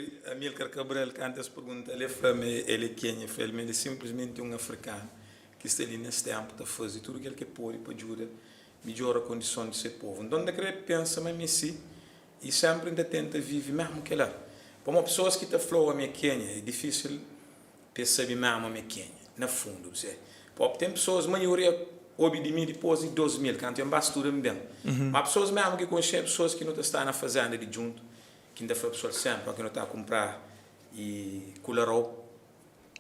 Senpri Amilcar Cabral kantu es pergunta-l el fla ma el é kenha, el fla ma el é sinplismenti un afrikanu ki sta li nes tenpu ta faze tudu kel ki el pode pa djuda midjora kondison di se povu. Nton N ta kre pensa ma mi si i senpri N ta tenta vive mesmu kela. Pamodi pesoas ki ta fla-u ami é kenha é difisil pa es sabe mesmu ami é kenha na fundu. P'sê? Pamodi ten pesoas, maioria obi di mi dipôs di 2000 kantu N ba studa N ben. Ma pesoas mesmu ki konxe é pesoas ki nu ta sta na fazenda di djuntu ki N ta fla pesoal senpri óki nu ta kunpra i kularou.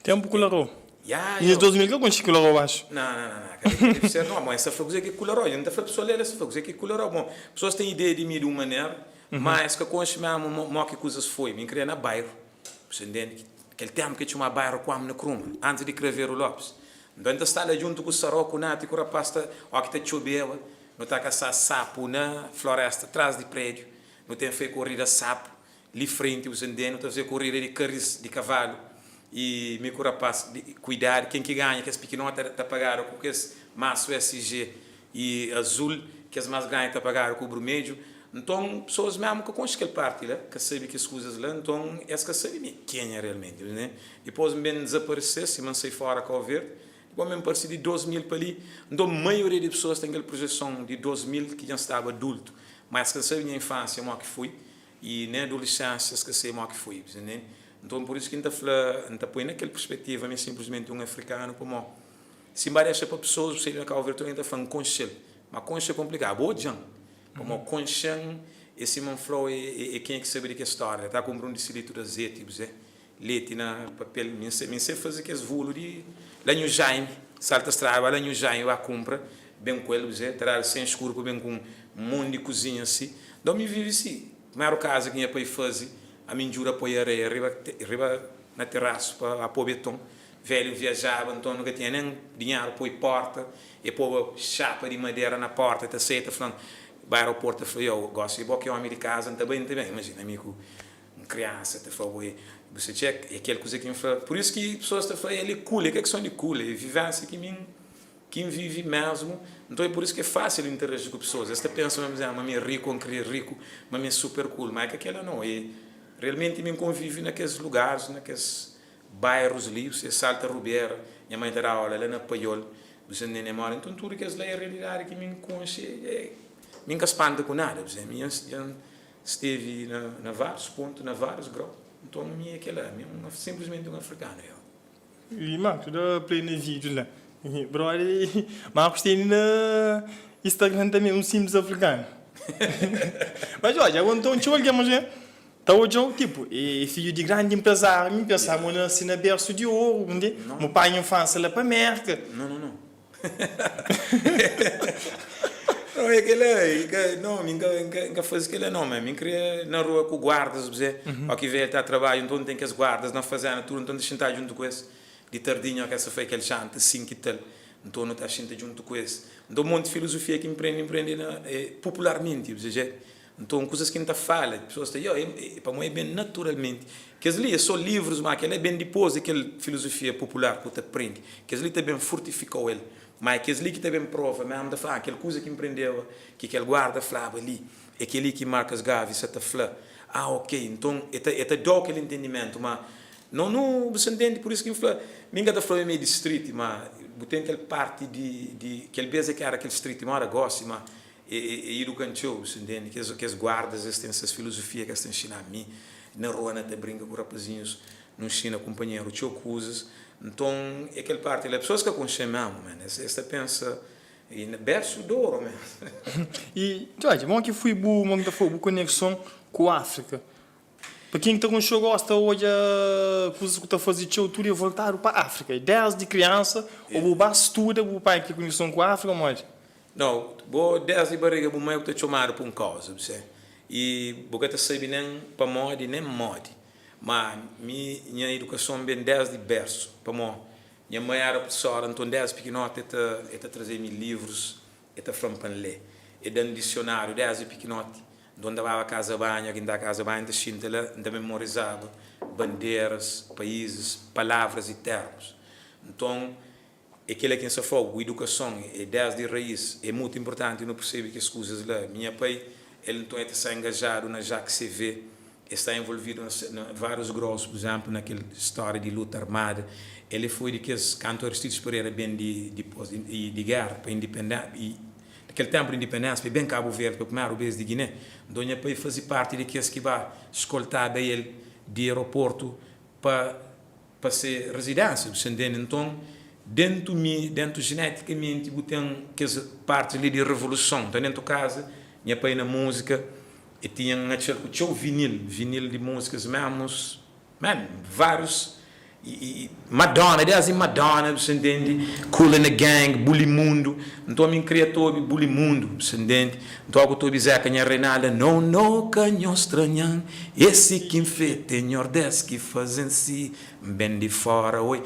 Tempu kularou. Ya, Nhas 2000 ka konxe kularou axu. Não, não, não, não. Ka deve ser não. Bom, es ta fla kuzê ki é kularou. N ta fla pesoal el, es ta fla kuzê ki é kularou. Bom, pesoas ten ideia di mi di un manera, ma es ka konxe mesmu mo ki kuzas foi. Mi N kria na bairu, bu sta ntende? Kel tempu ki txoma bairu Kwame Nkrumah, antis di Craveiro Lopes. Nton N ta sta la djuntu ku Saró, ku Nati, ku rapaz ta, ó ki ta txobeba, nu ta kasá sapu na floresta tras di prédiu, nu ten fei korida sapu Li frenti bu sentenu nu ta faze korida di karis di kavalu i mi ku rapas di ku idadi ken ki ganha kes pikinoti ta pagadu ku kes masu SG i azul kes mas grandi ta pagadu ku brumedju nton pesoas mesmu ka konxe kel parti la ka sabi kes kuzas la nton es ka sabi mi kenha realmenti ne dipos n ben dizaparese sima n sai fora kau verdi dipos n ben parse di 2000 pa li nton maioria di pesoas ten kel projeson di 2000 ki dja n staba adultu ma es ka sabi nha infansia mo ki fui I na adolescência es ka sabe mo ki foi, bu ntende? Nton por isso ki N ta fla, N ta poi na kel perspetiva mi é simplesmenti un afrikanu pamo si N ba dexa pa pessoas bu sabe na Cabo Verde tudu algen ta fla N konxe-l, ma konxe é konplikadu, bo odja-m pamo konxe-m é sima N fla-u é kenha ki sabe di kes stória, ta kunpra un disilitru di azeti bu ze leti na papel, mi N sabe faze kes vulu di la Nhu Jaime, salta strada ba la Nhu Jaime ba kunpra, ben ku el, bu ze, ta dadu 100 skuru pa ben ku un monti di kuzinha si. Nton mi vive si. Primeru kaza ki nha pai faze, ami N djuda poi areia riba riba na terasu pa ba po beton. Velhu viajaba, nton nu ka tinha nen dinheru poi porta. E poba xapa di madera na porta, e ta sai e ta fla-m, ba aeroportu, e fla, Yo, gosi é bo ki é omi di kaza, N ta bai, N ta ben. Imajina, ami ku Un kriansa ta fla, Oi, bu sta txeka? É kel kuza ki N fla. Pur isu ki pesoas ta fla, El é cool. É ka kison di cool, é vivensia ki mi ki N vive mesmu. Nton é pur isu ki é fásil interaji ku pesoas. Es ta pensa ma mi ma mi é riku, N kria riku, ma mi é super cool. Má é ka kela nau. É realmenti mi N konvive na kes lugaris, na kes bairus li. Bu salta rubera, nha mãe ta da aula la na Paiol, bu sta ntende modi. Nton tudu kes la é realidadi ki mi N konxe. Mi N ka spanta ku nada. Bu mi dja N Stevi na várius pontu, na várius grau. Nton mi é kela, mi é un sinplismenti un afrikanu, yo. E Marcos da play na vídeo la. Brother, Marcos tene na Instagram também um simples africano. Mas odja, ago nton txeu algen mas ta odjau tipo é fidju di grandi empresário, mi pensa mo nasi na berço di ouro, nde? Mo panha infância la pa Merca. Não, não, não. Não, é kela, é ka, não, mi nka, nka, nka faze kela não, man. Mi nkria na rua ku guardas, bze, ó ki velho ta trabadju, nton ten kes guardas na fazenda tudu, nton ta xinta djuntu ku es di tardinho, ó ki essa foi kel janta 5 i tal, nton nu ta xinta djuntu ku es. Nton monti filosofia ki N prende, N prende na, popularmenti, bze, dje. Nton, kuzas ki N ta fala, pesoas ta, yo, e, pamodi e ben naturalmenti. Kes li é sô livrus, má kel-la é ben dipôs di kel filozofia popular ku ta prende. Kes li ta ben fortifika-u el. Má é kes li ki ta ben prova mésmu, ta fla, ah, kel kuza ki N prendeba, ki kel guarda flaba li, é kel-li ki Marcus Garvey sa ta fla. Ah, ok. Nton, e ta, e ta da-u kel entendimentu. Má, no, no, bu sa ntende? Pur isu ki N fla, mi N ka ta fla mi é di street, má bu ten kel párti di, di, kel bês é ki éra kel street, má ora gósi, má E iduka-m txeu, bu sta ntende? Kes, kes guardas, es ten ses filozofia ki es ta nxina mi. Na rua, na ta brinka ku rapazinhus, nu nxina kunpanheru txeu kuzas. Nton, é kel parti la. Pesoas ka konxe-m mésmu, man. Es, es ta pensa, e na bersu d'oru, man. I, Jorge, modi ki foi bu, modi ki ta fla, bu konekson ku Áfrika? Pa ken ki ta konxe-u gosi ta odja kuzas ku ta faze txeu tudu é voltadu pa Áfrika. Desdi kriansa ô bu ba studa bu pai ki konekson ku Áfrika modi? Nau, bo desdi bariga bu mai bu ta txomadu pa un kauza, bu se, i bu ka ta sabe nen pamodi nen modi. Ma mi nha idukason ben desdi bersu, pamo nha mai era prufesora, nton desdi pikinoti e ta e ta traze mi livrus, e ta fla-m pa N lé, e da-m disionariu desdi pikinoti, nton N ta baba kaza banhu, ki N ta kaza banhu N ta xinta la N ta memorizaba banderas, paizis, palavras i termus. Nton É kela ki N sta fla-u, bu idukason é désdi raís. É mutu inpurtanti nu persebe kes kuzas la. Mi nha pai, el nton el ta sta engajadu na Jacques CV. El sta envolvidu na várius gross, pur izénplu, na kel stória di luta armada. El foi di kes, kantu Aristides Pereira ben di dipôs di géra pa indipendénsia, i na kel ténpu di indipendénsia, pa el ben Kabu Verdi pa primeru bês di Giné. Nton, nha pai faze párti di kes ki ba skoltaba el di aeroportu pa pa se rezidénsia, bu sta ntende? Nton, déntu mi, déntu jenétikamenti, bu ten kes pártis li di revoluson. Nton, déntu kaza, nha pai na múzika, e tinha N atxa-l ku txeu vinil, vinil di múzikas mémus, man, várius, i, i, Madonna, désdi Madonna, bu sta ntende? Kool and the Gang, Bulimundo. Nton, mi N kria ta obi Bulimundo, bu sta ntende? Nton, ku ta obi Zeca Nha Reinalda, No, no, ka nhos stranha-m, Esse ki N fete, Nhordés ki faze-m si, N ben di fóra, oi.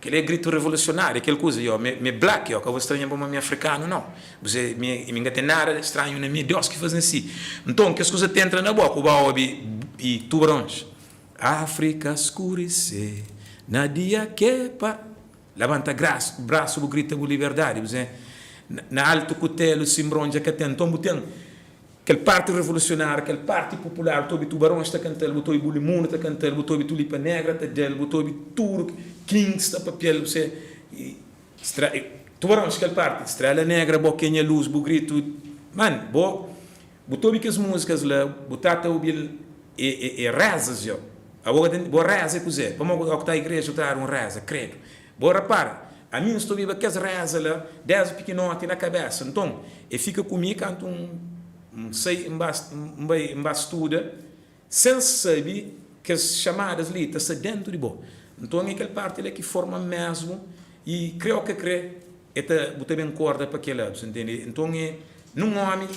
Kel-li é gritu revolusionáriu, é kel kuza, yo, mi mi é black, yo, ka bo stranha-m pamodi mi é afrikanu, nau. Bu se, mi, mi N ka ten nada stranhu na mi, é Deus ki faze-m si. Nton, kes kuza ta entra na bo, ku ba obi i tubarons. Áfrika skurise na dia ke pa. Labanta brasu bu grita bu liberdadi, bu se, na altu kutelu sinbron dja ka ten. Nton bu ten. Kel parti revolusionáriu, kel parti popular, bu ta obi Tubarões ta kanta-l, bu ta obi Bulimundo ta kanta-l, bu ta obi Tulipa Negra ta da-l, bu ta obi tudu Kings ta papia-l, bu se, Tubarões, kel parti, Strela Negra, bo ki é nha luz, bu gritu, man, bo, bu ta obi kes múzikas la, bu ta ta obi-l, é, é, é rezas, yo. Abo ka ta, bo reza é kuzê? Pamodi ku ta igreja bu ta dadu un reza, kredu. Bo rapara, ami N sta obiba kes reza la desdi pikinoti na kabesa. Nton, e fika ku mi kantu N sai N ba N bai N ba studa, sen sabe kes xamadas li ta sta dentu di bo. Nton, e kel parti la ki forma-m mesmu i kre o ka kre, e ta bu ta ben korda pa kela, bu sta ntende? Nton, e nun omi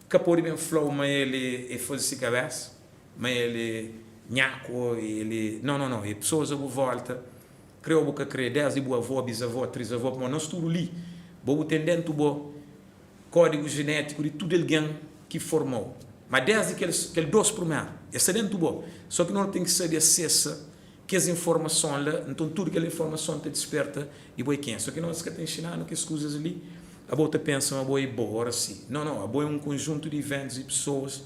ka pode ben fla-u ma el e faze si kabesa, ma el e nhaku o el e. No, no, no, e pesoas a bu volta. Kre o bu ka kre, desdi bu avó, bizavó, trizavó, pamodi nos tudu li, bo bu ten dentu bo kódigu jenétiku di tudu algen ki forma-u. Má desdi kel kel dos prumeru, es sta dentu bo. Só ki no ten ki sabe asesa kes informason la, nton tudu kel informason ta disperta di bo é kenha. Só ki nos ka ta inxina-nu kes kuzas li, abo ta pensa ma bo é bo, oracy. No, no, abo é un konjuntu di iventus i pesoas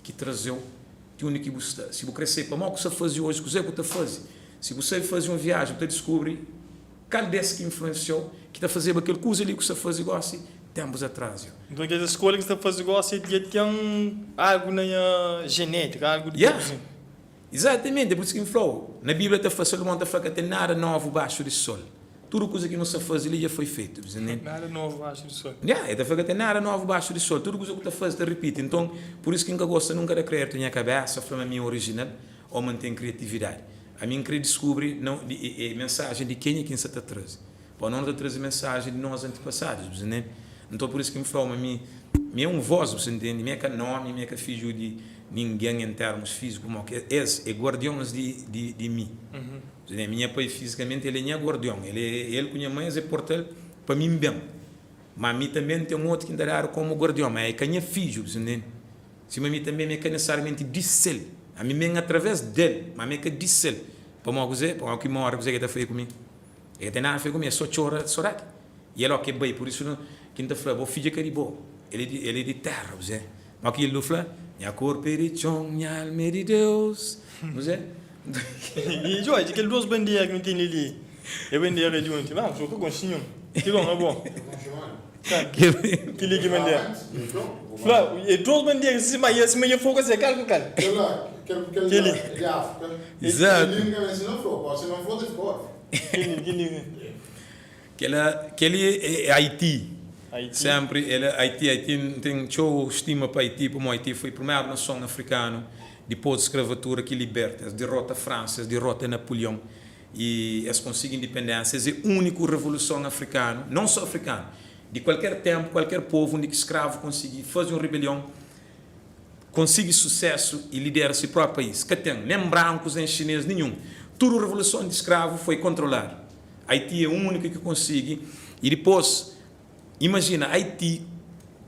ki traze-u ti undi ki bu sta. Si bu kre sabe pamodi ku sta faze oji, kuzê ku ta faze, si bu sabe faze un viaji, bu ta diskubri kal des ki influensiau, ki ta fazeba kel kuza li ku sta faze gosi tenpus atras. Yo. Nton kes skolha ki sta faze gosi dja ten algu na nha jenétika, algu di Yeah. Izatamenti, é pur isu ki N fla-u, na Bíblia ta fla, Salomon ta fla ka ten nada novu baxu di sol. Tudu kuza ki nu sta faze li dja foi fetu. Nada novu baxu di sol. Ya, el ta fla ka ten nada novu baxu di sol. Tudu kuza ku ta faze ta ripiti. Nton, pur isu ki N ka gosta nunka da kreditu nha kabésa, fla ma mi é orijinal ô ma N ten kriatividadi. Ami N kre diskubri na e mensajen di kenha ki N sa ta traze. Pamodi no ta traze mensajen di nos antipasadus, bu sa ntende? Nton, pur isu ki N fla-u ma mi, mi é un vós, bu sa ntende? Mi é ka nómi, mi é ka fidju di ningen en termus fíziku, pamodi es é guardions di, di, di mi. Nha minha pai fizikamenti el é nha guardion, el é el ku nha mãe es é portal pa mi ben, ma mi tanbe N ten otu ki N ta dadu komu guardion, ma é ka nha fidju, bu ntende? Sima mi tanbe mi é ka nesesariamenti di sel, ami ben atraves del, ma mi é ka di sel, pamodi kuzê? Pamodi ki móre kuzê ki el ta faze ku mi? El ka ten nada faze ku mi, é so txora sodadi i el oki el bai, pur isu ki N ta fla, bo fidju é ka di bo, el é di el é di terra, bu ntende? Má ki el nu fla, Nha korpu é di txon, nha alma é di Deus. Kuzê? I Jorge, kel dos bandera ki nu tene li, é bandera di undi? Má, ka konxe ninhun. Ki bon, abo? Kel-li ki bandera? Fla, é dos bandera, sima e sima e fogu se kal ku kal? Kel-li. Exato. Kel-li, kel-li. Kela, keli é Haiti. Sempri el é Haiti. Haiti, N ten txeu stima pa Haiti, pamodi Haiti foi primeru nason afrikanu dipôs di skravatura ki liberta. Es dirota Fransa, es dirota Napulion y es konsigi indipendénsia. Es é úniku revoluson afrikanu, non só afrikanu, di kualker ténpu, kualker povu undi ki skravu konsigi faze un ribelion, konsigi susésu y lidera si própi país. Ka ten nen brankus, nen xinês, ninhun. Tudu revoluson di skravu foi kontroladu. Haiti é úniku ki konsigi i dipôs imajina Haiti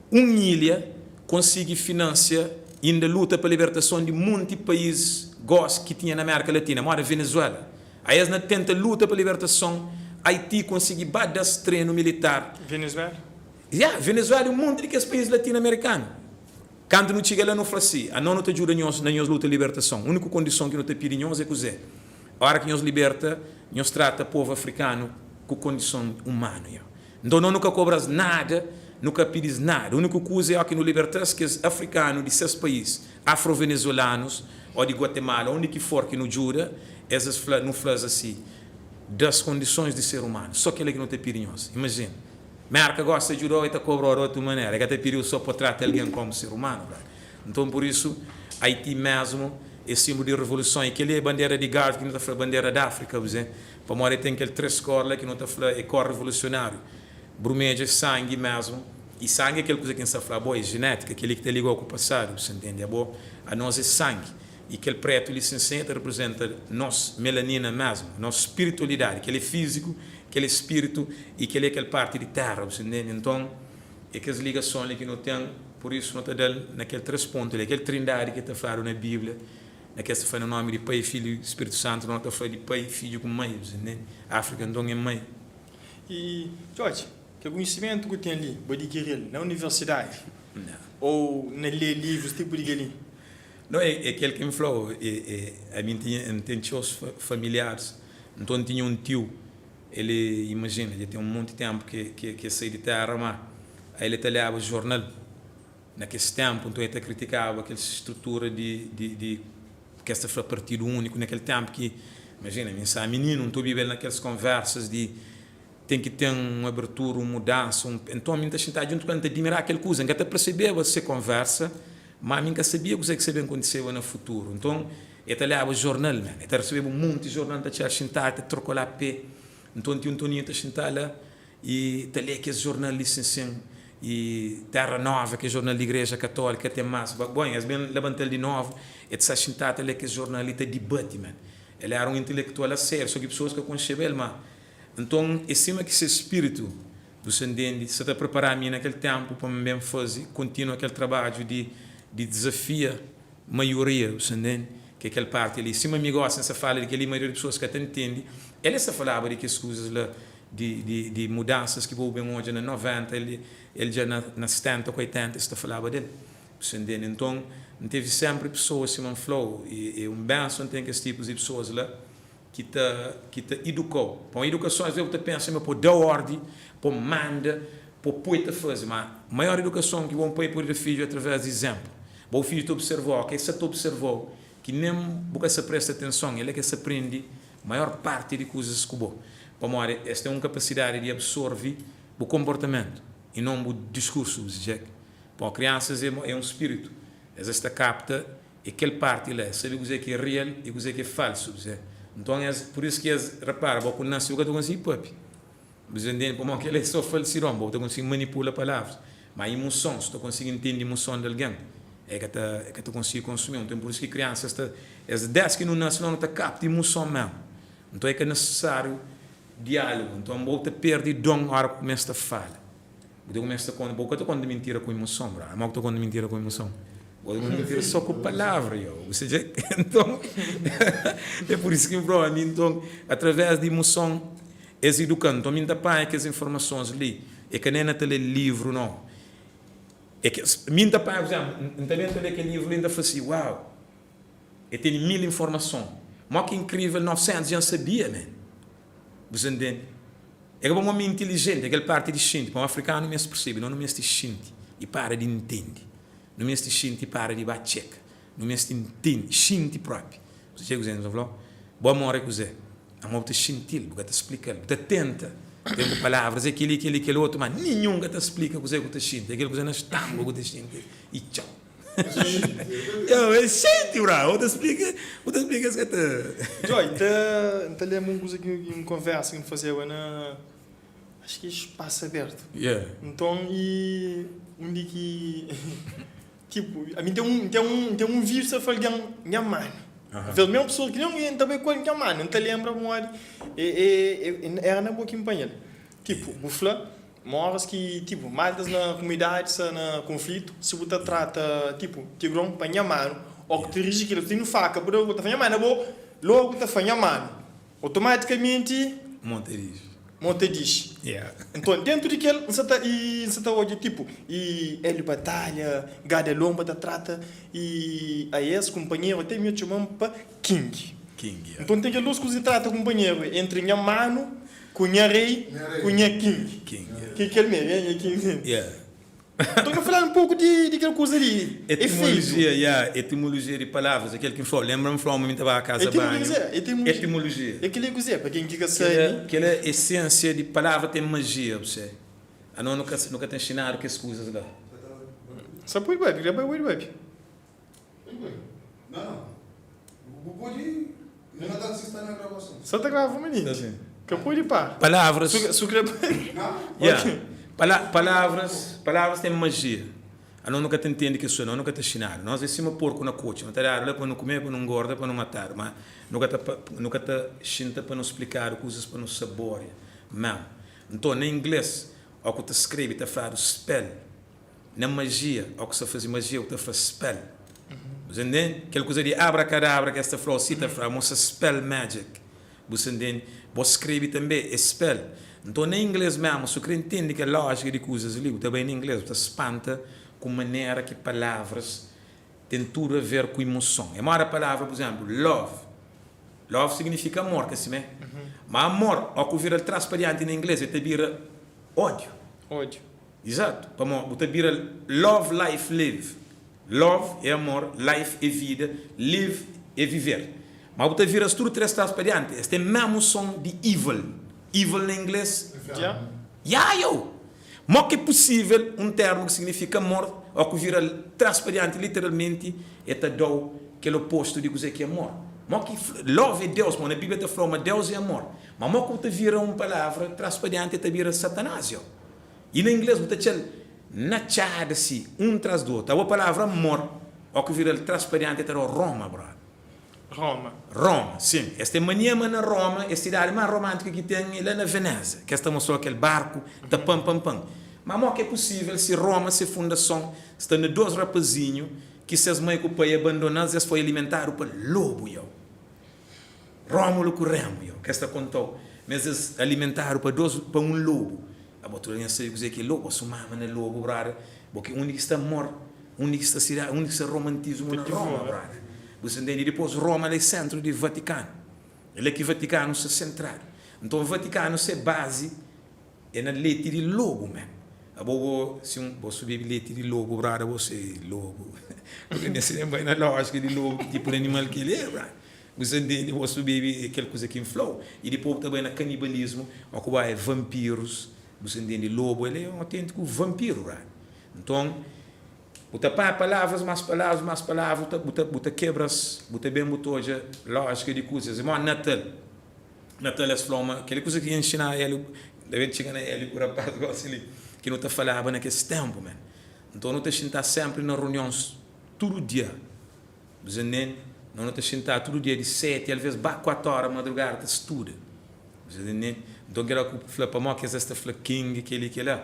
un ilha konsigi finansia inda luta pa libertason di munti país gósi ki tinha na Amérika Latina moda Venezuela a es na tenta luta pa libertason Haiti konsigi ba das trenu militar Venezuela? Ya, Venezuela i un monti di kes país latino-amerikanu. Kantu nu txiga la nu fla si, Anos nu ta djuda nhos na nhos luta libertason. Uniku kondison ki nu ta pidi nhos é kuzê? Ora ki nhos liberta, nhos trata povu afrikanu ku kondison umanu. Yo. Nton nos nu ka kobra-s nada, nu ka pidi-s nada. Uniku kuza é oki nu liberta-s, kes afrikanu di ses país, afro-venezuelanus o di Guatemala, undi ki for ki nu djuda, es es fla, nu fla-s asi, Da-s kondisons di ser umanu. So kel-la ki nu ta pidi nhos. Imajina. Merka gosi ta djuda-u, e ta kobra-u di otu manera. E ka ta pidi-u so pa trata algen komu ser umanu, brother. Nton, pur isu, Haiti mesmu é sinblu di revoluson. I kel-li é bandera di Garvey ki nu ta fla bandera di Áfrika, bu ze. Pamodi el ten kel tres kor la ki nu ta fla é kor revolusionáriu. Brumedju é sangi mesmu. I sangi é kel kuza ki N sta fla abo, é jenétika, kel-li ki ta liga-u ku pasadu, bu sta ntende? Abo, anos é sangi. I kel pretu li sin-sin, el ta reprizenta nos melanina mesmu, nos spiritualidadi. Kel-li é fíziku, kel-li é spiritu i kel-li é kel parti di téra, bu sta ntende? Nton, é kes ligason li ki nu ten, pur isu nu ta da-l na kel tres pontu li, kel trindadi ki ta fladu na Bíblia, na kes ta fla na nomi di Pai, Fidju i Spiritu Santu, nu ta fla di Pai, Fidju ku Mai, bu sta ntende? Áfrika nton é mai. I, Jorge, kel konhisimentu ku ten li, bu adikiri-l na universidadi ô na lé livrus tipu di kel-li? No, é, é kel ki N fla-u, é, é, ami N tinha, N ten txeu familiaris, nton N tinha un tiu, el é, imajina, dja ten un monti ténpu ki, ki, ki el sai di téra, má el ta leba jornal na kes ténpu, nton el ta kritikaba kel strutura di, di, di kes ta fla partidu úniku na kel ténpu ki, imajina, mi N staba mininu, N ta obiba el na kes konversas di ten ki ten un abertura, un mudansa, un, nton mi N ta xintaba djuntu ku el, N ta dimiraba kel kuza, N ka ta persebeba se konversa, Má mi N ka sabia kuzê ki sta ben kontiseba na futuru. Nton, e ta leba jornal, man. E ta resebeba un monti jornal, ta txá xintadu, ta trokolá pé. Nton, tiu Ntoninhu ta xintá la i ta lé kes jornal li sin-sin. I Terra Nova, kes jornal di igreja katólika, ten más. Bon, es ben labanta-l di novu. E ta sta xintadu ta lé kes jornal li, ta dibati, man. El éra un intelektual a sériu, sô ki pesoas ka konxeba el. Má, nton, é sima ki se spiritu Bu sta ntende? Sta ta prepara mi na kel ténpu pa N ben faze, kontinua kel trabadju di di dizafia maioria, bu sta ntende? Ki é kel párti li. Sima mi gósi N sta fala di kel-li, maioria di pesoas ka ta ntende. El sta falaba di kes kuzas la, di di di mudansas ki bo ben odja na 90, el el dja na na 70 ku 80 el sta falaba del. Bu sta ntende? Nton, N tevi sénpri pesoas sima N fla-u, i é un benson ten kes tipus di pesoas la. Ki ta ki ta iduka-u. Pa un idukason as ves bu ta pensa ma po da ordi, po manda, po poi ta faze, ma maior idukason ki bo un pai pode da fidju é através di izemplu. Bo fidju ta observa-u, ok, sa ta observa-u ki nen bu ka sa presta atenson, el é ke sa prende maior parti di kuzas ku bo, pamodi es ten un kapasidadi di absorve bu konportamentu i non bu diskursu, bu Jack. Pamodi kriansas é é un spiritu, es es ta kapta É kel parti la, es sabe kuzê ki é real i kuzê ki é falsu, bu sabe. Nton es, pur isu ki es, repara, bo ku nase bu ka ta konsigi papia, bu sa ntende, pamodi kel-la é sô falsidon, bo ta konsigi manipula palavras, má imuson, si bu ta konsigi ntende imuson di algen, e ka ta, e ka ta konsigi konsumi-u. Nton pur isu ki kriansas ta, es dés ki nu nase la nu ta kapta imuson mésmu. Nton é ka nisisáriu diálugu. Nton bo ta perde don óra ku kumesa ta fala. Bu ta kumesa ta konta, bo ka ta konta mintira ku imuson, bra. Amo ku ta konta mintira ku imuson? Bo ta konta mintira so ku palavra, yo. Bu sta dja, nton, é pur isu ki N fla, ami nton, através di imuson, es iduka-m. Nton, mi N ta panha kes informasons li, é ka nen na ta lé livru, no. É kes, mi N ta panha, pur izénplu, N ta ben ta lé kel livru li, N ta fla si, uau, e tene mil informason. Mó ki inkrivel, 900 dja N sabia, man. Bu sta ntende? É ka pamodi mi é intilijenti, é kel parti di xinti. Pamodi afrikanu meste persebe, nos nu meste xinti i para di ntende. Nu meste xinti i para di ba txeka. Nu meste ntende, xinti propi. Bu ta txeka kuzê ki N ta fla-u? Bo amor é kuzê? Amor bu ta xinti-l, bu ka ta splika-l. Bu ta tenta ten ku palavras, é kel-li, kel-li, kel otu, má ninhun ka ta splika kuzê ki bu ta xinti. É kel kuzê na stángu ku ta xinti i txau. Yo, é xinti, bra. Bu ta splika, bu ta splika, es ka ta. Joy, N ta, N ta lenbra un kuza ki, un konversa ki nu fazeba na, acho ki Espaço Aberto. Yeah. Nton, i undi ki, tipo, ami N ten un, N ten un, N ten un vídeo ta fla algen, nha manu. Aha. Vel mesmu pessoa ki nen N ta bai ku el, nha manu. N ta lenbra pamodi e, e, e, era na bo ki N panha-l. Tipo, bu fla. Ma óras ki, tipo, maltas na kumunidadi sta na konflitu, si bu ta trata, tipo, tigron pa nha manu, ó ku ta riji kila, bu tene faka, bu da, bu ta fla nha manu, abo logu ta fla nha manu, otomatikamenti. Mon ta riji. Mo ta dixi. Nton, dentu di kel, N sa ta, i N sa ta odja tipu, i Hélio Batalha, Gada Lomba ta trata, i a es kunpanheru, até mi el txoma-m pa King. King, ya. Nton, ten kel dos kuza di trata kunpanheru, entri nha manu ku nha rei ku nha King. King, ya. Ki kel mê, nha King. Ya. Nton, ka fla-nu un poku di kel kuza di efeitu. Etimolojia, ya, etimolojia di palavras, é kel ki N fla-u. Lenbra-m fla-u ma mi ta ba kaza banhu. Etimolojia? Etimolojia. É kel-li kuzê, pa ken ki ka sabe. Kel é esensia di palavra ten majia, bu se. Anos nu ka nu ka ta nxinadu kes kuzas la. Sa pode babi, kre bai pode babi. Sa ta grava manenti. Ka pode para. Palavras. Su kre bai. Ya. Palavras, palavras ten majia. Anos nu ka ta ntende kes kuza, nos nu ka ta xinadu. Nos é sima porku na kotxi, nu ta dadu la pa nu kume, pa nu ngorda, pa nu matadu. Ma nu ka ta nu ka ta xinta pa nu splikadu kuzas pa nu saboria memu. Nton, na ingles, ó ku ta skrebe ta fladu spell. Na majia, ó ku sta faze majia bu ta fla spell. Bu sa ntende? Kel kuza di abrakadabra ki es ta fla-u si ta fla, mo sa spell magic. Bu sa ntende? Bo skrebe tanbe é spell. Nton na ingles memu, si bu kre ntende kel lójika di kuzas li, bu ta bai na ingles, bu ta spanta ku manera ki palavras ten tudu a ver ku imoson. É moda palavra, pur izénplu, love. Love signifika amor, ka simé? Ma amor, ó ku vira-l tras pa dianti na ingles, el ta bira ódiu. Ódiu. Izatu, pamodi bu ta bira love life live. Love é amor, life é vida, live é viver. Ma bu ta vira-s tudu 3 tras pa dianti, es ten mésmu son di evil. Evil na inglês? Ya. Ya, yo! Mo ki é pusível un termu ki signifika amor, ó ku vira-l tras pa dianti literalmenti e ta da-u kel opostu di kuzê ki é amor? Mo ki love é Deus, pamodi na Bíblia ta fla-u ma Deus é amor. Ma mo ki bu ta vira un palavra tras pa dianti e ta bira Satanás, yo? I na ingles bu ta txal na txada si, un tras di otu. Abo palavra amor, o ki vira-l tras pa dianti, ta da-u Roma, brother. Roma. Roma, sin. Es ten mania ma na Roma é sidadi más romántiku ki ten é la na Veneza, ki es ta mostra-u kel barku ta pan pan pan. Ma mo ki é pusível si Roma se fundason sta na dos rapazinhu ki ses mai ku pai abandona-s, es foi alimentadu pa lobu, iau. Rómulu ku Remu, yo, kes ta konta-u ma es es alimentadu pa dos, pa un lobu. Abo tudu algen sabe kuzê ki é lobu, su mama na lobu, brother. Bo ki undi ki sta amor, undi ki sta sidadi, undi ki sta romantismu na Roma, brother. Bu sta ntende? Dipôs Roma la é sentru di Vatikanu. É la ki Vatikanu sta sentradu. Nton Vatikanu se bazi É na leti di lobu man. Abo bo si un bo su bebi leti di lobu brada bo se lobu bu ka meste nen bai na lojika di lobu ki tipu di animal ki el é brada bu sa ntende bo su bebi kel kuza ki N flau i dipos bu ta bai na kanibalismu o ku bai vanpirus bu sa ntende lobu el é un autentiku vanpiru brada nton bu ta panha palavras mas palavras mas palavras bu ta bu ta bu ta kebra-s bu ta ben bu ta odja lojika di kuzas é modi natal. Natal es fla-u ma kel kuza ki N nxina Hélio, N ta ben txiga na Hélio ku rapaz gosi li, ki nu ta falaba na kes ténpu men. Nton nu ta xintá sénpri na runions tudu dia. Bu sa ntende? Nos nu ta xintá tudu dia di séti, alvês ba kuatu óra madrugada ta studa. Bu sa ntende? Nton kel óra ku fla pamodi ki es ta fla king kel-li kel-la.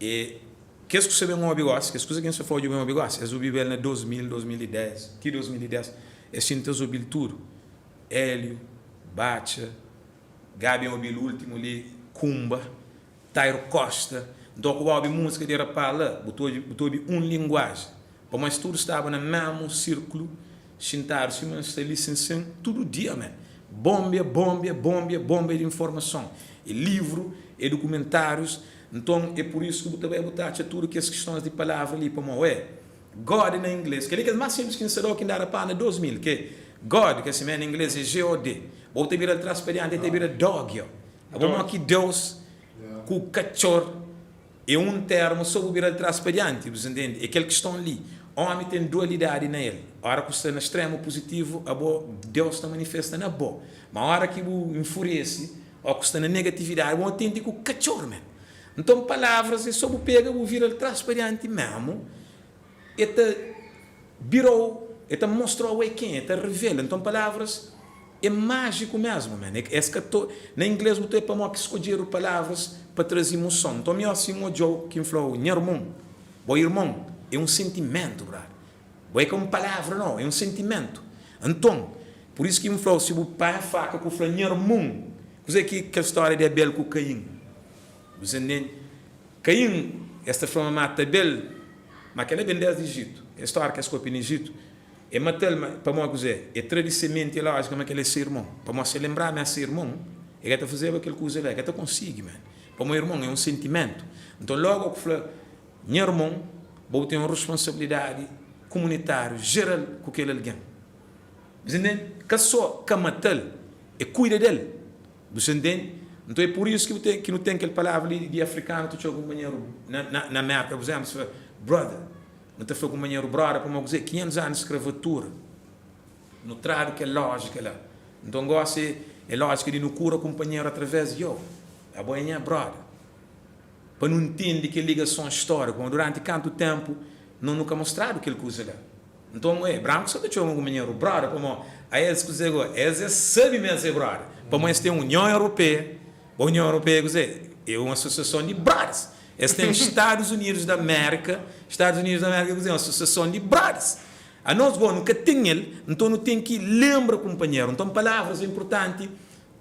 E kes ku sta ben obi gosi, kes kuza ki N sta fla odja ben obi gosi, es obiba el na 2000, 2010, ti 2010 es xinta es obi-l tudu. Hélio, Batxa, Gabi N obi-l últimu li, Kumba, Tairo Costa, Nton ku ba obi múzika di rapá la, bu ta obi, bu ta obi un linguaji. Pamodi es tudu staba na mésmu sírkulu, xintadu sima N sta li sin sin, tudu dia man. Bonbia, bonbia, bonbia, bonbia di informason. É livru, é dukumentárius. Nton é pur isu ki bu ta bai bu ta atxa tudu kes kistons di palavra li, pamodi ué, God na ingles, kel-li é kes más sinplis ki N sta da-u ki N dara pa na 2000, ki é God, ki simé na ingles é G-O-D. Bo ta bira-l tras pa dianti, el ta bira dog, yo. Abo mo ki Deus ku katxor é un termu, so bu bira-l tras pa dianti, bu sa ntende? É kel kiston li. Omi ten dualidadi na el. Ora ku sta na stremu puzitivu, abo Deus ta manifesta na bo. Ma ora ki bu infurese, o ku sta na negatividadi, bu autentiku katxor men. Nton palavras é so bu pega bu vira-l tras pa dianti memu, e ta bira-u, e ta mostra-u é ken, e ta revela. Nton palavras é májiku mesmu, man. Es ka to, na inglês bu ta obi pamodi ki skodjedu palavras pa traze imuson. Nton mi ósi N odja-u ki N fla-u, nha irmon, bo irmon é un sentimentu, brother. Bo é ka un palavra nau, é un sentimentu. Nton, pur isu ki N fla-u, si bu panha faka ku fla nha irmon. Kuzê ki kel stória di Abel ku Kain? Bu sa ntende? Kain, es ta fla ma mata Abel, má kel-la ben désdi Ijitu. É stória ki es kópia na Ijitu. E mata-l ma pamodi kuzê? E tra di se menti e lójika ma kel-la é se irmon. Pamodi si e lenbraba ma é se irmon, e ka ta fazeba kel kuza la, e ka ta konsigi, man. Pamodi irmon é un sentimentu. Nton, lógu ku fla, Nha irmon, bo bu ten un responsabilidadi kumunitáriu jeral ku kel algen. Bu sa ntende? Ka sô ka mata-l, é kuida del. Bu sa ntende? Nton, é pur isu ki bu ten, ki nu ten kel palavra li di afrikanu ta txoma kunpanheru na, na, na Mérka, pur izénplu, si fla, brother. Nu ta fla kunpanheru brother pamodi kuzê? 500 anu di skravatura, nu tradu kel lójika la. Nton, gósi é lójika di nu kura kunpanheru através di, yo, abo é nha brother. Pa nu ntende kel ligason stóriku, pamodi duranti kantu ténpu no nu ka mostradu kel kuza la. Nton, e, branku sa ta txoma kunpanheru brother pamodi aes kuzê go? Es es sabe ma es é brother pamodi es ten Union Europeia. Ba Union Europeia é kuzê? É un asosiason di brothers. Es ten Stadus Unidus da Mérika. Stadus Unidus da Mérika é kuzê? Un asosiason di brothers. Anos go nu ka ten el, nton nu ten ki lenbra kunpanheru. Nton palavras é inpurtanti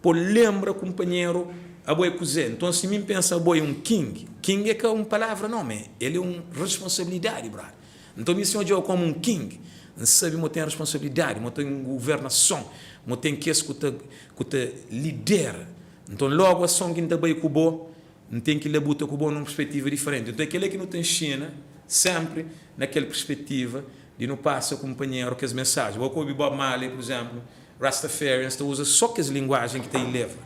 pa lenbra kunpanheru abo é kuzê. Nton si mi N pensa abo é un king, king é ka un palavra nau, ma el é un responsabilidadi, brother. Nton mi si N odja-u komu un king, N sabe ma bu ten responsabilidadi, ma bu ten un guvernason, ma bu ten kes ku ta ku ta lidera. Nton logu ason ki N ta bai ku bo, N ten ki labuta ku bo nun perspetiva diferenti. Nton é kel-la ki nu ta nxina sénpri na kel perspetiva di nu pasa kunpanheru kes mensaji. Bo ka obi Bob Marley, pur izénplu, Rastafarians ta uza sô kes linguajen ki ta ileva.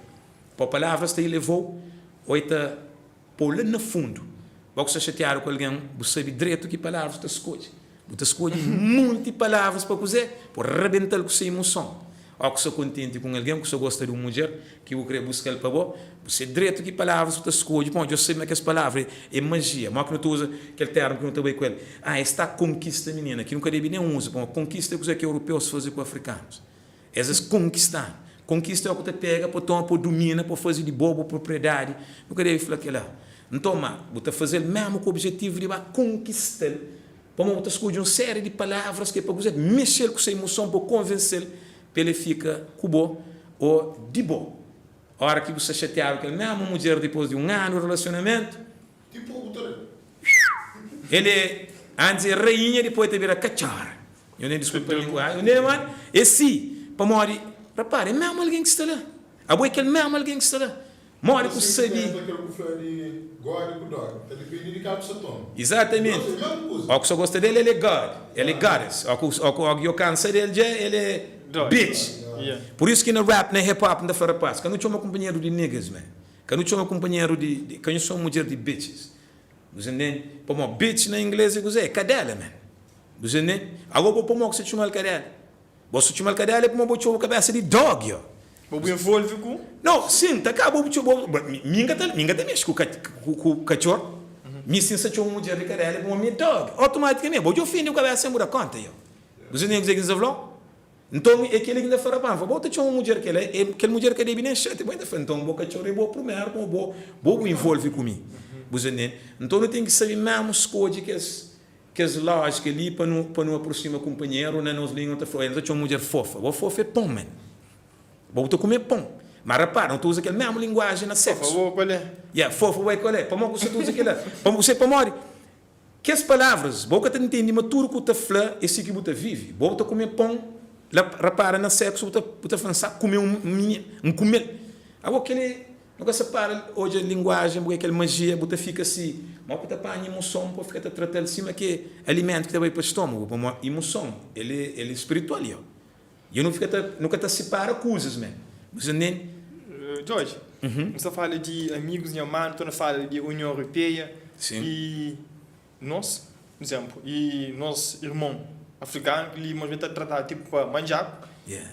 Po palavras ta ileva-u ô e ta pô-u la na fundu. Bo ku sta xatiadu ku algen, bu sabe dretu ki palavras bu ta skodje. Bu ta skodje monti palavras pa kuzê? Pa rabenta-l ku se imuson. Ó ku sta kontenti ku un algen, ku sta gosta di un mudjer ki bu krê buska-l pa bo, bu sabe dretu ki palavras bu ta skodje. Pamodi dja bu sabe ma kes palavra é majia. Modi ki nu ta uza kel térmu ki nu ta bai ku el? Ah, es sta konkista minina, ki nu ka debe nen uza, pamodi konkista é kuzê ki europeus faze ku afrikanus. Es es konkista-nu. Konkista é o ku ta pega pa toma, pa dumina, pa faze di bo bo propriedadi. Nu ka debe fla kela. Nton, ma bu ta faze-l mésmu ku objetivu di ba konkista-l, pamodi bu ta skodje un séri di palavras ki é pa kuzê? Mexe-l ku se imuson, pa konvense-l pa el fika ku bo ô di bo. Óra ki bu sta xatiadu ku kel mésmu mudjer dipôs di un anu di relasionamentu, Ti poku ta da. El é antis é rainha dipôs el ta bira katxora. Nho nen diskulpa linguajen, nho nen ma é si, pamodi rapara é mésmu algen ki sta la. Abo é kel mésmu algen ki sta la. Modi ku sabe. Kel ku fla di God ku dog ta dipende di kal ku sa toma. Izatamenti. Ó ku sa gosta del el é God, el é Goddess. Ó ku ó ku ó kansa del dja el é bitch. Pur isu ki na rap, na hip hop, N ta fla rapaz, ka nu txoma kunpanheru di niggas man. Ka nu txoma kunpanheru di, ka nu txoma mudjer di bitches. Bu sa ntende? Pamodi bitch na ingles é kuzê? É kadela man. Bu sa ntende? Agora bo pamodi ku sa txoma-l kadela? Bo sa txoma-l kadela é pamodi bo txoma kabesa di dog yo. Bo bu envolve ku? No, sin, ta ka bo bu txoma, bo, mi N ka ta, mi N ka ta mexe ku ku ku katxor. Mi si N sa txoma mudjer di kadela é pamodi mi é dog. Otomatikamente bo dja ofende bu kabesa sen bu da konta yo. Bu sa ntende kuzê ki N sa fla-u? Nton, é kel-li ki N ta fla rapaz, N fla, bo ta txoma mudjer kel-la, é kel mudjer ka debe nen xatia bo. N ta fla, nton, bo katxor é bo primeru, pamodi bo, bo bu involve ku mi. Bu sa ntende? Nton, nu ten ki sabe mésmu skodje kes, kes lójika li pa nu, pa nu aprosima kunpanheru. Na nos língua nu ta fla, oi, nu ta txoma mudjer fofa. Bo fofa é pon, man. Bo bu ta kume pon. Má rapara, nu ta uza kel mésmu linguajen na séksu. Fofa bo kual é? Yeah, fofa bo é kual é? Pamodi ku sa ta uza kel-la? Pamodi, bu sabe pamodi? Kes palavras, bo ka ta ntende ma tudu ku ta fla é si ki bu ta vive. Bo bu ta kume pon, la rapara na seksu bu ta bu ta fla N sa kume un minina, N kume-l. Ago keli nu ka sa para odja linguajen bu kel majia bu ta fika si, ma bu ta panha imuson bu fika ta trata-l sima ke alimentu ki ta bai pa stomagu, pamodi imuson el é el é spiritual yo. E nu fika ta nu ka ta sipara kuzas me. Bu sa ntende? Jorge, nu sta fala di amigus nha manu, ta na fala di Union Europeia i nos, pur izemplu, i nos irmon afrikanu ki li mas ben ta tratadu tipu pa mandjaku,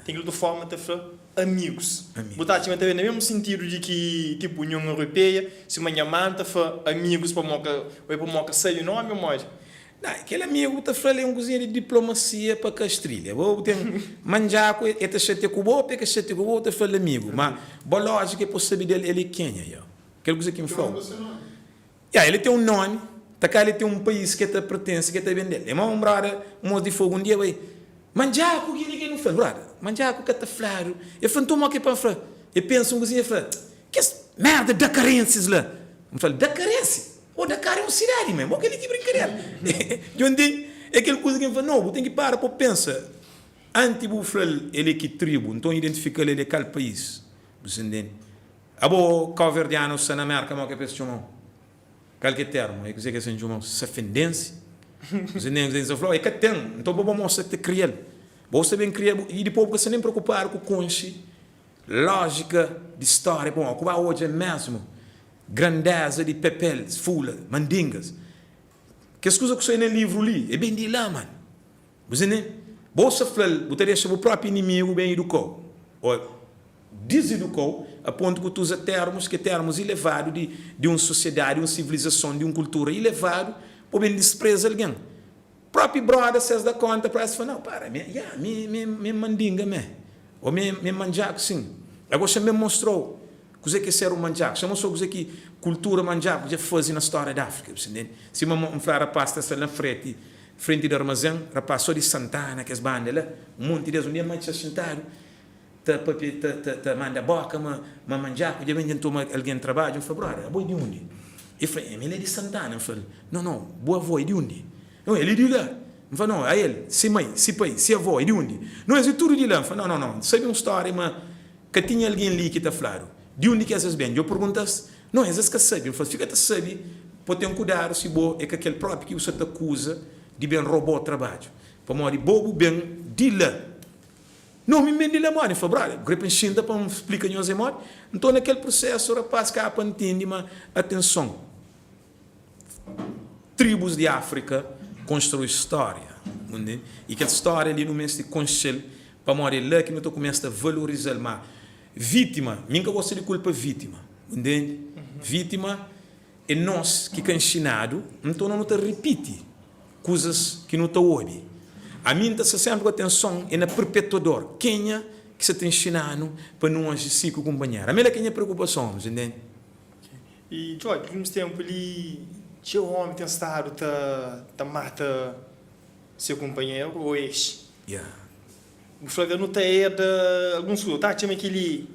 ten kel otu forma ta fla amigus. Bu ta atxa ma ta ben na mesmu sintidu di ki tipu Union Europeia, sima nha manu ta fla amigus pa moka, oi pa moka sabi nomi o modi? Nah, kel amigu bu ta fla-l é un kuzinha di diplomasia pa kastrilha. Bo bu ten mandjaku, e ta xatia ku bo, pa e ka xatia ku bo, bu ta fla-l amigu. Ma bo lójika é pa bu sabe del el é kenha, yo. Kel kuza ki N fla-u. Ya, el ten un nomi, ta ka el ten un país ki el ta pertense, ki el ta ben del. É ma un brother, un mos di fogu un dia bai, Mandjaku, kili ki nu fla-l, brother, mandjaku ka ta fladu. El fla, nton mo ki pa N fla? E pensa un kuzinha e fla, Kes merda dakarensis la! N fla-l, Dakarensi? Ô, Dakar é un sidadi mesmu, ô kel-li ki brinkadera! Dja N ntende? É kel kuza ki N fla, No, bu ten ki para pa bu pensa. Anti bu fla-l el é ki tribu, nton identifika-l el é kal país. Bu sta ntende? Abo, kauverdianu, sta na Merka, mau ke pa es txoma-u? Kal ki é termu? É kuzê ki es ta txoma-u? Safendensi? Bu sta ntende kuzê ki N sta fla-u? É ka ten. Nton, pa bo mostra ta kria-l. Bo sta ben kria, i dipôs bu ka sta nen preokupadu ku konxe lójika di stória. Bon, ku ba odja mésmu grandéza di Pepel, Fula, Mandingas. Kes kuza ku sai na livru li, é ben di la, man. Bu sta ntende? Bo sta fla-l, bu ta dexa bu própi inimigu ben iduka-u, ô diziduka-u, a pontu ku tu uza termus ki é termus ilevadu di di un sosiedadi, un sivilizason, di un kultura ilevadu, pa bu ben dispreza algen. Propi broda si es da konta pra es fla nau para mi ya mi mi mi é mandinga mé o mi mi é mandjaku sin ago xa ben mostrou kuze ki é ser un mandjaku xa mostrou kuze ki kultura mandjaku dja fazi na storia di afrika bu sa ntende sima n fla rapaz ta sta na freti frenti di armazen rapaz so di santana kes banda la un monti des un dia n atxa xintadu ta papia ta ta ta manda boka ma ma mandjaku dja ben dja n toma algen trabadju n fla brother abo é di undi el fla mi el é di santana n fla-l no no bu avó é di undi no el é di la n fla no ael si mai si pai si avó é di undi no es é tudu di la n fla no no no n sabe un stória ma ka tinha algen li ki ta fladu di undi ki es es ben dja pergunta-s no es es ka sabe n fla fika ta sabe po ten kudadu si bo é ka kel propi ki bu sa ta akuza di ben roba-u trabadju pamodi bo bu ben di la. No, mi ben di la modi? N fla, Brother, bu kre pa N xinta pa N splika nhos é modi? Nton, na kel prusésu, rapás kaba pa ntende ma, atenson, tribus di Áfrika konstrui stória, bu ntende? I kel stória li nu meste konxe-l, pamodi é la ki nu ta kumesa ta valoriza-l. Má vítima, mi N ka gosta di kulpa vítima, bu ntende? Vítima É nos ki ka nxinadu, nton nu ta ripiti kuzas ki nu ta obi. Ami N ta sta sénpri ku atenson é na perpetuador, kenha ki sa ta nxina-nu pa nu aji si ku kunpanheru. Ami la ki é nha preokupason, bu ntende? I Jorge, últimus ténpu li, txeu ómi ten stadu ta ta mata se kunpanheru ô ex. Yeah. Bu fla ka nu ta erda alguns kuza, bu ta atxa ma kel-li.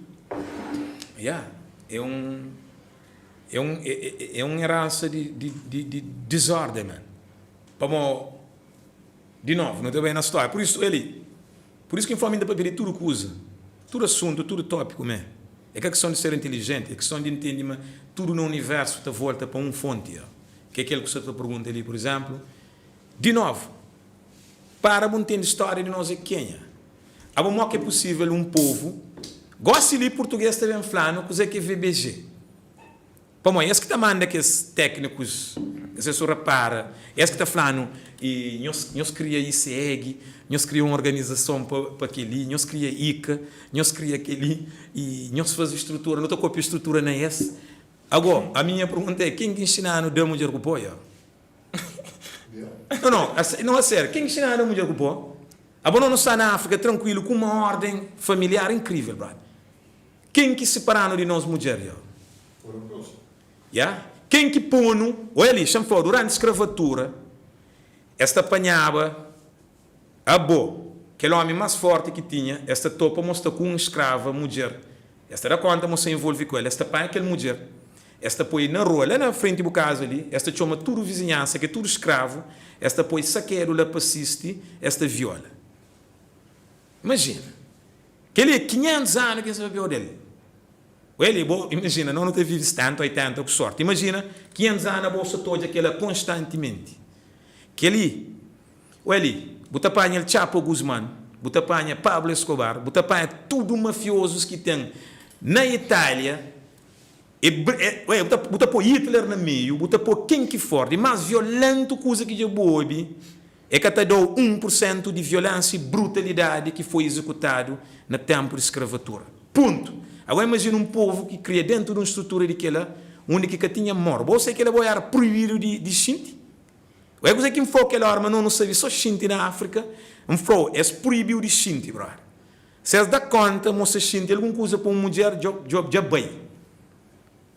Yeah, é un. É un é un eransa di di di di dizórden, man. Pamó, di novu, nu ta bai na stória. Pur isu, el, pur isu ki N fla mi N ta papia di tudu kuza, tudu asuntu, tudu tópiku mé. É ka kiston di ser intilijenti, é kiston di ntende ma tudu na universu ta volta pa un fonti, ki é kel ku sta ta pergunta li. Pur izénplu, di novu, para bu ntende stória di nos é kenha. Abo mo ki é pusível un povu Gósi li purtugês ta ben fla-nu kuzê ki é VBG. Pamodi es ki ta manda kes téknikus, N sei si bu rapara, es ki ta fla-nu i nhos nhos kria ICEG, nhos kria un organizason pa pa kel-li, nhos kria ICA, nhos kria kel-li i nhos faze strutura, nu ta kópia strutura na es. Agó, ami nha pergunta é, ken ki nxina-nu da mudjer ku pó? Não, não, não, a sério, ken ki nxina-nu da mudjer ku pó? Abo no nu sta na Afrika trankuilu ku uma orden familiar inkrivel brother. Ken ki siparanu di nos mudjer yo? Ya? Ken ki ponu, oia li, xa-m fla-u, duranti skravatura es ta panhaba abo, kel omi mas forti ki tinha, es ta topa mo sta ku un skrava mudjer, es ta da konta mo sta involvi ku el, es ta panha kel mudjer, Es ta poi na rua, la na frenti bu kaza li, es ta txoma tudu vizinhansa, ki é tudu skravu, es ta poi sakedu la pa sisti, es ta viola. Imajina! Kel-li é 500 anu ki N sta papiau del. Oia li, bo imajina, nos nu ta vive 70, 80 ku sorti. Imajina 500 anu abo sa ta odja kel-la konstantimenti. Kel-li, oia li, bu ta panha El Chapo Guzman, bu ta panha Pablo Escobar, bu ta panha tudu mafiozus ki ten na Itália, E, e, bu ta, bu ta pô Hitler na meiu, bu ta pô ken ki for, di más violentu kuza ki dja bu obi, e ka ta da-u un pur sentu di violénsia i brutalidadi ki foi izekutadu na ténpu di skravatura. Pontu! Agora imajina un povu ki kria dentu di un strutura di kela, undi ki ka tinha amor. Bo sai kela bo éra proibidu di, di xinti? Oia kuza ki N fla-u kel óra ma no nu sabe so xinti na Áfrika, N fla-u, es proibi-u di xinti, brother. Si es da konta mo sa xinti algun kuza pa un mudjer, dja bai.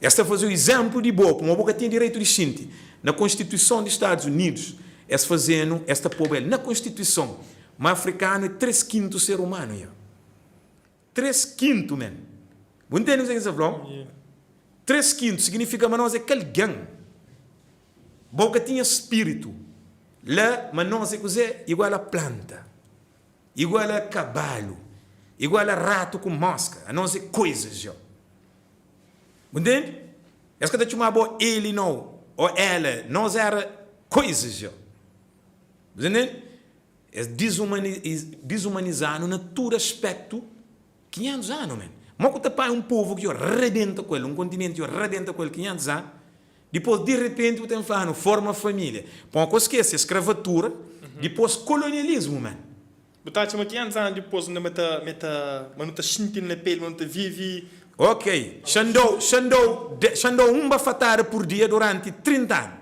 Es ta faze-u izénplu di bo, pamodi bo ka tinha direitu di xinti. Na Konstituison di Stadus Unidus, es faze-nu, es ta poba el na Konstituison, ma afrikanu é três kintu ser umanu. Ya. Três kintu, men. Bu ntende kuzê ki N sta fla-u? 3 kintu signifika ma nos é ka algen. Bo ka tinha spiritu la, ma nos é kuzê? Igual a planta, igual a kabalu, igual a ratu ku moska. Anos é koizas dja. Bu ntende? Es ka ta txoma bo ele nau, o ela. Nos era koizas dja. Bu ntende? Es dizumaniza-nu na tudu aspektu 500 anu, man. Mo ku ta panha un povu ki djo rebenta ku el, un kontinenti djo rebenta ku el 500 anu, dipos di repenti bu ten fla-nu forma familia. Pon ko skese skravatura, dipos kolonialismu, man. Bu ta atxa ma 500 anu dipos inda ma ta, ma ta, ma nu ta xinti-l na peli, ma nu ta vivi. Ok, xa N dou, xa N dou, xa N dou un bafatada pur dia duranti 30 anu.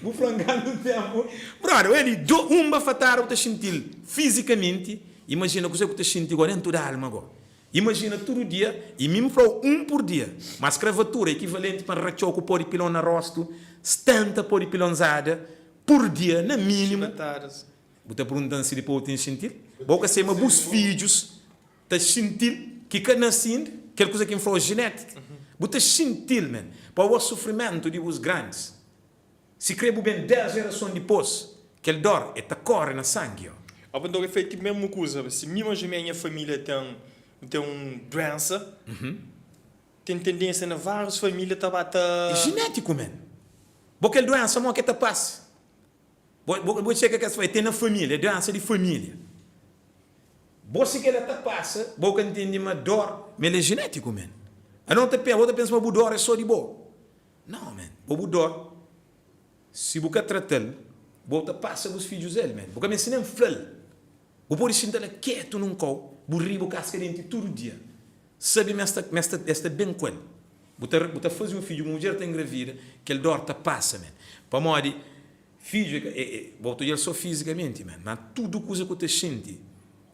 Bu fla-m kantu ténpu. Brother, el do un bafatara bu ta xinti-l fizikamenti, imajina kuzê ku ta xinti gó dentu di alma gó. Imajina tudu dia, i mi N fla-u un pur dia, ma skravatura é ekivalenti pa N ratxa-u ku pó di pilon na rostu, 70 pó di pilonzada pur dia na mínimu. Bu ta pergunta-m si dipôs bu ten xinti-l? Bo ka sabe ma bus fidjus ta xinti-l ki ka nase inda, kel kuza ki N fla-u jenétika, bu ta xinti-l men, pa bo sufrimentu di bus grandis, si kre bu ben 10 jerason dipôs, kel dor e ta kóre na sangi, ó. Ó, nton, é fetu mesmu kuza, si mi ma jumé nha família ten ten un duénsa, ten tendénsia na várius família ta ba ta. É jenétiku men, bo kel duénsa mó ke ta pasa. Bo, bo, bo txeka kes fla, é ten na família, é doença di família. Bo si kela ta pasa, bo ka ntende ma dor, ma el é genético, man. Ano ta pensa, bo ta pensa ma bu dor é só di bo. Não, man. Bo bu dor, si bu ka tratal, bo ta pasa bus fidjus el, man. Bu ka meste nen flal. Bu pode xinta la ketu nun kau, bu ri, bu kaska denti tudu dia. Sabe ma es ta, ma es ta, es ta ben ku el. Bu ta, bu ta faze un fidju, bu mudjer ta engravida, kel dor ta pasa, man. Pamodi fidju é ka, é, é, bo ta odja-l so fizikamenti, man, ma tudu kuza ku ta xinti,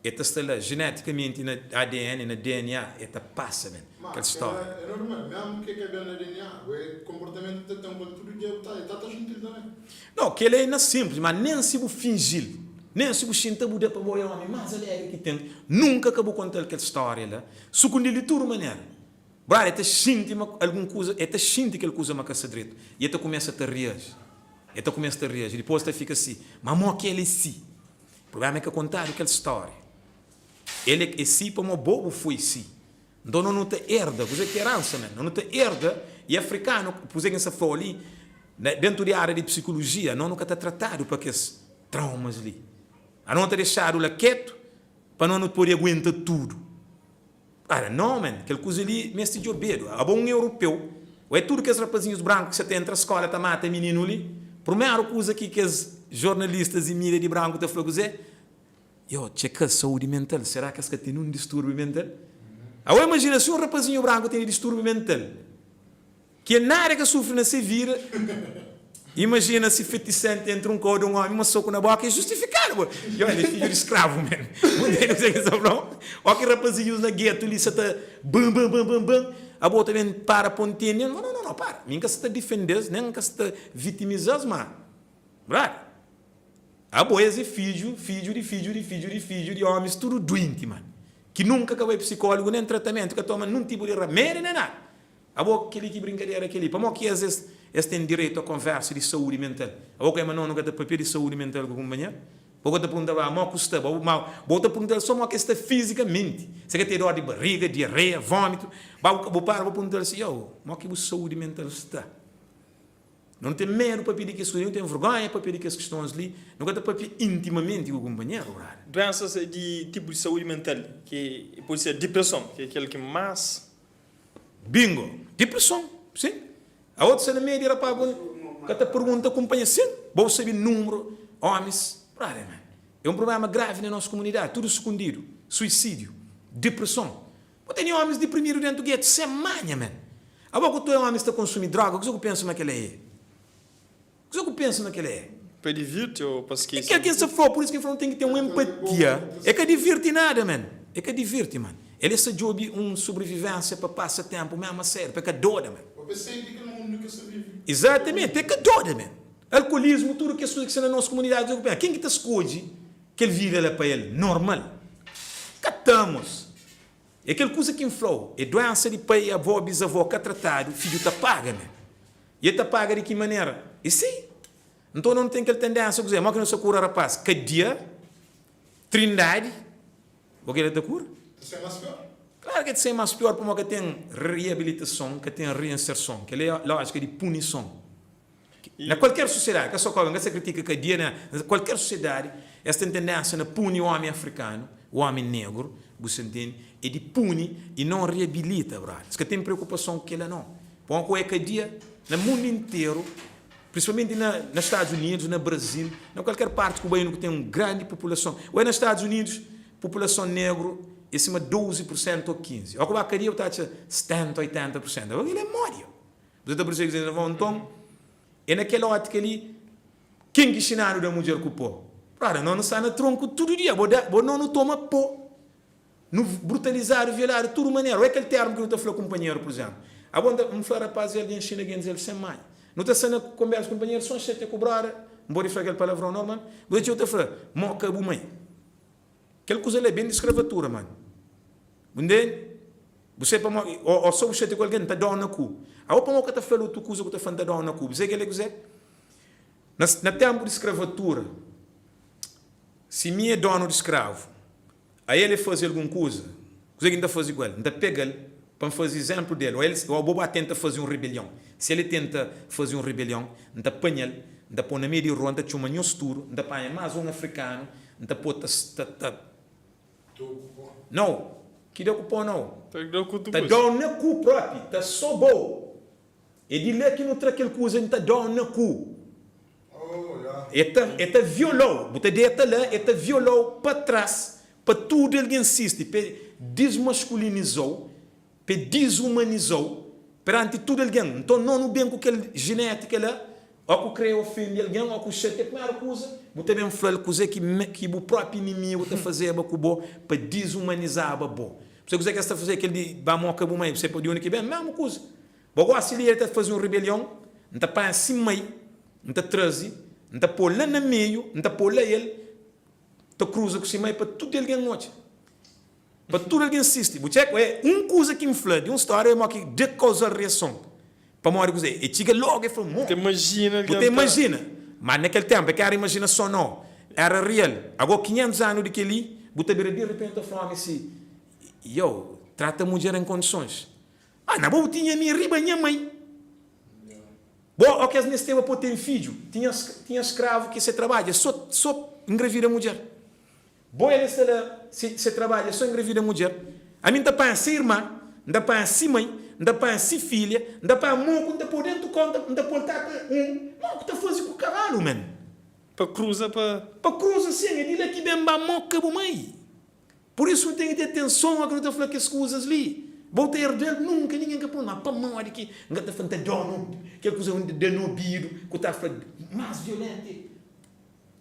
e ta sta la jenetikamenti na ADN, na DNA, e ta pasa, man, Ma, kel kel stória. é normal, mesmu ke ka ben na DNA, bo é konportamentu ki ta ten ku el tudu dia, bu ta, e ta ta xinti-l tanbe. Nau, kel é na sinplis, ma nen si bu finji-l, nen si bu xinta bu da pa bo é omi más alegri ki ten, nunka ka bu konta-l kel stória la, sukundi-l di tudu manera. Brother, el ta xinti ma algun kuza, el ta xinti kel kuza ma ka sta dretu, i el ta kumesa ta reaji. El ta kumesa ta reaji, dipôs el ta fika si, ma mó ki el é si? Prubléma é ka kontadu kel stória. El é si pamó bo bu foi si. Nton no nu ta erda, kuzê ki eransa men? No nu ta erda, i afrikanu, kuzê ki N sta fla-u li, na dentu di ária di psikulujia, no nu ka ta tratadu pa kes traumas li. Ano ta dexadu la ketu pa no nu pode aguenta tudu. Ara, no men, kel kuza li meste djobedu. Abo un europeu, o é tudu kes rapazinhus branku ki sa ta entra skola ta mata mininu li? Prumeru kuza ki kes jornalistas i mídia di branku ta fla kuzê? Yo, txeka-s saúdi mental, será ki es ka tene un distúrbiu mental? Aô, imajina si un rapazinhu branku tene distúrbiu mental, ki el nada ka sufri na se vida, imajina si fetisenti entra un kau di un ómi, uma soku na bóka, é justifikadu bo. Yo, el é fidju di skravu men. Bu ntende kuzê ki N sta fla-u? Ó ki rapazinhus na getu li sa ta ban, ban, ban, ban, ban, abo ta ben para pa N ntende? N fla, no, no, no, para. Mi N ka sa ta difende-s, nen N ka sa ta vitimiza-s, má, brada, Abo es é fidju, fidju di fidju di fidju di fidju di omis tudu duenti man, ki nunka ka bai psikólogu nen tratamentu, ka toma nun tipu di ramedi nen nada. Abo keli ki brinkadera keli? Pamo ki es es es ten direitu a konversa di saúdi mental? Abo ka ma no ka ta papia di saúdi mental ku kunpanher? Bo ka ta pergunta ba mo ku sta? Bo ma bo ta perguntal so mo ki sta fizikamenti, se ka ten dor di bariga, diarreia, vómitu, ba bu para bu perguntal si, yo, mo ki bu saúdi mental sta? Nu nu ten medu papia di kes kuza li, nu ten vergonha papia di kes kistons li, nu ka ta papia intimamenti ku kunpanheru, brada. Duensas di tipu di saúdi mental ki pode ser dipreson, ki é kel ki más. Bingo! Dipreson, sin. A otu sta na meiu di rapaz bu ka ta pergunta kunpanheru, sin, bo bu sabe nunbru omis, brada man. É un prubléma gravi na nos kumunidadi, tudu sukundidu, suisídiu, dipreson. Bu tene omis diprimidu dentu getu sen manha men. Abo ku tu é omis ta konsumi droga kuze ku pensa ma kela é? Kuze ku pensa ma kela é? Pa divirti ou pa É skese kel ki N sta fla-u, pur isu ki N fla nu ten ki ten un empatia. É ka divirti nada men, é ka divirti man. El é sta djobi un sobrivivensia pa pasa tenpu mesmu a sériu, pa é ka doda men. Pa pe sai di kel mundu ki es sta vive. Exatamente, pa é ka doda men. Alkolismu, tudu kes kuza ki sta na nos komunidadi, kuze ku pensa? Ken ki ta skodje kel vida la pa el? Normal? Ka ta mos. É kel kuza ki N fla-u, é duénsa di pai, avó, bizavó ka tratadu, fidju ta paga mé. I el ta paga di ki manera? É si. Nton, no nu ten kel tendénsia kuzê? Mó ki nu sta kura rapás? Kadia, Trindadi, bo kel-la ta kura? Ta ser más pior. Klaru ki ta ser más pior pamodi ka ten reabilitason, ka ten reinserson. Kel-la é lójika di punison. Na kualker sosiedadi, ka so Kóbe, N ka sta kritika kadia, na kualker sosiedadi es ten tendénsia na puni ómi afrikanu, ómi negru, bu sta ntende? É di puni i non reabilita, brother. Es ka ten preokupason ku kel-la, nau. Pamodi ku é kadia na mundu interu, Prinsipalmenti na na Stadus Unidus, na Brazil, na kualker parti ku bai nu ku ten un grandi populason. Oi na Stadus Unidus populason negru e sima 12 pur sentu o 15. O ku ba kadia bu ta atxa 70, 80 pur sentu. Kel é modi? Bu ta persebi kuzê ki N ta fla? Nton e na kel otika li ken ki xinadu da mudjer ku po? Brother, no nu sta na tronku tudu dia, bo da bo no nu toma po. Nu brutalizadu, violadu di tudu manera. Oia kel termu ki nu ta fla kunpanheru, pur izénplu. Abo N ta N fla rapaz el dja nxina gentis el sen manha. Nu ta sta na konbersa ku kunpanheru, so N xatia ku broda, N pode fla kel palavrão normal. Bu ta txeu ta fla, Moka bu mai. Kel kuza la é ben di skravatura, manu. Bu ntende? Bu sai pamodi, ô ô so bu xatia ku algen, N ta dó na ku. Abo pamodi bu ka ta fla-l otu kuza ku ta fla N ta dó na ku? Bu sai kel-la é kuzê? Na na ténpu di skravatura, si mi é dónu di skravu, Ael e faze algun kuza, kuze ki N ta faze ku el? N ta pega-l pa N faze izénplu di el. Ô el, ô bo ba tenta faze un ribelion. Si el e tenta faze un ribelion, N ta panha-l, N ta pô na meiu di rua, N ta txoma nhos tudu, N ta panha más un afrikanu, N ta pô ta, ta, ta. Nau, ki da ku pó nau. Ta da ku Ta da-u na ku propi, ta soba-u. É di la ki nu tra kel kuza N ta da-u na ku. E ta, e ta viola-u. Bu ta deta la, e ta viola-u pa tras, pa tudu algen sisti, pa e dismaskuliniza-u, pa e dizumaniza-u peranti tudu algen. Nton, no nu ben ku kel jinétika la, ó ku krê ofende algen, ó ku xatia, primeru kuza, bu ta ben fla-l kuzê ki, ki bu própi inimigu ta fazeba ku bo pa dizumanizaba bo. Bu sabe kuzê ki es ta faze? Kel di ba moka bu mai, bu sabe pa di undi ki ben? Mesmu kuza. Bo gosi li el ta faze un ribelion, N ta panha si mai, N ta traze, N ta pô la na meiu, N ta pô la el ta kruza ku si mai pa tudu algen odja, pa tudu algen sisti. Bu txeka? É un kuza ki N fla di un stória mo ki dja kauza-l riason. Pamodi kuzê? E txiga lógu e fla, Mo, Bu ta imajina bu ta algen ta. imajina. Má na kel ténpu é ka éra imajinason no, éra rial. Agó 500 anu di kel-li, bu ta bira di ripenti ta fla ómi si, Yow, trata mudjer en kondisons. Ah na bo bu tinha mi riba nha mai. Bo o kes mesteba po ten fidju. Tinha tinha skravu ki se trabadju é so so engravida mudjer. Bo el sta la se se trabadju é so engravida mudjer. Ami nta panha se irma, nta panha si mai, nta panha si filha, nta panha moku nta po dentu konta nta pol tata un moku ta fazi ku kabalu man. Pa kruza pa. Pa kruza sin é di la ki ben ba moka bu mai. Pur isu nu ten ki ten atenson óras ki nu ta fla kes kuzas li. Bo ta erda-l? Nunka ningen ka pô-l. Má pamodi ki N ka ta fla, N ta da-u kel kuza N ta da na obidu ku ta fla más violéntu?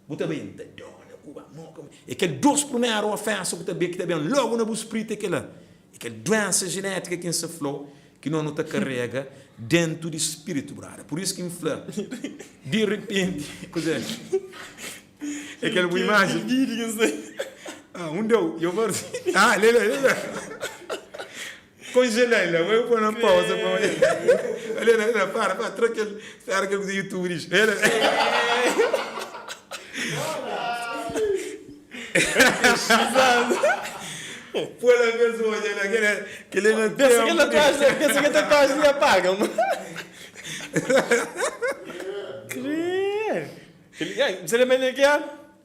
Bu ta bai, N ta da-u na ku mô. É kel dôs primeru ofénsa ku ta ben, ki ta ben lógu na bu spritu é kel-la. É kel duénsa jenétika ki N sta fla-u ki nos nu ta karega déntu di spritu, brada. Pur isu ki N fla, di ripenti, kuzê? É kel bu imajen? Ah, um deu. Eu vou. Ah, lê, lê, lê. Congelei lá, vou pôr na pausa para Olha, olha, olha, para, para, troca aquele, espera que o YouTube diz. Olha. Pô lá mesmo, olha lá, aquele, aquele não Pensa tem. que ele atrás, pensa que ele atrás e apaga. Credo. Você lembra ele que é?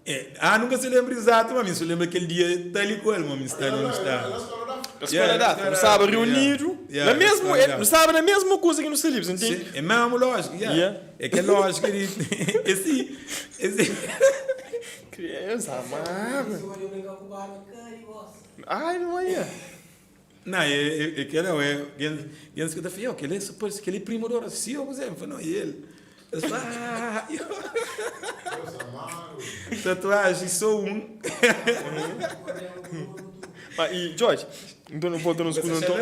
É, ah, nunca se lembra exato, mas se lembra aquele dia tá ali com ele, mas está não está. Na escola da África, estava reunido, na mesmo, estava na mesma coisa que no Salibs, entende? É mesmo lógico, yeah. Yeah. É que é lógico de esse, esse. Criança amada. Ai, não é. Não, é, é, é que não, é, quem que tá fio, que ele é super, que ele é primo do Horacio, você, não, e ele. Eu falo, ah, Tatuagem, sou um. Ah, e Jorge, então não volta no segundo então.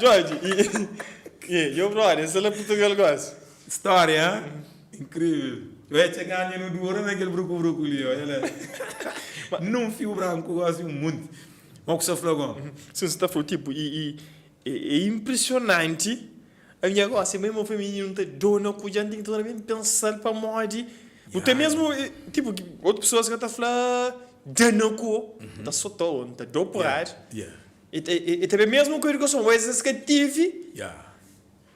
Jorge, e, e, e o brother, esse é Portugal gosta. História, hein? Incrível. Ué, txa ganha nu dura na kel bruku-bruku li, olha la. Num fiu branku gosi un munti. Ma ku sa fla go? Sim, sa ta fla, tipo, e, e, é impressionante. A minha gosi, mesmo foi menino, ta dona ku dja, tem que toda bem pensar pamodi. Bu tem mesmo, tipo, outras pessoas que ta fla dana ku, ta sotou, ta dou porrada. Yeah. E, e, e também mesmo com educação, às vezes que tive. Yeah.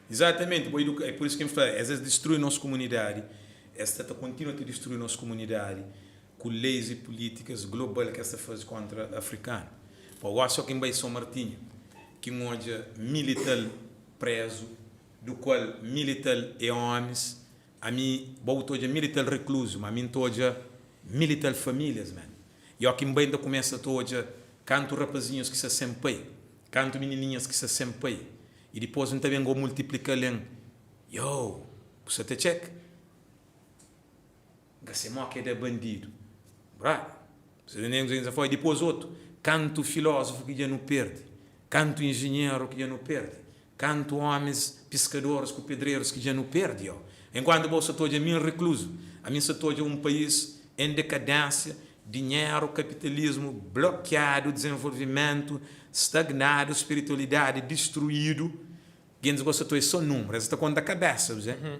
Exatamente, bo eduka, é por isso que N fla, es es destrui nos comunidade, es sta ta continua ta destrui nos comunidade ku leis e políticas global ke es ta faze contra africano. Pa gosi so ki N bai São Martinho ki N odja milital prezu, do qual milital é homis, ami bo bu ta odja milital recluso, ma ami N ta odja milital famílias man. E o ki N bai N ta kumesa ta odja kantu rapazinhos ki sta sem pai, kantu minininhas ki sta sem pai. I dipôs N ta ben go multiplika-l en Yo! Bu sa ta txeka? N ka se mó ke da bandidu. Brother, bu sa ta ntende kuzê ki N sa fla? I dipôs otu, kantu filózofu ki dja nu perde, kantu injinheru ki dja nu perde, kantu ómis piskadoris ku pedrerus ki dja nu perde, yo! Enkuantu bo sa ta odja mi rekluzu, ami N sa ta odja un país en dekadénsia, Dinheru, kapitalismu blokiadu, dizenvolvimentu stagnadu, spiritualidadi distruídu, gentis gosta ta oia so númeru, es ta konta kabesa, bu sabe?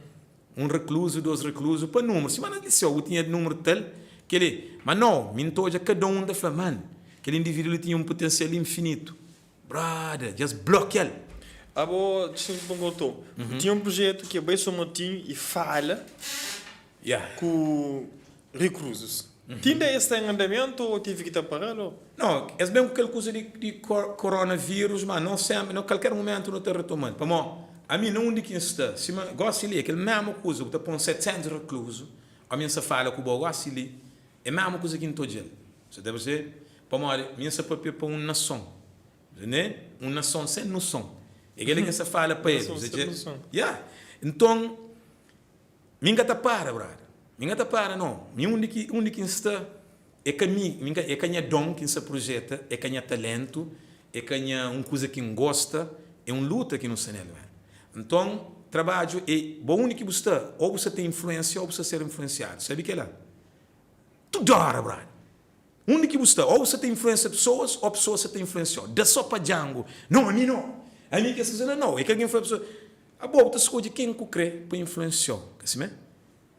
Un rekluzu, dos rekluzu pa númeru, sima na liseu bu tinha númeru tal, keli, ma nau, mi N ta odja kada un ta fla, man, kel indivídu li tinha un potensial infinitu, brother, dja es blokia-l. Abo, dja N kontou, bu tinha un projetu ki é bai São Martinho i fala ku Reclusos. Ti inda es sta en andamentu ou tive ki ta paral ou? Não, es ben ku kel kuza di di coronavírus, ma no sempre, no kalker momentu no ta retomal. Pamó ami na undi ki N sta, sima gosi li, é kel mesmu kuza, bu ta pon 700 recluso, ami N sta fala ku bo gosi li, é mesmu kuza ki N ta odjal. Sa ta percebe? Pamodi mi N sta papia pa un nason, ne? Un nason sen noson. É kel-li ki N sta fala pa el. Nason sen noson. Ya. Nton, Mi N ka ta para, brother. Mi N ka ta para, no. Mi undi ki, undi ki N sta, é ka mi, mi ka, é ka nha don ki N sta projeta, é ka nha talentu, é ka nha un kuza ki N gosta, é un luta ki nu sta nel, man. Nton, trabadju é, bo undi ki bu sta, ô bu sta ta influensia ô bu sta ser influensiadu. Sabe kela? Tudu óra, brother. Undi ki bu sta, ô bu sta ta influensia pesoas ô pesoas sta ta influensiau. Da só pa django. No, ami no. Ami ki es sta no. É kel ki N fla pesoas, abo bu ta skodje ken ku kre pa influensiau, ka simé?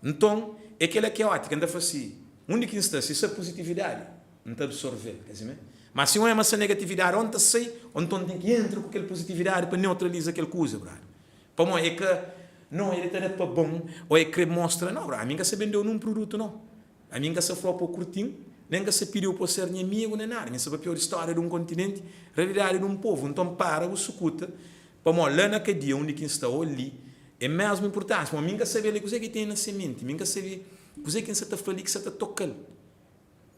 Nton, é kela ki é ótika. N ta fla si, undi ki N sta, si sta puzitividadi, N ta absorve-l, ka simé? Ma si N oia ma sta negatividadi, ô N ta sai, ô nton N ten ki entra ku kel puzitividadi pa neutraliza kel kuza, brother. Pamodi é ka, no, el ta da pa bon, ô el kre mostra, no, brother, ami N ka sta bendeu nun produtu, no. Ami N ka sa fla-u pa bu kurti-m, nen N ka sa pidi-u pa bu ser nha amigu, nen nada. Mi N sa papia-u di stória di un kontinenti, realidadi di un povu. Nton, para bu sukuta, pamodi la na kadia undi ki N sta ô li, é mésmu inpurtánsia. Pamodi mi N ka sabe li kuzê ki ten na se menti, mi N ka sabe kuzê ki N sa ta fla li ki sa ta toka-l.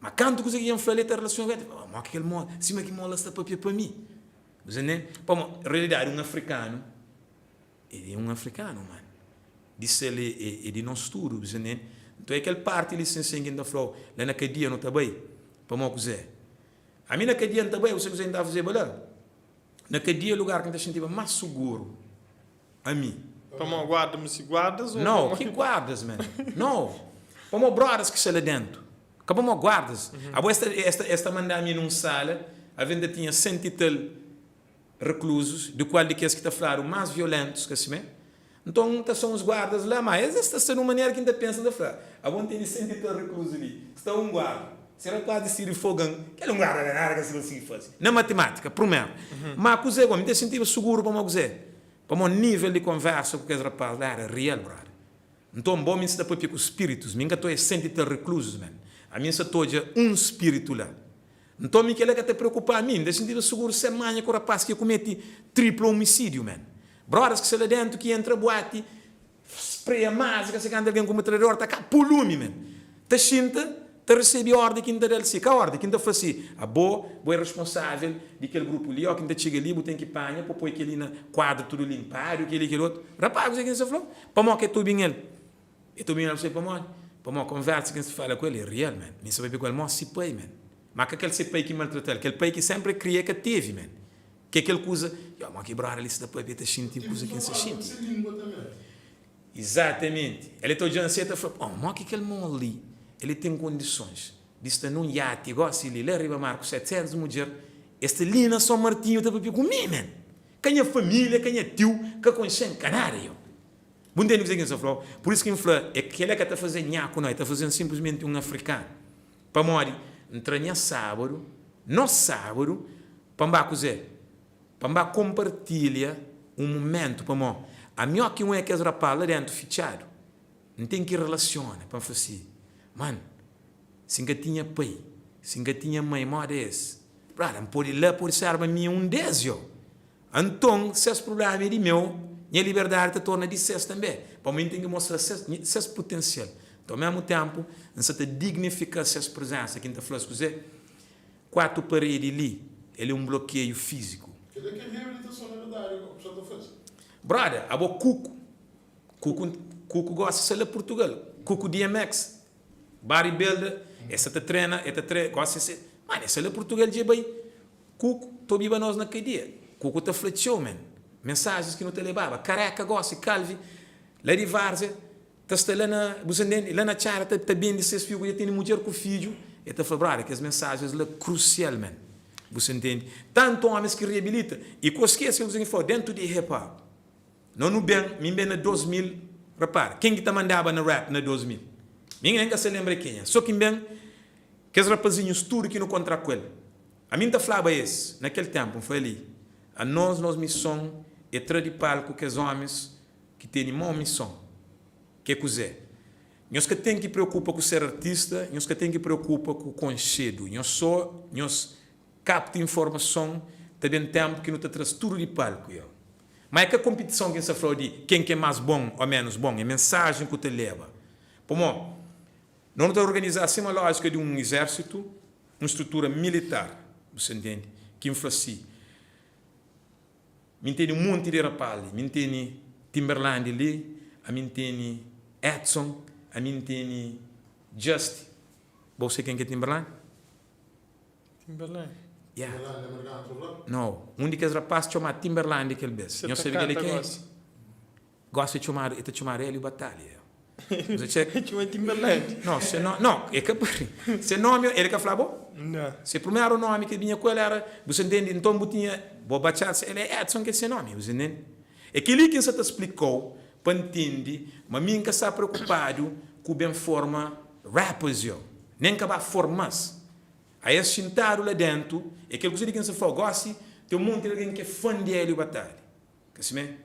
Ma kantu kuzê ki dja N fla li ta relasiona ku el, ta fla, Modi ki kel mo, sima ki mo la sta papia pa mi. Bu sa ntende? Pamodi realidadi un afrikanu. El é un afrikanu, man. Di sel é di nos tudu, bu sa ntende? Nton é kel parti li sin sin ki N ta fla-u, la na kadia nu ta bai. Pamodi kuzê? Ami na kadia N ta bai, bu sabe kuzê ki N ta fazeba la? Na kadia é lugar ki N ta xintiba más suguru, ami. Pamodi guarda mi si guardas ou Nau, ki guardas, man? Nau. Pamodi brodas ki sta la dentu. Ka pamodi guardas. Abo es ta, es ta, es ta manda mi nun sala, avi N ta tinha senti tal. Reclusos, di kual di kes ki ta fladu más violentus, ka simé? Nton, ta sta uns guardas la, má es es ta sta di un manera ki N ta pensa, N ta fla, Abo N tene senti tal recluso li, sta un guarda, si rapaz disidi foga-m, kel un guarda la nada ka sta konsigi faze. Na matimátika, prumeru. Má kuzê gomi, N ta xintiba suguru pamodi kuzê? Pamodi nível di konversa ku kes rapaz la éra real, brother. Nton, bo mi N sta papia ku spiritus, mi N ka ta oja senti tal reclusos, man. Ami N sta ta odja un spiritu la. Nton mi kela ka ta preokupa mi, N ta xintiba suguru sen manha ku rapaz ki kumeti triplo omisídiu man. Brothers ki sta la dentu ki entra buati spreia mazi ka se kantu algen ku metralhador ta ka po lumi man. Ta xinta ta resebe ordi ki N ta dal si ka ordi ki N ta fla si abo bo é responsavel di kel grupu li o ki N ta txiga li bu ten ki panha po poi keli na kuadru tudu linpadu keli kel otu. Rapaz kuzê ki N sta flau? Pamo ke ta obi-m el? E ta obi-m el pamodi? Pamodi konversa ki N sta fala ku el é real man. Mi N sta papia ku el mó si pai man. Ma ka kel se pai ki maltrata-l, kel pai ki sempri el kria e ka tevi man. Ke kel kuza, yo, mó ki brother li sta papia ta xinti kuza ki N sta xinti. Izatamenti. El ta odja-m si, el ta fla, Oh, mó ki kel mó li, el ten kondisons di sta nun iati gósi li, la riba mar ku 700 mudjer, el sta li na Son Martinhu ta papia ku mi, man! Ka nha família, ka nha tiu, ka konxe-m, ka nada, yo. Bu ntende kuzê ki N sta fla-u? Pur isu ki N fla, é kel-la ka ta faze nhaku, nau, el ta faze-m sinplismenti un afrikanu. Pamodi, N tra nha sábadu, nos sábadu, pa N ba kuzê? Pa N ba konpartilha un mumentu, pamó ami ó ki un é kes rapaz la dentu fitxadu, N ten ki relasiona pa N fla si, Man, si N ka tinha pai, si N ka tinha mai moda es, brada, N pode la, pode serba mi un des, yo. Anton, ses prubléma é di meu, nha liberdadi ta torna di ses tanbê, pamó N ten ki mostra ses ses putensial. Nton, omésmu ténpu, N sa ta dignifika ses prezénsa, ki N ta fla-s kuzê? 4 paredi li, el é un blokeiu fíziku. Kel-la ki é reabilitason na verdadi o pessoal ta faze. Brother, abo Kuku, Kuku, Kuku gosi sta la Portugal, Kuku DMX, Barry Builder, el sta ta trena, el ta tre, gosi se, mano, el sta la Portugal dja bai, Kuku ta obiba nos na kadia, Kuku ta fla txeu man, mensajens ki nu ta lebaba, Kareka gosi, Calvi, la di Várzea, Ta sta la na, bu sa ntende? La na txada ta, ta bende ses fiu ku dja tene mudjer ku fidju, e ta fla, brother, kes mensajens la krusial, man. Bu sa ntende? Tantu omis ki reabilita, i ko skese kel kuza ki N fla-u, dentu di hip hop, no nu ben, mi N ben na 2000, repara, ken ki ta mandaba na rap na 2000? Mi nen ka sa lenbra kenha, so ki N ben, kes rapazinhus tudu ki nu kontra ku el, ami N ta flaba es, na kel tenpu, N fla li, anos, nos mison e tra di palku kes omis ki tene mau mison. Ke kuzé? Nhos ka ten ki preokupa ku ser artista, nhos ka ten ki preokupa ku konxedu. Nhos so nhos kapta informason, ta ben tenpu ki nu ta tra-s tudu di palku. Yo. Ma é ka konpitison ki N sta fla-u di ken ki é más bon ô ménus bon, é mensajen ku ta leba. Pamó no nu ta organiza sima lójika di un izérsitu, un strutura militar, bu sa ntende, ki N fla si. Mi N tene un monti di rapaz li, mi N tene Timberland li, ami N tene Edson, ami N tene Just. Bo se ken ki é Timberland? Timberland? Yeah. Timberland é amerikanu ta fla? No, un di kes rapaz txoma Timberland kel bes. Se Nhos ta sabe kel-li kanta ken é? gosi. Gosi é txomadu, el ta txomadu Hélio Batalha. Você txeka? El txoma Timberland. No, se no, no, é ka se nomi, el ka fla bo? Não. Se primeru nomi ki el binha ku el era, bu sa ntende? Nton bu tinha, bo batxadu, el é Edson ki é se nomi, bu sa ntende? É kel-li ki N sa ta splika-u pa ntende ma mi N ka sta preokupadu ku ben forma rappers yo, nen ka ba forma-s. A es xintadu la dentu, é kel kuza di ki N sa fla-u, gosi ten un monti di algen ki é fan di Hélio Batalha. Ka simé?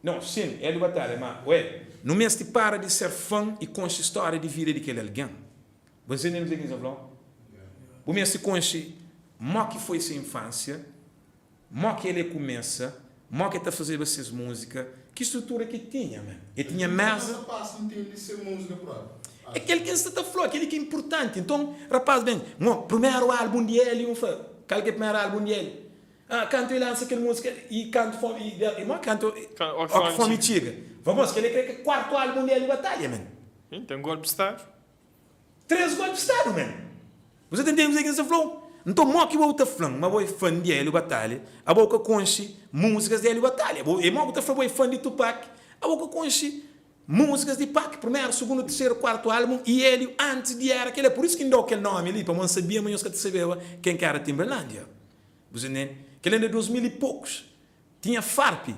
Não, sin, Hélio Batalha, ma, ué, nu meste para di ser fan i konxe stória di vida di kel algen. Bu ntende kuzê ki N sta fla-u? Bu meste konxe mó ki foi se infánsia, mó ki el e kumesa, mó ki el ta fazeba ses múzika, ki strutura ki el tinha, man. El tinha méza. É kel ki N sta ta fla-u, kel-li ki é inpurtanti. Nton, rapaz ben, Mo, primeru álbun di Hélio, N fla, kal ki é primeru álbun di Hélio? Ah, kantu e lansa kel múzika e kantu fomi e mo kantu Ó ki fomi txiga. Vamos, kel-li kre ke kuartu álbum di Hélio Batalha, man. Tem golpe de stadu. 3 golpe de stadu, man. Bu sa ta ntende kuzê ki N sta fla-u? Nton, mo ki bo ta fla-m ma bo é fan di Hélio Batalha, abo ka konxe múzikas di Hélio Batalha. Bo, e mo bu ta fla bo é fan di Tupac, abo ka konxe múzikas di Pac, primeru, sugundu, terseru, kuartu álbum e Hélio antis di era kel-la. Pur isu ki N da-u kel nomi li, pamodi N sabia ma nhos ka ta sabeba ken ki era Timbaland. Bu sa ntende? Kel anu é 2000 e poucos. Tinha Farp,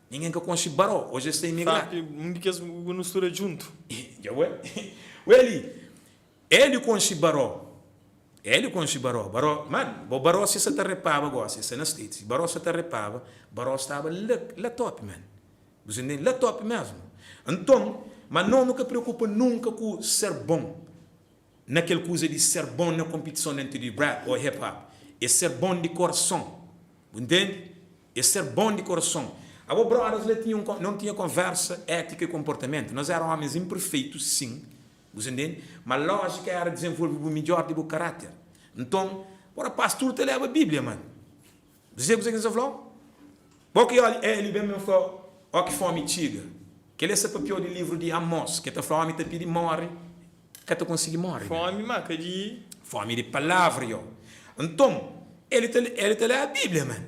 ninguém ka konxe Baró, hoje es ta imigradu. Farp, un di kes bu nu studa djuntu. Dja ué. Ué li, Hélio konxe Baró. Hélio konxe Baró. Baró, man, bo Baró si sa ta repaba gosi, e sta na States. Si Baró sa ta repaba, Baró staba la, la top, man. Bu sa ntende? La top mesmu. Nton, ma no nu ka preokupa nunka ku ser bon. Na kel kuza di ser bon na konpitison dentu di rap ô hip hop, é ser bon di korason. Bu ntende? É ser bon di korason. Abo brothers la tinha un não tinha konversa, étika i konportamentu. Nos éra ómis inperfeitu, sin, bu sa ntende? Ma lójika éra dizenvolve bu midjór di bu karáter. Nton, bo rapaz tudu ta leba Bíblia, man. Bu sabe kuzê ki N sta fla-u? Bo ki oli Eli ben ben fla-u, Ó ki fómi txiga. Kel-li é sta papiau di livru di Amos, ki el ta fla ómi ta pidi móre, ka ta konsigi móre. Fómi má ka di. Fómi di palavra, yo. Nton, Eli ta Eli ta leba Bíblia, man.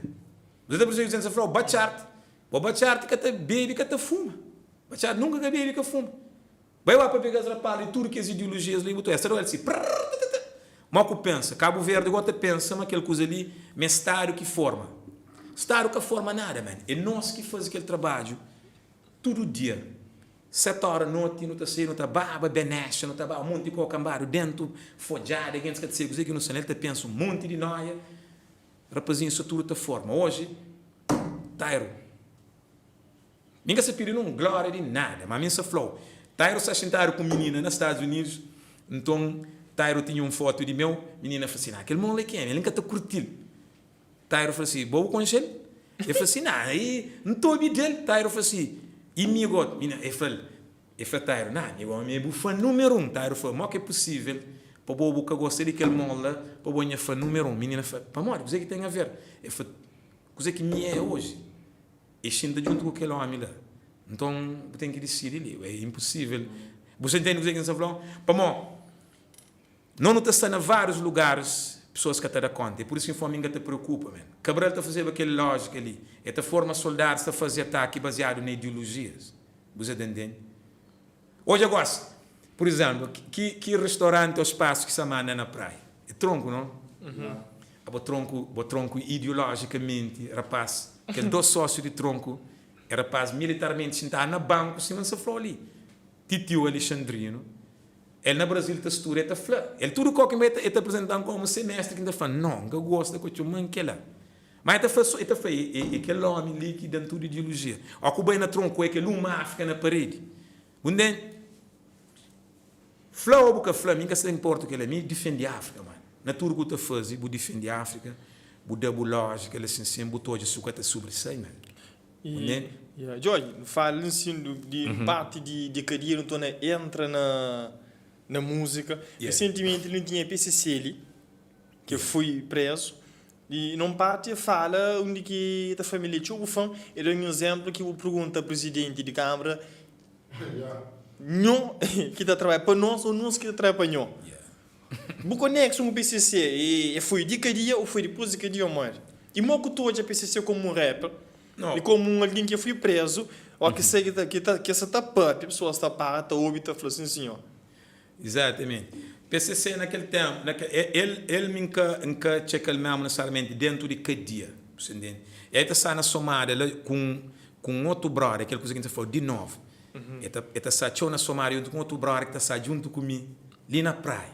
Bu ta persebi kuzê ki N sta fla-u? Batxarti. Bo batxarti ka ta bebe, ka ta fuma. Batxadu nunka ka bebe ka fuma. Bai wá pa pega-s rapaz di tudu kes ideolojias li bu ta oja. Es ta da el si prrrtititi. Mó ku pensa? Kabu Verdi gó ta pensa ma kel kuza li ma é stadu ki forma. Stadu ka forma nada man. É nos ki faze kel trabadju tudu dia. 7 ora noti nu ta sai nu ta baba benexa nu ta baba monti kau kanbadu dentu fodjada gentis ka ta sabe kuze ki nu sta nel ta pensa un monti di noia. Rapazinhu sta tudu ta forma. Oji Tairu. Mi ka sa pidi nun glória di nada, má mi N sa fla-u, Tairu sta xintadu ku un minina na Stadus Unidus, nton Tairu tinha un fotu di meu, minina fla si, Ná, kel mon la é kenha? El N ka ta kurti-l. Tairu fla si, Bo bu konxe-l? El fla si, Ná, i N ta obi del. Tairu fla si, I mi gó? Minina, el fla-l, el fla Tairu, Ná, mi gó, mi é bu fan númeru un. Tairu fla, Mó ki é pusível pa bo bu ka gosta di kel mon la, pa bo é nha fan númeru un? Minina fla, Pamodi? Kuzê ki ten aver? El fla, Kuzê ki mi é oji? E xinta djuntu ku kel ómi la. Nton, bu ten ki disidi li. É inpusível. Bu sta ntende kuzê ki N sta fla-u? Pamó, nos nu ta sta na várius lugaris, pesoas ka ta da kónta. É pur isu ki N fla-u, mi N ka ta preokupa, men. Cabral ta fazeba kel lójika li. El ta forma soldadus ta faze ataki baziadu na ideolojias. Bu sta ta ntende? Odja gósi, pur izénplu, ki ki restauranti ô spasu ki sta manda na praia? É tronku, no? Abo tronku, bo tronku ideolojikamenti, rapás, kel dos sósiu di tronku é rapás militarmenti xintadu na banku, sima N sta fla-u li. Titiu Alexandrino, el na Brazil ta studa, el ta fla, el tudu kau ki N bai el ta aprizenta-m kómu se méstri ki N ta fla, no, N ka gosta ku txoma-m kel-la. Ma el ta fla so, el ta fla, é kel ómi li ki da-m tudu ideolojia. Ó ku bai na tronku é kel uma Áfrika na paredi. Bu ntende? Fla ô bu ka fla, mi N ka sta inporta kel-la. Mi difende Áfrika, mano. Na tudu ku ta faze, bu difende Áfrika, bu da bu lójika la sin sin, bu ta odja si bu ka ta sobrisai, mano. Bu ntende? I, Djoy, nu fala li nsin di parti di kadia, nu torna entra na múzika. Resentimenti nu tinha PCC li. Ke fui prezu i non parti e fala undi ki ta familia txeu bu fan e da un izemplu ki bu pergunta presidenti di kamara nho ki ta trabadja pa nos ou nos ki ta trabadja pa nho bu konexon ku PCC e foi di kadia ou foi dipos di kadia ou modi i mo ku tu odja PCC komu un rapper i komu un algin ki fui prezu ou ki sai ki ta ki sa ta papia pesoas ta para ta obi ta fla sin sinhor. Exatamente. PCC na kel tempu, na kel, el, el mi nka, nka txeka-l mesmu nesesariamenti dentu di kadia, bu sta ntende? E el ta sta na somada la ku un, ku un otu brother, kel kuza ki N ta fla-u di novu. E ta, e ta sta txeu na somada djuntu ku un otu brother ki ta sta djuntu ku mi li na praia.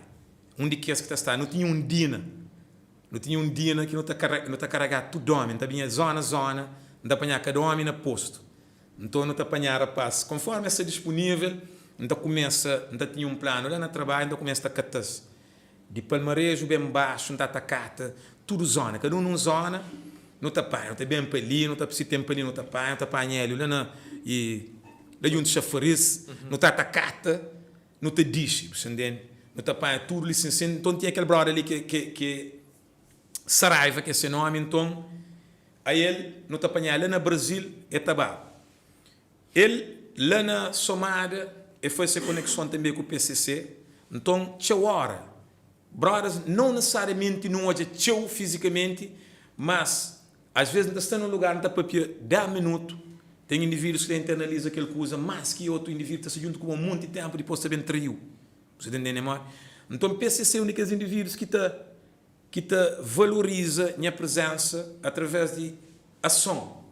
Un di kes ki ta sta, nu tinha un dina, nu tinha un dina ki nu ta kare, nu ta karegá tudu omi, nu ta binha zona zona, nu ta panhá kada omi na postu. Nton nu ta panha rapaz konformi es sta dispunivel, N ta kumesa, N ta tinha un planu la na trabadju, N ta kumesa ta kata-s di Palmareju ben baxu, N ta ta kata tudu zona, kada un nun zona nu ta panha, nu ta ben pa li, nu ta si ten pa li nu ta panha, nu ta panha Hélio la na i la djuntu Xafaris, nu ta ta kata, nu ta dixi, bu sta ntende? Nu ta panha tudu li sin sin, nton tinha kel broda li ke ke ke Saraiva ke se nomi, nton. Ael nu ta panhá la na Brasil e ta ba el la na Somada e faze se konexon tanbe ku PCC nton txeu ora brothers não nesesariamenti nu odja txeu fizikamenti mas as ves nu ta sta nun lugar nu ta papia 10 minutu ten individus ki ta internaliza kel kuza mas ki otu individu ta sta djuntu ku bo monti tenpu dipos ta ben traiu bu sa ta ntende modi nton PCC é un di kes individus ki ta ki ta valoriza nha prezensa através di ason.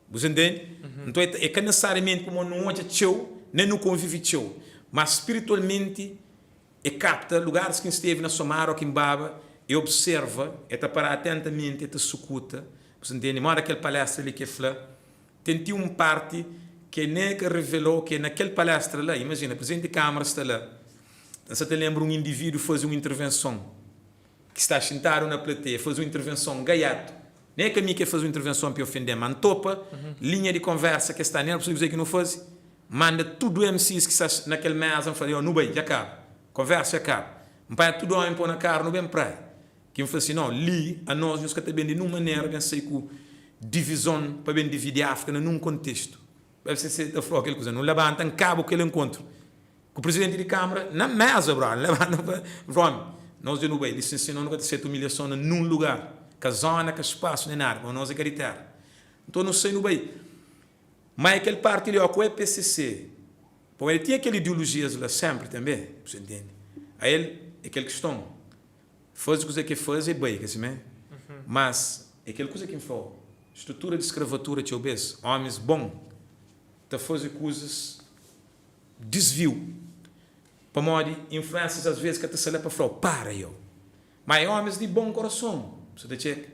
Bu sa ntende? Nton é ka nesesariamenti pamodi nu odja txeu, nen nu konvive txeu, mas spiritualmenti é kapta lugaris ki N stevi na Somada ô ki N baba, é observa, é ta para atentamenti, é ta sukuta. Bu sa ntende? Moda kel palestra li ki é fla, ten ti un parti ki é ne ka revelou ki é na kel palestra la, imajina, prizidenti di kamara sta la, N sa ta lenbra un individu faze un intervenson ki sta xintadu na plateia faze un intervenson gaiatu. Nen é ka mi ki faze un intervenson pa e ofende-m, ma N topa linha di konversa ki es sta nel. Bu sabe kuzê ki nu faze? N manda tudu MCs ki sta na kel meza, N fla, Yo, nu bai, dja kaba. Konversa dja kaba. N panha tudu omi, N po na karu, nu ben praia. Ki N fla si, No, li anos nhos ka ta ben di nun manera ben sai ku divizon pa ben dividi Áfrika na nun kontestu. FCC ta fla kel kuza. Nu labanta, N kaba ku kel enkontru. Ku presidenti di kamara na meza brother, n leba na fla omi, nos dja nu bai, lisensia nos nu ka ta seta umilhason na nun lugar, ka zona, ka spasu, nen nada, pamodi nos é ka di tera. Nton nu sai nu bai. Ma é kel parti li ó ku EPCC, pamodi el tinha kel ideolojias la senpri tanbe, bu sa ntende? Ael é kel kiston, faze kuze ki e faze e bai, ka simé? Mas é kel kuza ki N fla-u, strutura di skravatura txeu bes, omis bon ta faze kuzas disviu, pamodi influensias as ves ka ta sta la pa fla-u para yo. Ma é omis di bon korason, bu sa ta txeka?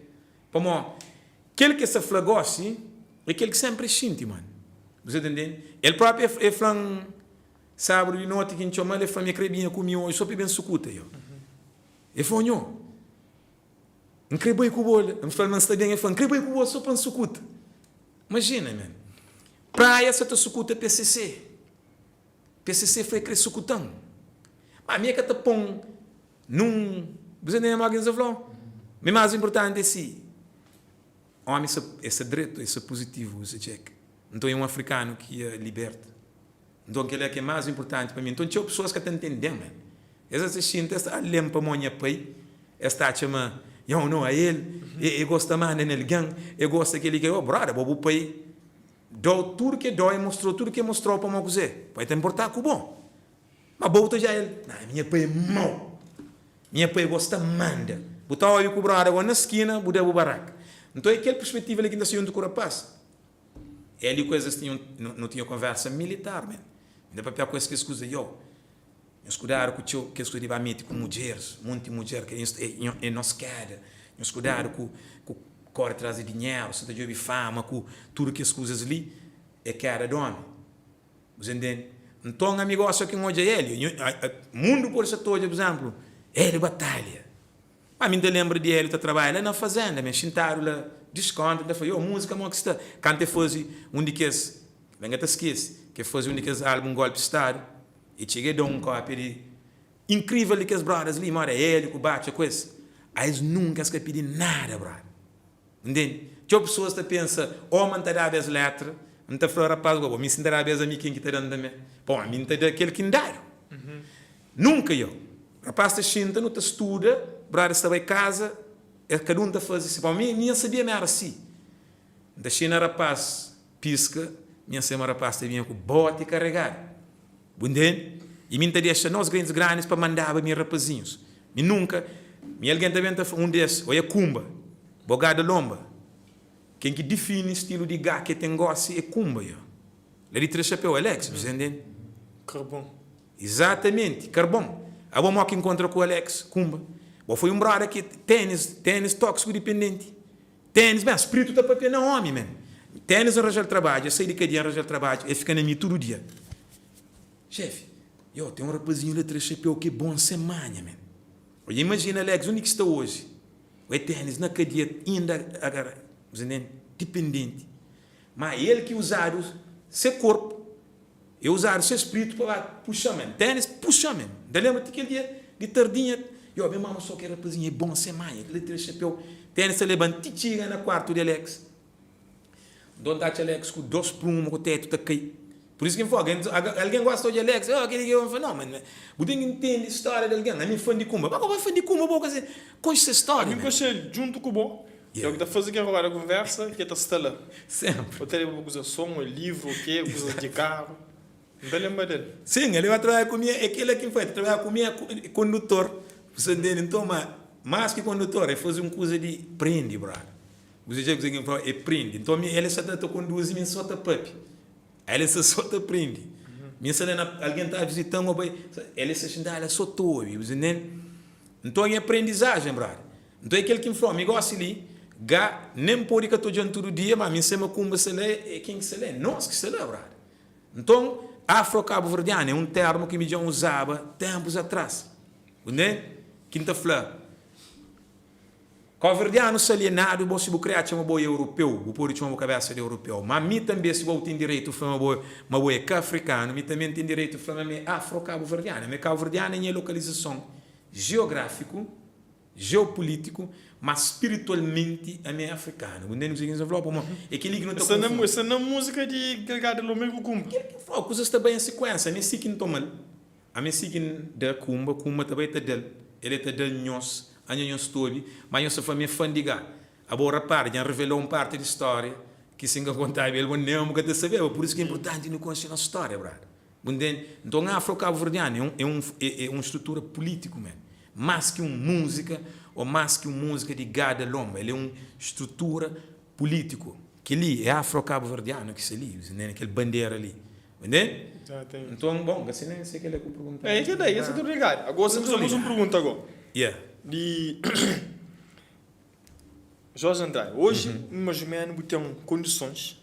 Pamodi kel ki es ta fla gosi é kel ki senpri es xinti, mano. Bu sa ta ntende? El propi el fla-m sabru di noti ki N txoma-l, el fla-m el kre binha ku mi oji so pa el ben sukuta yo. El fla, Nho, N kre bai ku bo. N fla-l ma N sta ben. El fla, N kre bai ku bo so pa N sukuta. Imajina, man. Praia sa ta sukuta PCC. PCC fla el kre sukuta-m. Ma mi e ka ta pô-m Nun, bu sa ntende modi ki N sa fla-u? Mi más inpurtanti é si ómi sa é sa dretu, é sa puzitivu, bu sa txeka. Nton é un afrikanu ki ia liberta. Nton kel-la ki é más inpurtanti pa mi. Nton txeu pesoas ka ta ntende-m, man. Es ta xinti, es ta ale-m pamodi nha pai, es ta atxa ma, nau, nau, ael e gosta manda na algen, e gosta kel-li, kel-li. Oh, brother, bo bu pai da-u tudu ki e da-u, e mostra-u tudu ki e mostra-u pamodi kuzê? Pai ta inporta ku bo. Ma bo bu ta odja el, na nha pai é mau, nha pai gosta manda. Bu ta obi ku broda go na skina, bu da bu baraka. Nton é kel perspetiva li ki N ta sta djuntu ku rapaz. El i ku es, es tinha un, nu tinha konversa militar men. N ta papia ku es kes kuza, yo, nhos kudadu ku txeu kes kuza di ba mete ku mudjeris, monti mudjer, ke é nos keda. Nhos kudadu ku ku kore tras di dinheru, sa ta djobe fama ku tudu kes kuzas li, é keda di omi. Bu sa ntende? Nton, ami gosi ki N odja Hélio, mundu pode sa ta odja, pur izénplu, Hélio Batalha. Má mi N ta lenbra di Hélio ta trabadja la na fazénda, mi xintadu la diskonta, N ta fla, Yo, múzika modi ki sta? Kantu el faze un di kes, N ka ta skese, ki el faze un di kes álbun Golpi Stadu, el txiga el da un kópia di inkrível di kes brodas li, moda Hélio ku Batxa ku es. A es nunka es ka pidi nada, brother. Ntende? Txeu pesoas ta pensa, Oh, ma N ta daba es letra, N ta fla rapaz, Bo, mi si N ta daba es, ami ken ki ta da-m tanbe? Pô, ami N ta da kel ki N dadu. Nunka yo. Rapaz ta xinta, nu ta studa, brothers ta bai kaza, es kada un ta faze si. Pô, mi mi N sabia ma éra si. N ta xina rapaz piska, mi N sabia ma rapaz ta binha ku boti karegadu. Bu ntende? I mi N ta dexa nos gentis grandis pa mandaba mi rapazinhus. Mi nunka, mi algen ta ben ta fla, un di es, Oia Kumba, bo gada lonba. Ken ki difini stilu di gá ke ten gosi é Kumba, yo. La di Três-Chapéu, Alex, bu sa ntende? Karbon. Izatamenti, karbon. Abo mo ki nkontra ku Alex, Kumba? Bo foi un broda ki tenis, tenis tóksiku dipendenti. Tenis, ben, spritu ta papia na omi, men. Tenis N ranja-l trabadju, el sai di kadia, N ranja-l trabadju, el fika na mi tudu dia. Xefi, yo, ten un rapazinhu la tra xapéu ki é bon sen manha, men. Odja, imajina Alex, undi ki sta oji? Oi, tenis na kadia inda agara, bu sa ntende? Dipendenti. Ma el ki uzadu se korpu, E uzadu se spritu pa ba puxa-m en. Tenis puxa-m en. N ta lenbra ti kel dia di tardinha, yo, ben mama so kel rapazinhu é bon se manha, kel-li tra xapéu. Tenis ta leba-m ti txiga na kuartu di Alex. Nton N ta atxa Alex ku dos prumu ku tetu ta kai. Pur isu ki N fla, algen gosta di odja Alex, oh kel-li ki N fla, no, ma bu ten ki ntende stória di algen. Ami N fan di Kumba. Ba, bo ba fan di Kumba, bo ka konxe se stória. Ami N konxe-l djuntu ku bo. É o ki ta faze kel roda konversa ki el ta sta la. Senpri. Ô ta leba kuza son, ô livru, ô ke, kuzas di karu. N ta lenbra del. Sin, el ba trabadja ku mi, é kila ki N fla, el ta trabadja ku mi é kondutor. Bu sta ntende? Nton, ma más ki kondutor, el faze un kuza di prende, brother. Bu sta dja kuzê ki N fla? É prende. Nton, mi, el sta ta konduzi, mi N sô ta papia. El sta sô ta prende. Mi N sta la na, algen ta vizita-m ô bai, el sta xintadu la sô ta obi. Bu sta ntende? Nton, é aprendizajen, brother. Nton é kel ki N fla-u, mi gósi li, ga nen pode ka ta odja-m tudu dia, má mi N sai ma kumba sta la, é ken ki sta la? É nos ki sta la, brada. Nton, afro-kabuverdianu é un térmu ki mi dja N uzaba ténpus atrás, bu ntende? Ki N ta fla, Kauverdianu sta alienadu, bo si bu kre atxa ma bo é europeu, bu pode txoma bu kabésa di europeu, má mi tanbe, si bo bu ten direitu fla ma bo ma bo é ka afrikanu, mi tanbe N ten direitu fla ma mi é afro-kabuverdianu. Mi é kauverdianu é nha lokalizason jeográfiku. Jeopulítiku, má spiritualmenti ami é afrikanu. Bu ntende kuzê ki N sta fla-u? Pamodi é kel-li ki nu ta konfundi. Sta na múzika di kel gada Lomé ku Kumba. Kel ki N fla-u, kuzas ta bai en sikuénsia. Ami é si ki N toma-l, ami é si ki N da Kumba, Kumba ta bai ta da-l, el é ta da nhos, anha nhos ta obi, má nhos ta fla mi é fan di gá. Abo rapara, dja N revela-u un párti di stória. Ki si N ka kontaba el, bo nen bu ka ta sabeba. Pur isu ki é inpurtanti nu konxe nos stória, brada. Bu ntende? Nton, afro-kabuverdianu é un, é un, é un strutura pulítiku mésmu. Más ki un múzika ô más ki un múzika di gada lonba, el é un strutura pulítiku. Kel-li é afro-kabuverdianu ki sta li, bu ntende? Kel bandera li. Bu ntende? Nton, bon, ka si nen si é kel-la ki bu perguntaba. É kel-la, esa tudu ligadu. Agó, si bu faze un pergunta agó. Yeah. Di. Jorge Andrade, oji mais ou menos bu ten kondisons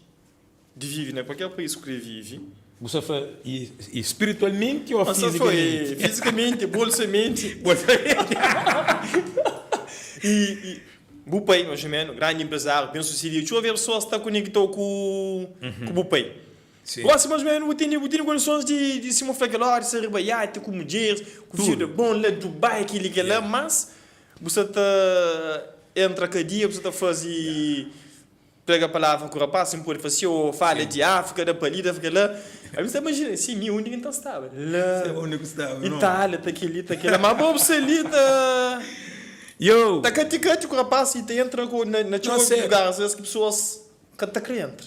di vive na kualker país ku kre vive. Bu sta fla e spiritualmenti ou fizikamenti? Fizikamenti, bolsamenti. E bu pai mais ou menos, grandi empresário, ben susedidu, txeu ves pesoas ta konekta-u ku bu pai. Gosi mais ou menos bu tene bu tene kondisons di di sima fla kel óra di sta riba iate ku mudjeris, ku vida bon la Dubai, kili kila, mas Bu sta ta entra kadia, bu sta ta faze prega palavra ku rapaz, sin pode fase ô fala di Áfrika, da pa li, da pa kel la. Ami N sta imajina, si mi undi ki N ta staba? La Itália, ta kel-li, ta kel-la. Má bo bu sta li ta ta kati-kati ku rapaz i ta entra na txeu lugar, asves ki pesoas ka ta kre entra.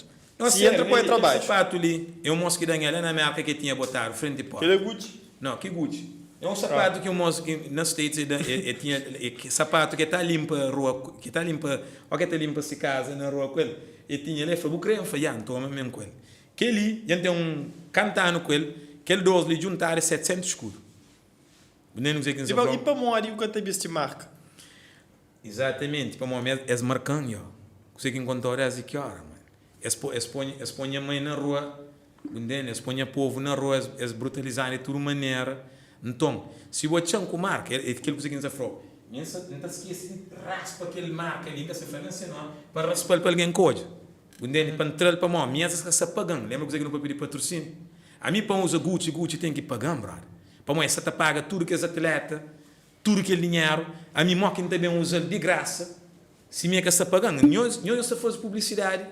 Si entra ku e trabadju. Kel sapatu li é un mos ki da-m el la na Mérka ki el tinha botadu frenti porta. Kel é Gucci? Nau, ki Gucci? É un sapatu ki un mos ki na States el da el tinha el sapatu ki el ta linpa rua ki ta linpa ó ki el ta linpa si kaza na rua ku el el tinha el el fla bu kre? N fla ya N toma mi N ku el. Kel li dja N ten un kantanu ku el kel dos li djuntadu é 700 skudu. Bu ntende kuzê ki N sta fla-u? I pamodi bu ka ta bisti marka? Izatamenti, pamodi es marka-m yo. Kuzê ki N konta-u désdi ki óra, man? Es po, es po, es po nha mai na rua, bu ntende? Es po nha povu na rua, es, es brutaliza-m di tudu manera. Nton, si bu atxa-m ku marka, é, é kel kuza ki N ta fla-u, mi N sa, N ta skese di raspa kel marka li, N ka sa fla nen se nómi, pa raspa-l pa algen ka odja, bu ntende? Pa N tra-l, pamodi mi es ka sa paga-m. Lenbra kuzê ki nu papia di patrusíniu? Ami pa N uza Gucci, Gucci ten ki paga-m, brother, pamodi es sa ta paga tudu kes atleta Tudu kel dinheru, ami mó ki N ta ben uza-l di grasa, si mi é ka sta paga-m? Nhos, nhos sta faze publisidadi.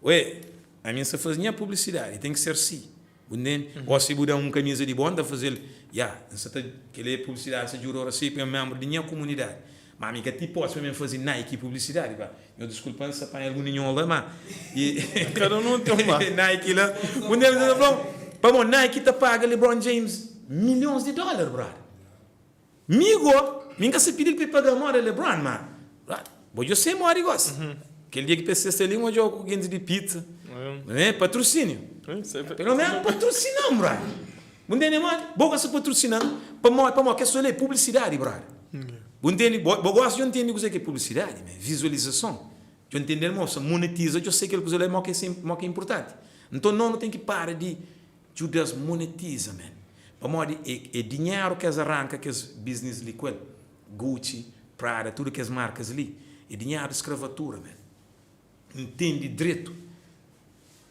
Ué, ami N sta faze nha publisidadi, ten ki ser si. Bu ntende? Ó si bu da-m un kamiza di bo, N ta faze-l, ya, N sta ta, kel-li é publisidadi, N sta djuda Oracy pa é un ménbru di nha kumunidadi. Má ami ka ti pode pa mi N faze Nike publisidadi, ba. Nhos diskulpa-m si ta panha algun di nho la, má e Kada un ten un marka. Nike la, bu ntende kuzê ki N ta fla-u? Pamodi Nike ta paga LeBron James milhons di dólar, brother. Mi go, mi nka sa pidil pa e paga moda Lebron, ma bo djo sai modi gosi. Kel dia ki pe sesta li, N odjau ku gentis di pizza, ne, patrusiniu. Pelo menu patrusina-m, brother. Bu ntende modi? Bo ka sa patrusina-m pamodi, pamodi kes li é publisidadi, brother. Bu ntende? Bo, bo gosi djo ntende kuze ki é publisidadi, man, vizualizason. Djo ntende-l mo sa monetiza, djo sai kel kuze la mo ki é, mo ki é inpurtanti. Nton, no, no ten ki para di Djuda-s monetiza man. Pamodi é dinheru ki es arranka kes business li ku el. Gucci, Prada, tudu kes markas li é dinheru di skravatura man. Ntende dretu.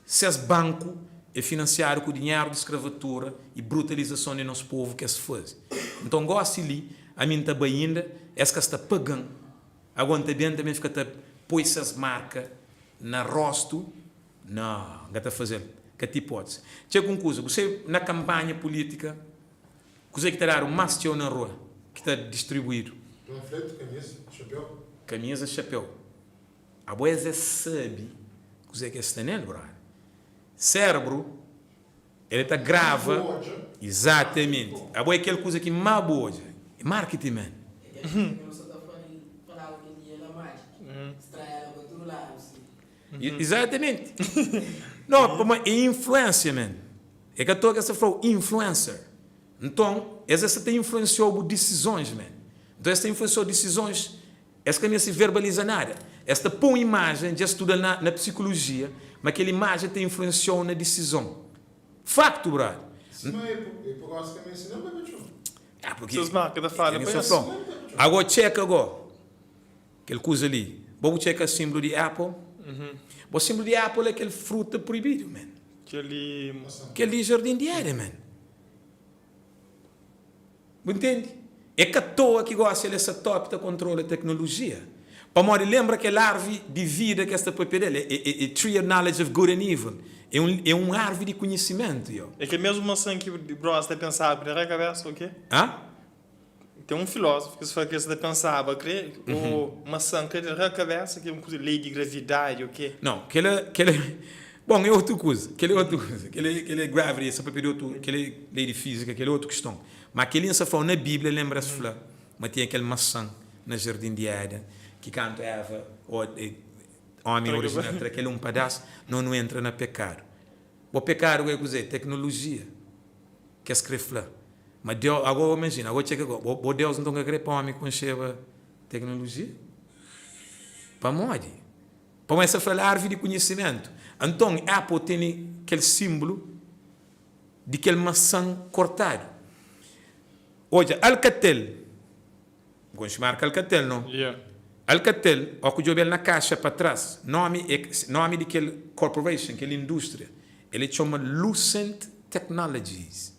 Ses banku é finansiadu ku dinheru di skravatura i brutalizason di nos povu ki es faze. Nton gosi li ami nta bai inda es ka sta pagan. Ago nta ben ta ben fika ta poi ses marka na rostu. Nau, N ka ta faze-l. Ka ti ipótisi. Txeka un kuza, bu sabe na kanpanha pulítika kuzê ki ta dadu más txeu na rua, ki ta distribuídu? Panfletu, kamiza, xapéu. Kamiza, xapéu. Abo es es sabe kuzê ki es sta nel, brother. Sérbru, el ta grava. Bu odja. Izatamenti. Abo é kel kuza ki má bu odja. É marketing, man. É kel kuza ki nu sta ta fla di falaba kel dia la Magic. Straela pa tudu ladu si. Exatamente. No, pamodi é influência, man. É ka toa ki es ta fla-u influencer. Nton, es sta ta influensiau bu disizons, man. Nton, es ta influensiau disizons, es ka meste verbaliza nada. Es ta pô un imajen, dja es studa na na psikolojia, ma kel imajen ta influensiau na disizon. Faktu, brother. Sima é é pa gosi ka meste nen bebe txeu. Ah, porque Ses marka ta fala pa es. Ago txeka go. Kel kuza li. Bo bu txeka sinblu di Apple? Bo sinblu di Apple é kel fruta proibidu, man. Kel di. Kel di jardin di Éden, man. Bu ntende? É ka toa ki gosi el é sa top ta kontrola teknolojia. Pamodi lenbra kel arvi di vida ki es ta papia del, é, é, é tree of knowledge of good and evil. É un, é un arvi di konhisimentu, yo. É kel mesmu masan ki bros ta pensaba ku na kabesa, o ke? Hã? Ten un filósofu ki fla ki es ta pensaba kre o masan kre da kabesa ki é un kuza lei di gravidadi o ke. Não, kela kela bon é otu kuza, kela é otu kuza, kela kela é gravity, sta papia di otu, kela é lei di fízika, kela é otu kiston. Ma keli N sta fla-u na Bíblia, lenbra es fla ma tinha kel masan na jardin di Éden ki kantu Eva ô ómi orijinal tra kel un padás, no nu entra na pekadu. Bo pekadu é kuzê? Teknolojia ki es krê fla. Ma Deus, ago imajina, ago txeka go, bo Deus nton ka krê pa ómi konxeba teknolojia? Pamodi? Pamodi es ta fla-l arvi di konhisimentu. Anton Apple tene kel sinblu di kel masan kortadu. Odja, Alcatel, bu konxe marka Alcatel, no? Yeah. Alcatel, ó ku djobe-l na kaxa pa tras, nomi é, nomi di kel corporation, kel indústria, el é txoma Lucent Technologies.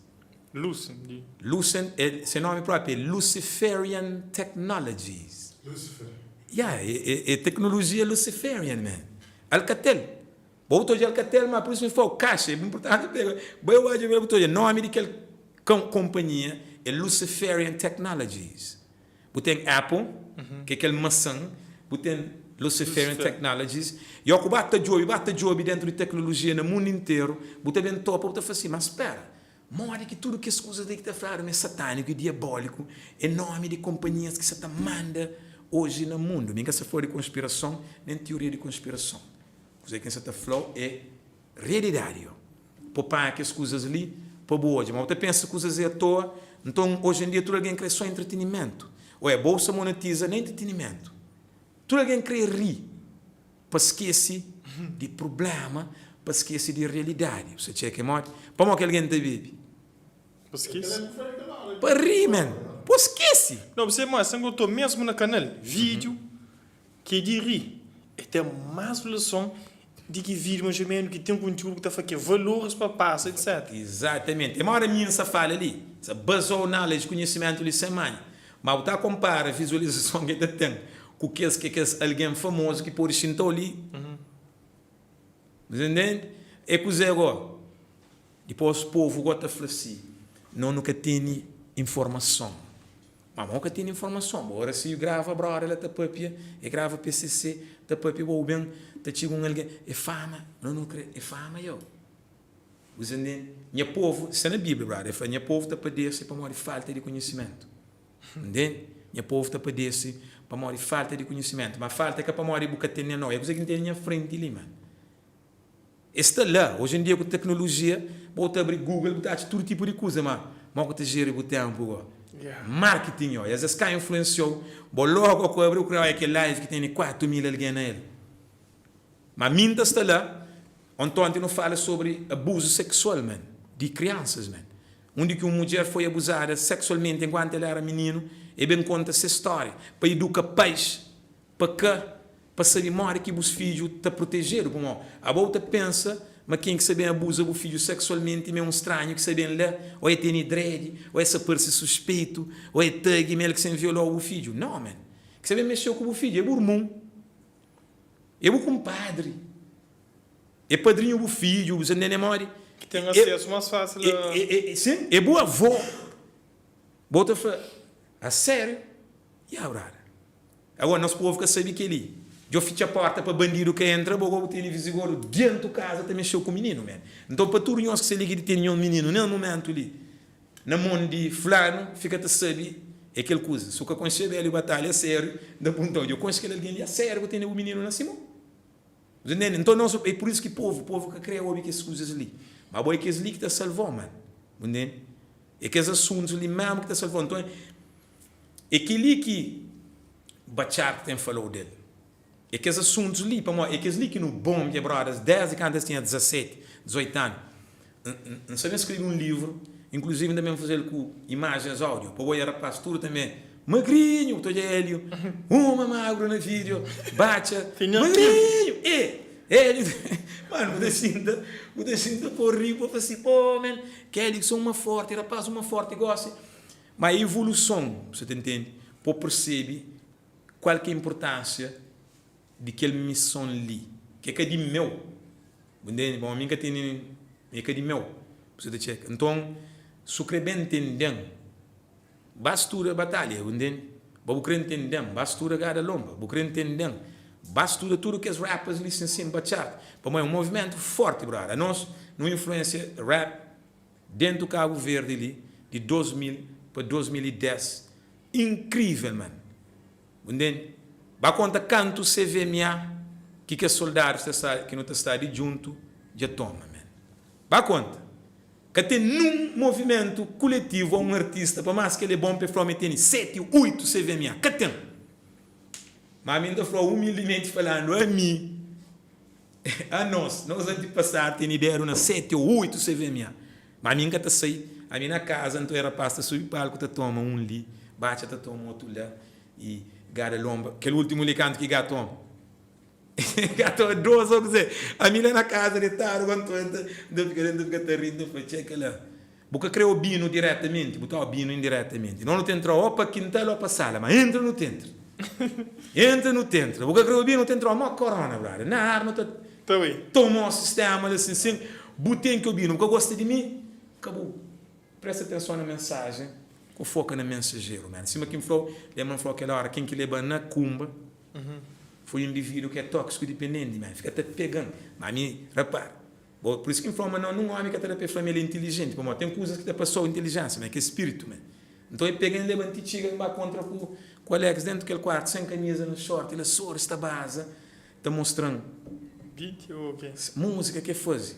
Lucent, di. Lucent, é, se nomi propi é Luciferian Technologies. Lucifer. Yeah, é, é, é teknolojia Luciferian, man. Alcatel. Bo ta odja Alcatel, ma pur isu mi fla-u, kaxa, é inportanti pega. Bai odja, bu ta odja nomi di kel kompanhia é Luciferian Technologies. Bu ten Apple, ki é kel masan, bu ten Luciferian Technologies. I ó ku ba ta djobe, ba ta djobe dentu di teknolojia na mundu interu, bu ta ben topa, bu ta fla si, ma spera, modi ki tudu kes kuzas li ki ta fladu ma é sataniku i diaboliku é nomi di konpanhias ki sa ta manda oji na mundu? Mi ka sa fla di konspirason, nen tioria di konspirason. Kuzê ki N sa ta fla-u é realidadi. Yo po panha kes kuzas li pa bu odja ma bu ta pensa kuzas é atoa. Nton, oji en dia tudu algen krê sô entretenimentu. Oia, bolsa monetiza na entretenimentu. Tudu algen krê ri pa skese di prubléma, pa skese di realidadi. Bu sa txeka é modi? Pamodi ki algen ta bebe? Pa skese. Pa ri, man. Pa skese. Não, você mas você gostou mesmo na canal, vídeo Ki di ri e ten más relason di ki vídiu más o ménu ki ten kontiúdu ki ta fla ke valoris pa pasa etc. Izatamenti. É moda mi N sa fala li, sa bazou knowledge, konhisimentu li sen manha. Ma bu ta konpara vizualizason ki el ta ten ku kes ki é kes algen famozu ki pode xinta-u li. Bu ta ntende? É kuzê go? Dipôs povu go ta fla si, No nu ka tene informason. Ma bo ka tene informason, bo ora si grava brother la ta papia, e grava PCC ta papia bo ben ta txiga un algen, e fama, no nu kre, e fama yo. Bu sa ntende? Nha povu, sta na biblia brother, e fla nha povu ta padese pamodi falta di konhisimentu. Ntende? Nha povu ta padese pamodi falta di konhisimentu, ma falta é ka pamodi bu ka tene no, é kuze ki N tene nha frenti li man. Es sta la. Oji en dia ku teknolojia, bo ta abri Google bu ta atxa tudu tipu di kuza, ma mo ku ta jeri bu tempu go? Marketing yo, es es ka influensiou bo logo ku abri bu kre oia kel live ki tene 4000 algen na el. Ma mi nta sta la, ontonti nu fala sobri abuzu seksual man, di kriansas man. Undi ki un mudjer foi abuzada seksualmenti enkuantu el era mininu, e ben konta se storia pa iduka pais Pa ka pa sabe modi ki bus fidju ta protejedu. Pamodi abo bu ta pensa ma ken ki sa ben abuza bu fidju seksualmenti ma é un stranhu ki sa ben la, ô é tene dredi, ô é sa parse suspeitu, ô é tagi ma el ki sa violou bu fidju. Nau, man. Ki sa ben mexeu ku bu fidju é bu irmon, é bu kunpadri, é padrinhu bu fidju, bu sa ntende modi? Ki ten asesu más fásil a. Sin, é bu avó. Bo ta fla, A sériu? Ya, brada. Agora nos povo ka sabi keli. Djo fitxa porta pa bandido ka entra bo gogo tene vizigodo dento casa ta mexeu ku minino man. Nton pa tudo nhos ki sta li ki di tene nhos minino nes momento li na mon di fulano fika ta sabi é kel kuza. Su ka konxe Belio Batalha a serio nta perguntau djo konxe kel algen li a serio ku tene bu minino na si mon? Bu ta ntende? Nton nos é por isso ki povo povo ka kre obi kes kuzas li. Ma bo é kes li ki ta salvau man. Bu ntende? É kes assuntos li mesmo ki ta salvau. Nton É kel-li ki Batchart ten falou del. É kes asuntus li, pamodi é kes li ki nu bonbia brothers desdi kantu es tinha 17, 18 anu. N sa ben skrebe un livru, inkluzivi N ta ben faze-l ku imajens audio, pa bo oja rapaz tudu tanbe magrinhu, bu ta oja Hélio, uma magru na video, Batcha, magrinhu, e Hélio, manu bu ta xinta, bu ta xinta pa ri, pa fla si, po man, kel Hélio ki so uma forti, rapaz uma forti gosi. Ma evoluson, bu sa ta ntende, pa bu persebe kual ki é inpurtánsia di kel mison li, ki é ka di meu, bu ntende? Pamodi mi N ka tene, é ka di meu, bu sa ta txeka. Nton, si bu krê ben ntende-m. Ba studa batalha, bu ntende? Ba bu kre ntende-m, ba studa Gada Lomba, bu kre ntende-m, ba studa tudu kes rappers li sin sin, ba txarta. Pamodi é un movimentu forti, brother. Anos nu influensia rap dentu Kabu Verdi li di 2000 pa 2010, inkrivel, man. Bu ntende? Ba konta kantu CVMA ki kes soldadus ta sta, ki nu ta sta di djuntu dja toma, man. Ba konta. Ka ten nun movimentu kuletivu o un artista, pa más ki el é bon pa el fla ma el tene seti, oitu CVMA. Ka ten! Má ami N ta fla umildimenti falandu, ami, anos, nos antipasadu tene dedu na seti o oitu CVMA. Má ami N ka ta sai, ami na kaza, nton e rapás ta subi palku ta toma un li, batxa ta toma otu la i gada lonba. Kel ultimu li kantu ki gá toma? Gato 2 ô kuzê? Ami la na kaza detadu kantu N ta N ta fika N ta fika ta ri N ta fla, Txeka la, bu ka kre obi-nu diretamenti, bu ta obi-nu indiretamenti. Nos nu ta entra ô pa kintal ô pa sala, ma entra nu ta entra. Entra nu ta entra. Bu ka kre obi-nu, nu ta entra mó korona, brother. Na ar nu ta toma sistéma la sin sin. Bu ten ki obi-nu. Bu ka gosta di mi? Ka bu. Presta atenson na mensajen ku foka na mensajeru, man. Sima ki N fla-u, lenbra N fla-u kel óra, ken ki leba-m na kumba foi un indivídu ki é tóksiku dipendenti, man. Fika ta pega-m. Ma mi, rapara, bo, pur isu ki N fla-u ma nau, nun ómi ka ta da pa e fla ma el é intilijenti, pamodi ten kuzas ki ta pasa-u intelijénsia, ma é ke spiritu, man. Nton e pega-m, e leba-m ti txiga, N ba kontra ku ku Alex dentu kel kuartu, sen kamiza, na xorti, la soris ta baza, ta mostra-m Beat ô ke? Múzika ki e faze.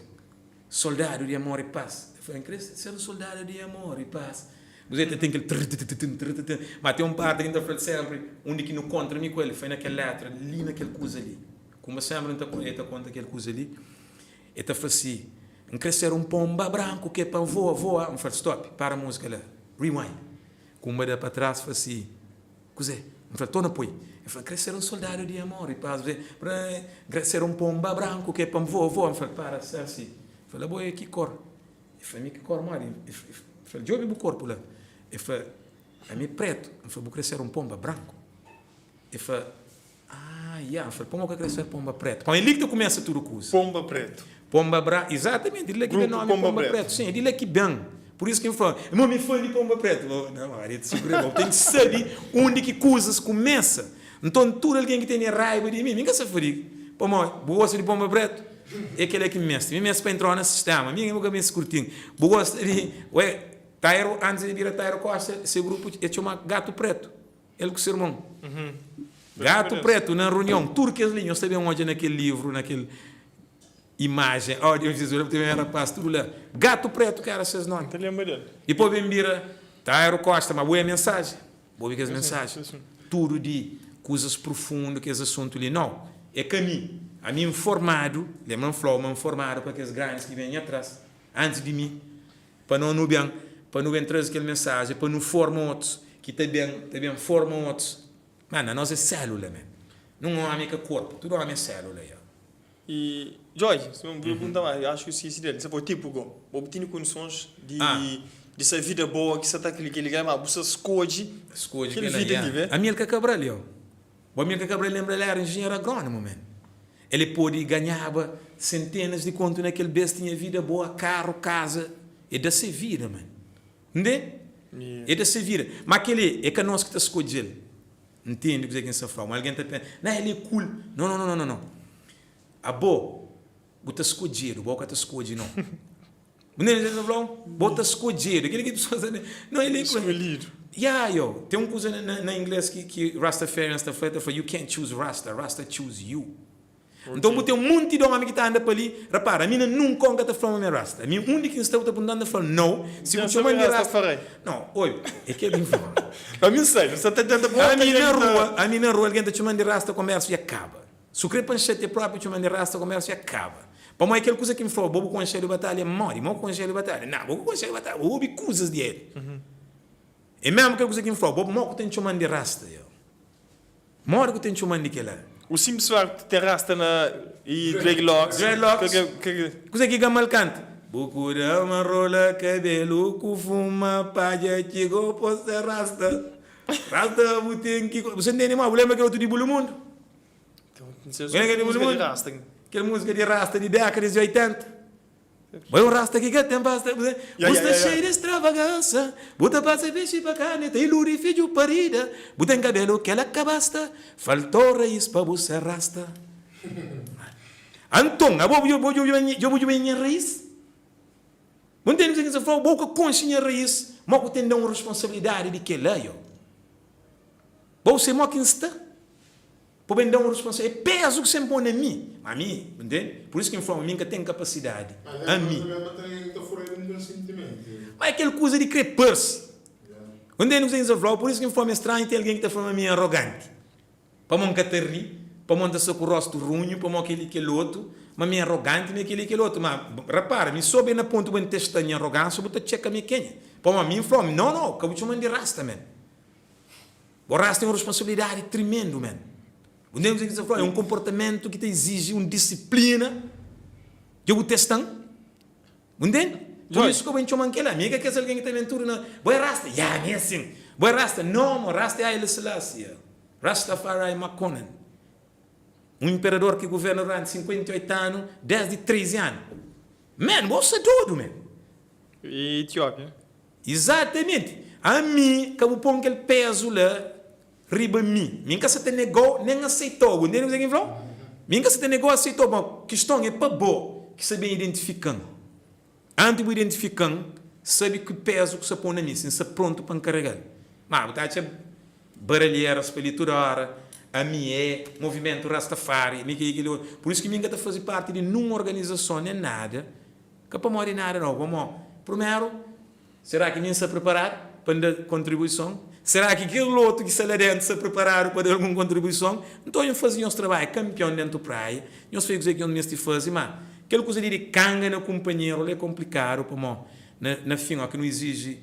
Soldadu di amor i pas. El fla, N krê ser un soldadu di amor i pas. Kuzê ta ten kel trrtitititn, trrtititn. Má ten un párti ki N ta fla-l sénpri, undi ki nu kontra mi ku el, foi na kel létra li, na kel kuza li. Kuma sénpri N ta, el ta konta kel kuza li, el ta fla si, N krê ser un ponba branku ki é pa N voa, voa. N fla-l, Stop, para múzika la, rewind. Kumba da pa tras, fla si. Kuzê? N fla, Torna poi. El fla, N kre ser un soldadu di amor i pas. N kre ser un ponba branku ki é pa N voa, voa. N fla, Para, ser si. El fla, Abo é ki kor? El fla, Mi ki kor modi? El fla, Djobe bu korpu la. El fla, Ami é pretu. N fla, Bu kre ser un ponba branku? El fla, Ah, ya. N fla, Pamodi bu ka kre ser ponba pretu? Pamodi é li ki ta kumesa tudu kuza. Ponba pretu. Ponba bra, izatamenti, di la ki ben Grupu nomi Ponba Ponba Pretu. Pretu. Sin, é di la ki ben. Pur isu ki N fla, Irmon, mi é fã di Ponba Pretu. Bo, na óra, e ta sugre, bo ten ki sabe undi ki kuzas kumesa. Nton, tudu algen ki tene raiba di mi, mi N ka sa fadiga. Pamodi, bu gosta di Ponba Pretu? É kel-la ki N meste. Mi meste pa entra na sistéma. Mi N ka meste kurti-m. Bu gosta di, ué, Tairo, antis di bira Tairo Costa, se grupu e txoma Gatu Pretu. El ku se irmon. Gatu pretu na runion. Tudu kes li nhos ta ben odja na kel livru, na kel imajen audiovisual, bu ta ben rapaz tudu la. Gatu pretu ki era ses nomi. Ta lenbra del. Dipos ben bira Tairo Costa, ma bu é mensajen. Bu obi kes mensajen. Tudu di kuzas profundu, kes asuntu li. Nau, é ka mi. Ami N formadu, lenbra N fla-u ma N formadu pa kes grandis ki ben nha tras, antis di mi. Pa no nu ben, pa nu ben traze kel mensajen, pa nu forma otus, ki ta ben, ta ben forma otus. Man, anos é sélula, man. Nun ómi é ka korpu, tudu ómi é sélula, ya. I Jorge, si bu pergunta ma, acho ki skisi del, sa fala tipo go, bo bu tene kondisons di di sa vida boa ki sa ta kili kili ma bu sa skodji Skodji kel kila, vida ya. li, ve? Amilcar Cabral, yo. Bo Amilcar Cabral lenbra el era enjenheru agrónomu, man. El pode ganhaba sentenas di kontu na kel bes, tinha vida boa, karu, kaza. E da se vida, man. Nde? E da se vida. Ma kel-li é ka nos ki ta skodje-l. Ntende kuzê ki N sta fla-u? Ma algen ta pensa, Na, el é kul. No, no, no, no, no. Abo, bu ta skodjedu, bo ka ta skodje, no. Bu ntende kuzê ki N sta fla-u? Bo ta skodjedu. Kel-li ki pesoas ta pensa, No, el é kul. Skolhidu. Ya, yo. Ten un kuza na, na inglês ki, ki Rastafarians ta fla, el ta fla, You can't choose Rasta, Rasta choose you. Nton bu ten un monti di ómi ki ta anda pa li. Rapara, ami na nunka N ka ta fla ma mi é rasta. Ami undi ki N sta bu ta pergunta-m, N ta fla nau. Si bu txoma-m di rasta. Nau, oi, é kel ki N fla. Ami N sai, N sa ta tenta bota Ami algen na ta. rua, ami na rua algen ta txoma-m di rasta, konbersu dja kaba. Si bu kre pa N xatia propi txoma-m di rasta, konbersu dja kaba. Pamodi é kel kuza ki N fla-u, bo bu konxe Hélio Batalha? Modi? Mo konxe Hélio Batalha? Nau, bo ka konxe Hélio Batalha, bo obi kuzas di el. É mesmu kel kuza ki N fla-u, bo mo ku ten txoma-m di rasta, yo. Modi ku ten txoman di kela? O simples facto di ten rasta na i dreadlocks. Dreadlocks. Kuze ki Gamal kanta? Bu kuda ma rola kabelu ku fuma padja txigo po se rasta. Rasta bu ten ki. Bu sa ntende ma? Bu lembra kel otu di Bulumundu? Kel múzika di rasta. Kel múzika di rasta di dékadas di 80. Bo é un rasta ki ka ten pasta Bu sta xeiu di stravagansa Bu ta pasa pexi pa karni Ta iludi fidju parida Bu ten kabelu kela ka basta Faltou rais pa bu ser rasta Anton, abo bo dja bu djuba nha rais? Bu ntende kuzê ki N sta fla-u? Bo ka konxe nha rais, má ku ten da un responsabilidadi di kel-la, yo. Bo se mó ki N sta. Pa ben da un responsabilidadi. É pezu ki sen pô na mi. Ma mi, bu ntende? Pur isu ki N fla-u, mi N ka ten kapasidadi. Ami. Ma é kel kuza di krê parse. Bu ntende kuzê ki N sta fla-u? Pur isu ki N fla-u ma é stranhu ten algen ki ta fla ma mi é aroganti. Pamó N ka ta ri, pamó N ta sta ku rostu runhu, pamó kel-li, kel otu, ma mi é aroganti, mi é kel-li, kel otu. Ma, rapara, mi sô ben na pontu bu N testa nha arogansa, bu ta txeka mi é kenha. Pamó mi N fla ómi, No, no, ka bu txoma-m di rasta, man. Bo rasta é un responsabilidadi trimendu, man. Bu ntende kuzê ki N sta fla? É un konportamentu ki ta iziji un disiplina. Dja bu testa-m? Bu ntende? Pur isu ka bu txoma-m kel-la. Mi é ka kes algen ki ta ben tudu na, Bo é rasta? Ya, mi é sin. Bo é rasta? No, mo, rasta é Haile Selassie, Rastafari Makonnen, un inperador ki guverna duranti 58 anu, desdi 13 anu. Man, bo sta dodu, man. E Etiópia. Izatamenti. Ami, ka bu pô-m kel pézu la riba mi. Mi N ka sa ta nega-u nen aseita-u. Bu ntende kuzê ki N fla-u? Mi N ka sa ta nega-u aseita-u, ma kiston é pa bo ki sa ben identifika-m. Antis bu identifika-m, sabe ki pézu ku sa pô na mi, si N sta prontu pa N karega-l. Má, bu ta atxa baralheras pa li tudu óra, ami é movimentu Rastafari, mi kel-li, kel-li. Pur isu ki mi N ka ta faze párti di nun organizason nen nada, ka pamodi nada nau, pamodi, primeru, Será ki mi N sta priparadu pa N da kontribuison? Será ki kel otu ki sta la déntu sta priparadu pa da algun kontribuison? Nton, nhos faze nhos trabadju kanpion déntu praia, nhos faze kuzê ki nhos meste faze. Má, kel kuza li di kanga na kunpanheru la é konplikadu, pamodi na na fin, óki nu iziji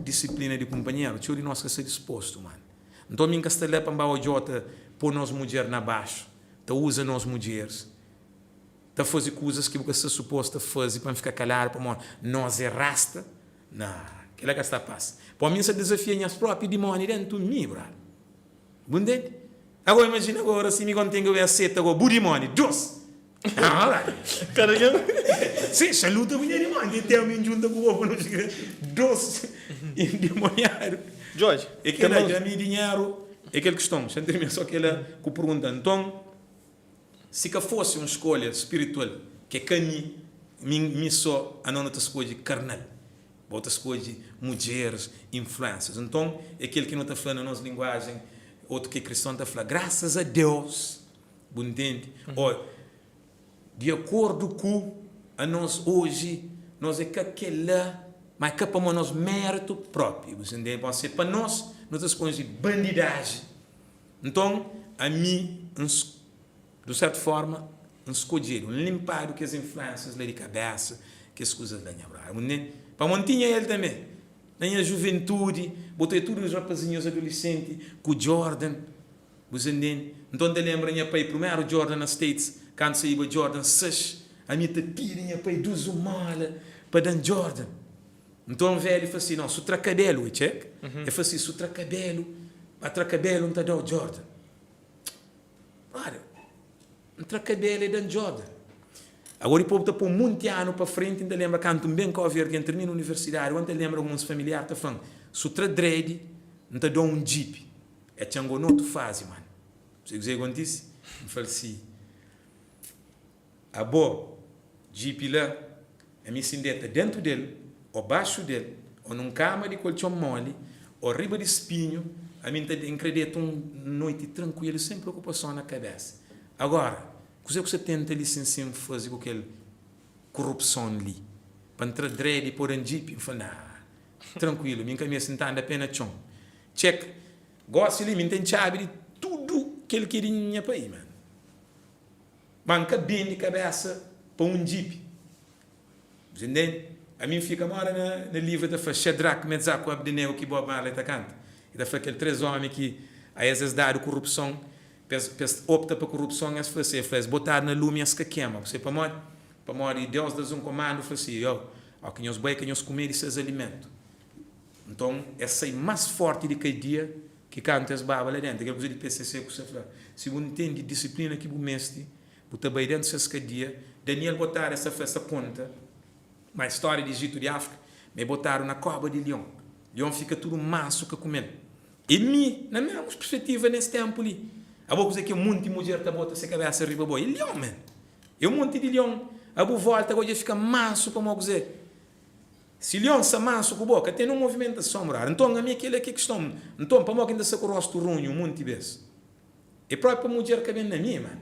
disiplina di kunpanheru, txeu di nos ka sta dispostu. Má, nton mi N ka sta la pa N ba odja-u ta pô nos mudjer na baxu, ta uza nos mudjeris. Ta faze kuzas ki bu ka sta supostu ta faze pa N fika kaladu pamodi nos é rasta? Nah, kela ka sta pasa. Pamodi mi N sta dizafia nhas propi dimoni dentu mi, brother. Bu ntende? Agora imajina agora si mi kon ten ki ben aseta agora bu dimoni, dos! Nah, brother. Kada ken. Si, xa luta ku nha dimoni, ten tempu mi N djunta ku bo pa nu fika dos endemoniadu. Jorge, É kela, dja mi dinheru é kel kiston. Xa N tirmina so kela ku pergunta. Nton. Si ka fosi un skolha spiritual ke ka mi, mi, mi so, ano nu ta skodje karnal. Bo ta skodje mudjeris, influencers. Nton, é kel ki nu ta fla na nos linguajen, otu ki é kriston ta fla, grasas a Deus, bu ntende? Ô, di akordu ku anos oji, nos é ka kel-la, ma é ka pamodi nos méritu própi, bu ntende? Pamodi si é pa nos, nu ta skodje bandidaji. Nton, ami, N, di un sértu fórma, N skodjedu, N linpadu kes influénsias la di kabésa, kes kuzas la, nha brother. Bu ntende? Pamodi N tinha el tanbê. Na nha juventudi, bo ta odja tudu es rapazinhus adolesenti ku Jordan, bu sa ntende? Nton, N ta lenbra nha pai, primeru Jordan na States, kantu saíba Jordan 6, ami ta pidi nha pai dus un móla pa da-m Jordan. Nton velhu fla si, No, su tra kabelu, e txek, e fla si, su tra kabelu, ba tra kabelu N ta da-u Jordan. Brother, N tra kabelu e da-m Jordan. Agora dipôs bu ta pô monti anu pa frenti, N ta lenbra kantu N ben Kau Verdi, N tirmina universidadi, agora N ta lenbra alguns familiar ta fla-m, su tra dread, N ta da-u un Jeep. E txan-go notu fazi, mano. Sabe kuzê ki kontise? N fla-l si. Abo, djipi la, ami si N deta dentu del, o baxu del, o nun kama di koltxon moli, o riba di spinhu, ami N ta N kre deta un noiti trankuilu, sen preokupason na kabesa. Agora, kuze ku sa tenta li sin sin faze ku kel kurupson li? Pa N tra dredi pa o da-m djipi? N fla, Naa, trankuilu, mi N ka meste, N ta anda pe na txon. Txek, gosi li mi N ten txabi di tudu kel ki é di nha pai, man. Ma N ka bende kabésa pa un djipi. Bu ntende? Ami N fika moda na na livru ta fla Shadrach, Metzach ku Abdenego ki Bob Marley ta kanta. E ta fla kel 3 omi ki a es es dadu kurupson, pa es pa es opta pa kurupson, es fla si, e fla es botadu na lumi es ka kema. Bu sabe pamodi? Pamodi Deus da-s un komandu, fla si, Yo, oki nhos bai ka nhos kume di ses alimentu. Nton es sai más forti di kadia ki kantu es baba la dentu. Kel kuza di PCC ku sa fla, si bu ntende disiplina ki bu meste, bu ta bai dentu ses kadia. Daniel Bottari es ta fla, es ta konta. Ma stória di Ijitu di Áfrika, ma e botadu na kóba di lion. Lion fika tudu mansu ka kume-l. E mi, na mesmu perspetiva nes ténpu li, abo kuzê ki un monti mudjer ta bota se kabésa riba bo? E lion, man! E un monti di lion a bu vólta, bo dja fika mansu pamodi kuzê? Si lion sta mansu ku bo, ka ten un movimentason, brother. Nton, ami kel-la ki é kiston. Nton, pamodi ki N ta sta ku róstu runhu un monti bês? É própi pa mudjer ka ben na mi, man.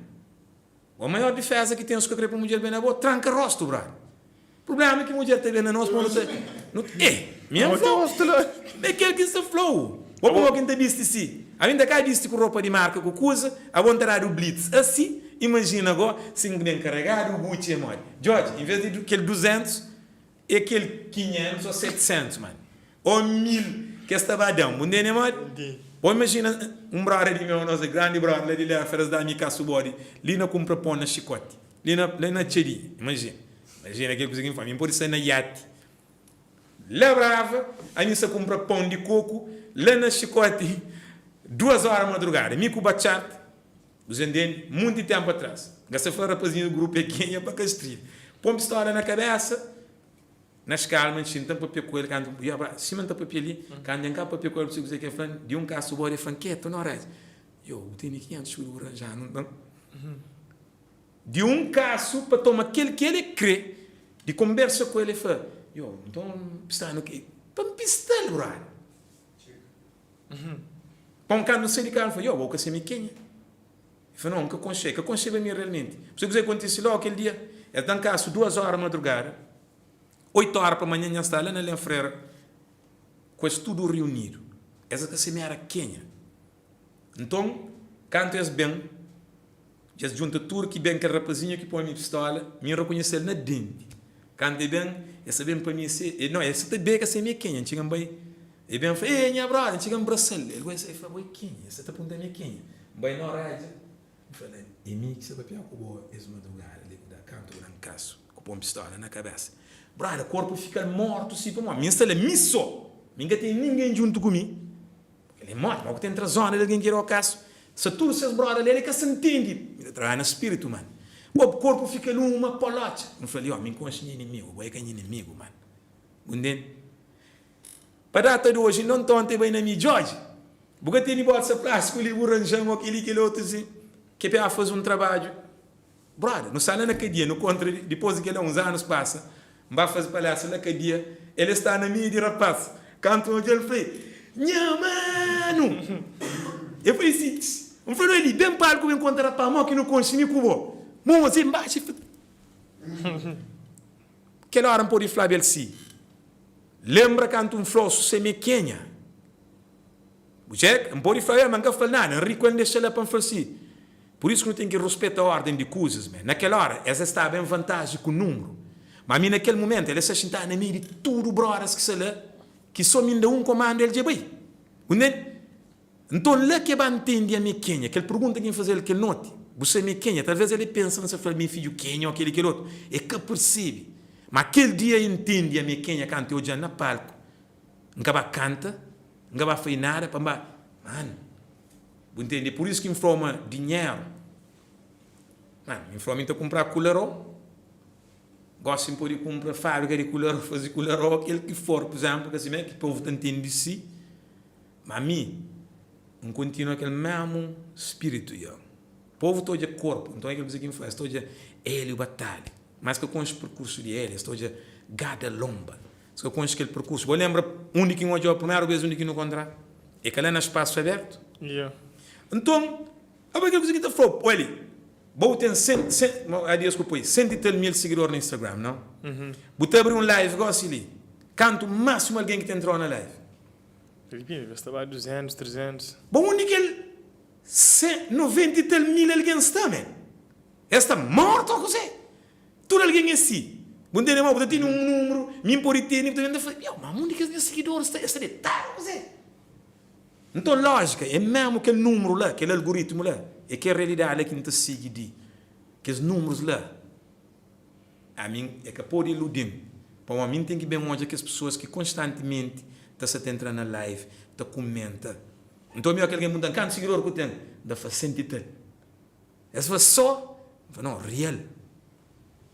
Bo maior difeza ki ten su ka kre pa mudjer ben na bo, tranka rostu brother. Problema ki mudjer ta ben na nos pa nu ta nu eh mi N flau é kel ki N sta flau. Bo pamo ki N ta bisti si? Ami N ta ka bisti ku ropa di marka ku kuza, abo N ta dadu blitz asi, imajina go si N ben karegadu Gucci é modi? Djodje, en vez di kel 200 É kel 500 ô 700 man ô 1000 ki es ta ba da-m. Bu ntende modi? Bo imajina un brother di meu, nos grandi brother la di Léferas da mi kasu bodi li na kunpra pon na xikoti, li na li na Txadinha. Imajina, imajina kel kuza ki N fla. Mi N pode sai na iati la Brava, ami N sta kunpra pon di koku la na xikoti duas óra madrugada, mi ku Batxart. Bu sa ntende? Munti tempu atras, N ka sa fla rapazinhu di grupu é kenha pa ka strida. Pon pistola na kabesa, na skalma N xinta N papia ku el kantu N abra, sima N ta papia li, kantu N ka papia ku el bu sabe kuzê ki el fla-m? Di un kasu bodi el fla-m, Ketu na orédja, yo, bu tene 500 xulu bu ranja-nu nton. Di un kasu pa toma kel ki el é kre, di konbersa ku el el fla, yo, nton pistanu ki pa N pista-l brother. Pa un kantu N sai di kaza, N fla, Yo, bo ka sabe mi kenha? El fla, No, N ka konxe. El ka konxeba mi realmenti. Bu sabe kuzê ki kontise lógu kel dia? El ta N kasu duas óra madrugada, oitu óra pa manhan nha sta la na Lenfrera ku es tudu riunidu. Es ka sabe mi éra kenha. Nton, kantu es ben, Dja es djunta tudu ki ben kel rapazinhu ki poi mi pistola, mi N rakonhese-l na denti. Kantu e ben, e sa ben pa mi se, e no, e sa ta bega se mi é kenha. N txiga N bai, e ben fla, Ei, nha brother! N txiga N brasa-l. El gosi e fla, Bo é kenha? E sa ta punta mi é kenha. N bai na oredja, N fla-l, É mi ki sa papia ku bo es madrugada li ku da kantu ku da-m kasu, ku pô-m pistola na kabesa. Brother, korpu fika-l mortu si pamodi mi N sta la mi so, mi N ka ten ningen djuntu ku mi. El é modi? Mo ku ta entra zona di algen ki da-u kasu? Sa tudu ses broda li, el é ka sa ntende. Mi ta trabadja na spiritu, man. Bo korpu fika li uma polotxa. N fla-l, Yo, mi N konxe nha inimigu, bo é ka nha inimigu, man. Bu ntende? Pa data di oji, inda ontonte bai na mi, Djodje, bu ka tene bolsa plástiku li, bu ranja-m o kel-li, kel otu, si ke pa faze un trabadju. Brother, nu sta la na kadia, nu kontra dipos di kela uns anus pasa, N ba faze palestra na kadia, el sta na meiu di rapaz, kantu N odja-l N fla, Nha manu! El fla si, N fla, Noeli, ben palku ben konta rapaz mo ki nu konxe mi ku bo. Mo ze nbaxa el fla, Kel ora N pode flaba el si, Lenbra kantu N fla-u su se mi é kenha? Bu txeka? N pode fla-l, ma N ka fla-l nada. N ri ku el, N dexa-l la pa N fla-l si. Pur isu ki nu ten ki ruspeta órden di kuzas mé. Na kel óra, es staba en vantaji ku nunbru. Má mi na kel mumentu, el sta xintadu na meiu di tudu brodas ki sta la, ki sô mi N da un komandu, el dja bai. Bu ntende? Nton, la ki e ba ntende ami é kenha. Kel pergunta ki N faze-l kel noti, Bu sabe mi é kenha? Talvês el pensa ma N sta fla-l mi é fidju kenha ô kel-li kel otu. El ka persebe. Má kel dia el ntende ami é kenha kantu el odja-m na palku. N ka ba kanta, N ka ba fai nada pa N ba. Manu, bu ntende? É pur isu ki N fla-u ma dinheru, manu, mi N fla-u mi N ta kunpra kularó, gósi N pode kunpra fábrika di kularó, faze kularó, kel ki for, pur izénplu, ka simé ki povu ta ntende si, ma mi N kontinua kel mésmu spiritu. Ya, povu ta odja korpu, nton é kel kuza ki N fla, es ta odja Hélio Batalha, má es ka konxe perkursu di Hélio, es ta odja Gada Lomba. Es ka konxe kel perkursu. Bo lenbra undi ki N odja-u primeru bês undi ki nu kontrá? É ka la na spasu abertu? Yeah. Nton, aba kel kuza ki N ta fla-u. Oli, bo bu ten sen, sen, a dias ku poi, sent i tal mil sigidor na Instagram, nau? Bu ta abri un live gosi li, kantu másimu algen ki ta entra-u na live? Dipindi, bes ta ba 200, 300. Bo undi kel sen, 90 i tal mil algen sta, men? Es sta mortu ô kuzê? Tudu algen é si. Bu ntende? Ma bu ta tene un numeru, mi N pode tene, bu ta ben ta fla, Iau, ma undi kes nhas sigidoris sta? Es sta detadu kuzê? Nton, lójika, é mésmu kel numeru la, kel algoritmu la, é kel realidadi la ki N ta sigi di kes numerus la. Ami é ka pode iludi-m, pamodi mi N ten ki ben odja kes pesoas ki konstantimenti ta sta ta entra na live, ta kumenta. Nton, mi óki algen pergunta-m, Kantu sigidor ku ten? N ta fla, senti tal. Es fla só, N fla, no, real.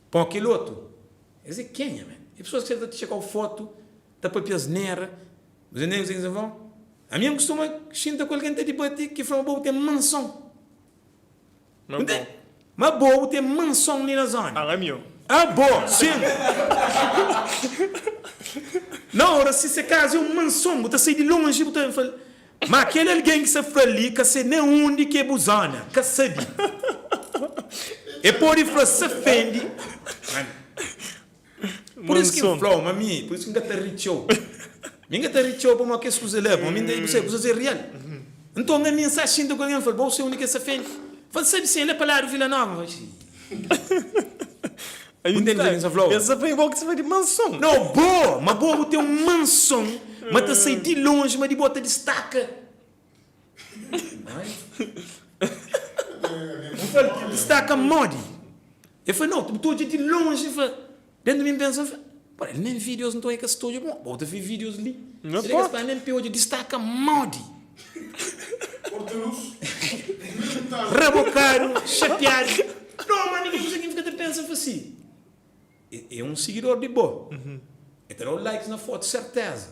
Pó kel otu, es é kenha, man? E pesoas ki sa ta txeka-u fotu, ta papia asnera. Bu ta ntende kuzê ki N sta fla-u? Ami N kustuma xinta ku algen ta dibati ki fla ma bo bu ten manson. Ma bo. Ma bo bu ten manson li na zona. Ah, ami yo. Ah, bo, sin. Na ora si se kaza é un manson, bu ta sai di lonji bu ta fla, ma kel algen ki sta fla li ka se nen undi ki é bu zona, ka sabi. E pode fla se fendi. Pur isu ki N fla-u ma mi, pur isu ki N ka ta ri txeu. Mi N ka ta ri txeu pamodi kes kuza la, pamodi mi N ta bu sabe, kuzas é real. Nton, ami N sa xinta ku algen, N fla-l, bo se undi ki es ta fendi? N fla-l, sabe sin, el é pa ladu Vila Nova. N fla, xii. Bu ntende kuzê ki N sta fla-u? Es ta fla igual ki sta fla di manson. Nau, bo, ma bo bu ten un manson, ma ta sai di lonji, ma di bo ta distaka. N fla-l, distaka modi? El fla, no, bu ta odja di lonji. N fla, dentu mi N pensa, N fla, pera, el nen videos nton e ka sta odja. Bon, bo ta fla videos li. Nha El ka sta nen pe odja, distaka modi? Rabokadu, xatiadu. No, ma mi kel kuza ki N fika ta pensa, N fla si, e un sigidor di bo, e ta da-u likes na fotu, serteza.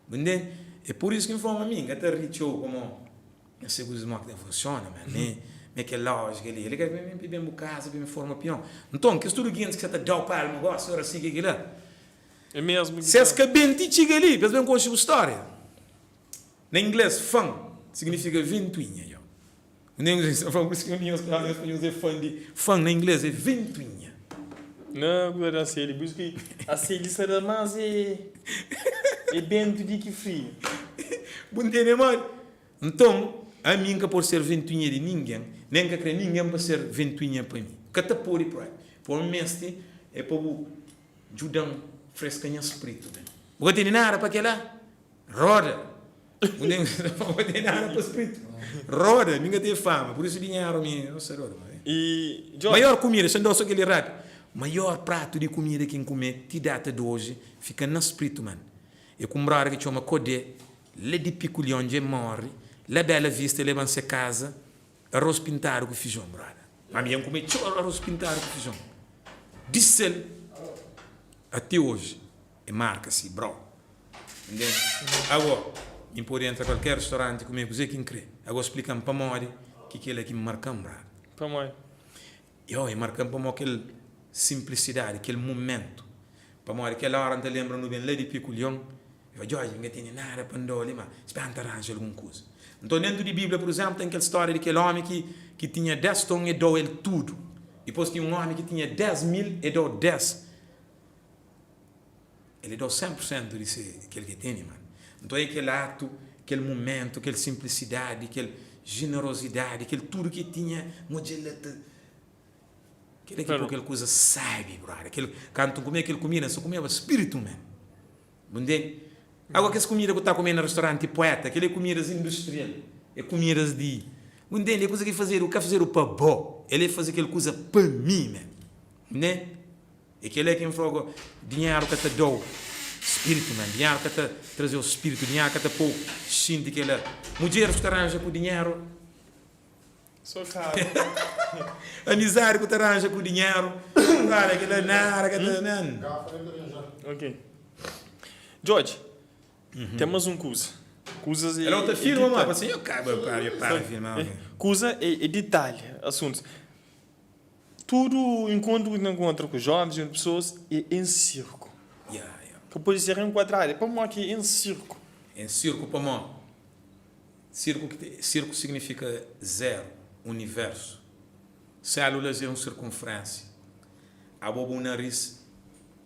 Bu ntende? É pur isu ki N fla ma mi N ka ta ri txeu pamodi N sai kuzas modi ki ta funsiona, ma mi mi kel lójika li. El ka ben pa ben bu kaza pa ben forma opinion. Nton, kes tudu gentis ki sa ta da-u palma gosi, ora si ki kila, É mesmu ki si es ta. ka ben ti txiga li pa es ben konxe bu stória. Na inglês, fan signifika ventuinha. Yo. Nem kuzê ki fla, por isso ki nhos fla nhos nhos é fã di fã na inglês é ventoinha. Na kuzê di Aceli, por isso ki Aceli sta da más é é bentu di ki frio. Bu ntende modi? Nton, ami N ka pode ser ventoinha di ningen, nen N ka kre ningen pa ser ventoinha pa mi. Ka ta pode propi. Pô N meste é pa bu djuda-m freska nha spritu ben. Bu ka tene nada pa kela? Roda! Bu nen ka ten nada pa spritu. Roda! Mi ka ten fama, pur isu dinheru mi no sta dodu. I Djon? Maior kumida, dexa-m da-u so kel-li rápidu. Maior pratu di kumida ki N kume ti data di oji fika na spritu, man. É ku un brother ki txoma Kodé, la di Piku Lion, dja e móre, la Bela Vista, e leba-m se kaza, arroz pintadu ku fijon, brother. Ami dja N kume txeu arroz pintadu ku fijon. Di sel ate oji. E marka si, bro. Ntende? Ago, mi N pode entra kualker ristoranti i kume kuze ki N kre. Ago, splika-m pamodi ki kel-la ki marka-m, brada. Pamodi? Yo, e marka-m pamodi kel sinplisidadi, kel mumentu. Pamodi kel óra N ta lenbra nu ben la di Piku Lion, e fla, Djodje, N ka tene nada pa N da-u li, ma spera N ta ranja algun kuza. Nton, dentu di Bíblia, pur izénplu, ten kel stória di kel ómi ki ki tinha des ton, e da-u el tudu. Dipôs tinha un ómi ki tinha 10,000, e da-u des. El é dau 100% di se kel ki tene man. Nton é kel atu, kel mumentu, kel simplisidadi, kel jenerosidadi, kel tudu ki el tinha, N odja la ta Kel-la ki poi kel kuza sabi, brother. Kel, kantu N kume kel kumida, N sta kumeba spiritu men. Bu ntende? Agora kes kumida ku ta kume na restauranti poeta, kel-la é kumidas industrial, é kumidas di, bu ntende? É kuza ki fazedu, ka fazedu pa bo, el é faze kel kuza pa mi men. Ntende? É kel-la ki N fla-u go, dinheru ka ta da-u spiritu, man. Dinheru ka ta traze-u spiritu, dinheru ka ta pô-u xinti kel-la. Mudjeris ku ta ranja ku dinheru. Sô karu. Amizadi ku ta ranja ku dinheru. Kara, kel-la nada ka ta, man. Ok. George, ten más un kuza. Kuzas é. Ela ta filma, ma, pa si, yo kaba, para filma. Kuza é detalhi, asuntus. Tudu enkontru ki nu ta enkontra ku jovens i otu pesoas é en sirku. Ka pode ser enkuadradu. É pamodi ki é en sirku? En sirku pamodi sirku ki te sirku signifika zeru, universu. Sélulas é un sirkunfrénsia. Abo bu naris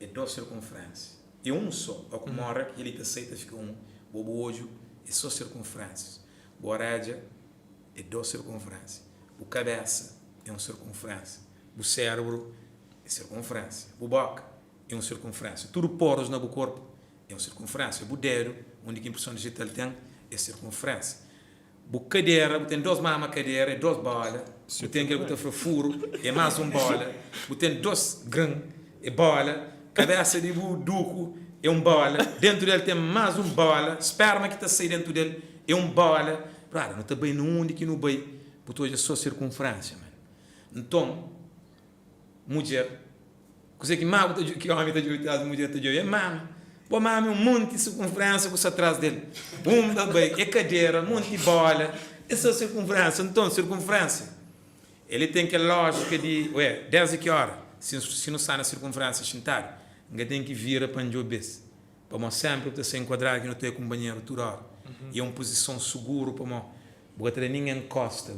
é dos sirkunfrénsia. É un sô. Ó ku móre kel-li ta sai ta fika un. Bo bu odju é sô sirkunfrénsias. Bu orédja é dos sirkunfrénsia. Bu kabésa é un sirkunfrénsia, bu sérbru é sirkunfrénsia, bu bóka é un sirkunfrénsia, tudu porus na bu korpu é un sirkunfrénsia, bu dédu, undi ki inpreson dijital ten, é sirkunfrénsia, bu kadera, bu ten dos mama kadera, é dos bóla, bu ten kel ku ta fla furu, é más un bóla, bu ten dos gran, é bóla, kabésa di bu duku é un bóla, déntu del ten más un bóla, spérma ki ta sai déntu del é un bóla. Brada, nu ta bai na undi ki nu bai. Bu ta odja so sirkunferensia, man. Nton, mudjer. Kuzê ki má bu ta ki ómi ta djobe tras di mudjer ta djobe é mama. Bo mama é un monti sirkunferensia ku sta tras del. Un ta bai é kadera, monti bola, é sô sirkunferensia. Nton, sirkunferensia, el ten kel lójika di, ué, desdi ki óra? Si si nu sta na sirkunferensia xintadu, N ka ten ki vira pa N djobe-s. Pamodi sénpri bu ta sta enkuadradu ki nu ta é kunpanheru tudu óra. I é un puzison suguru pamodi bu ka ta da ningen kósta.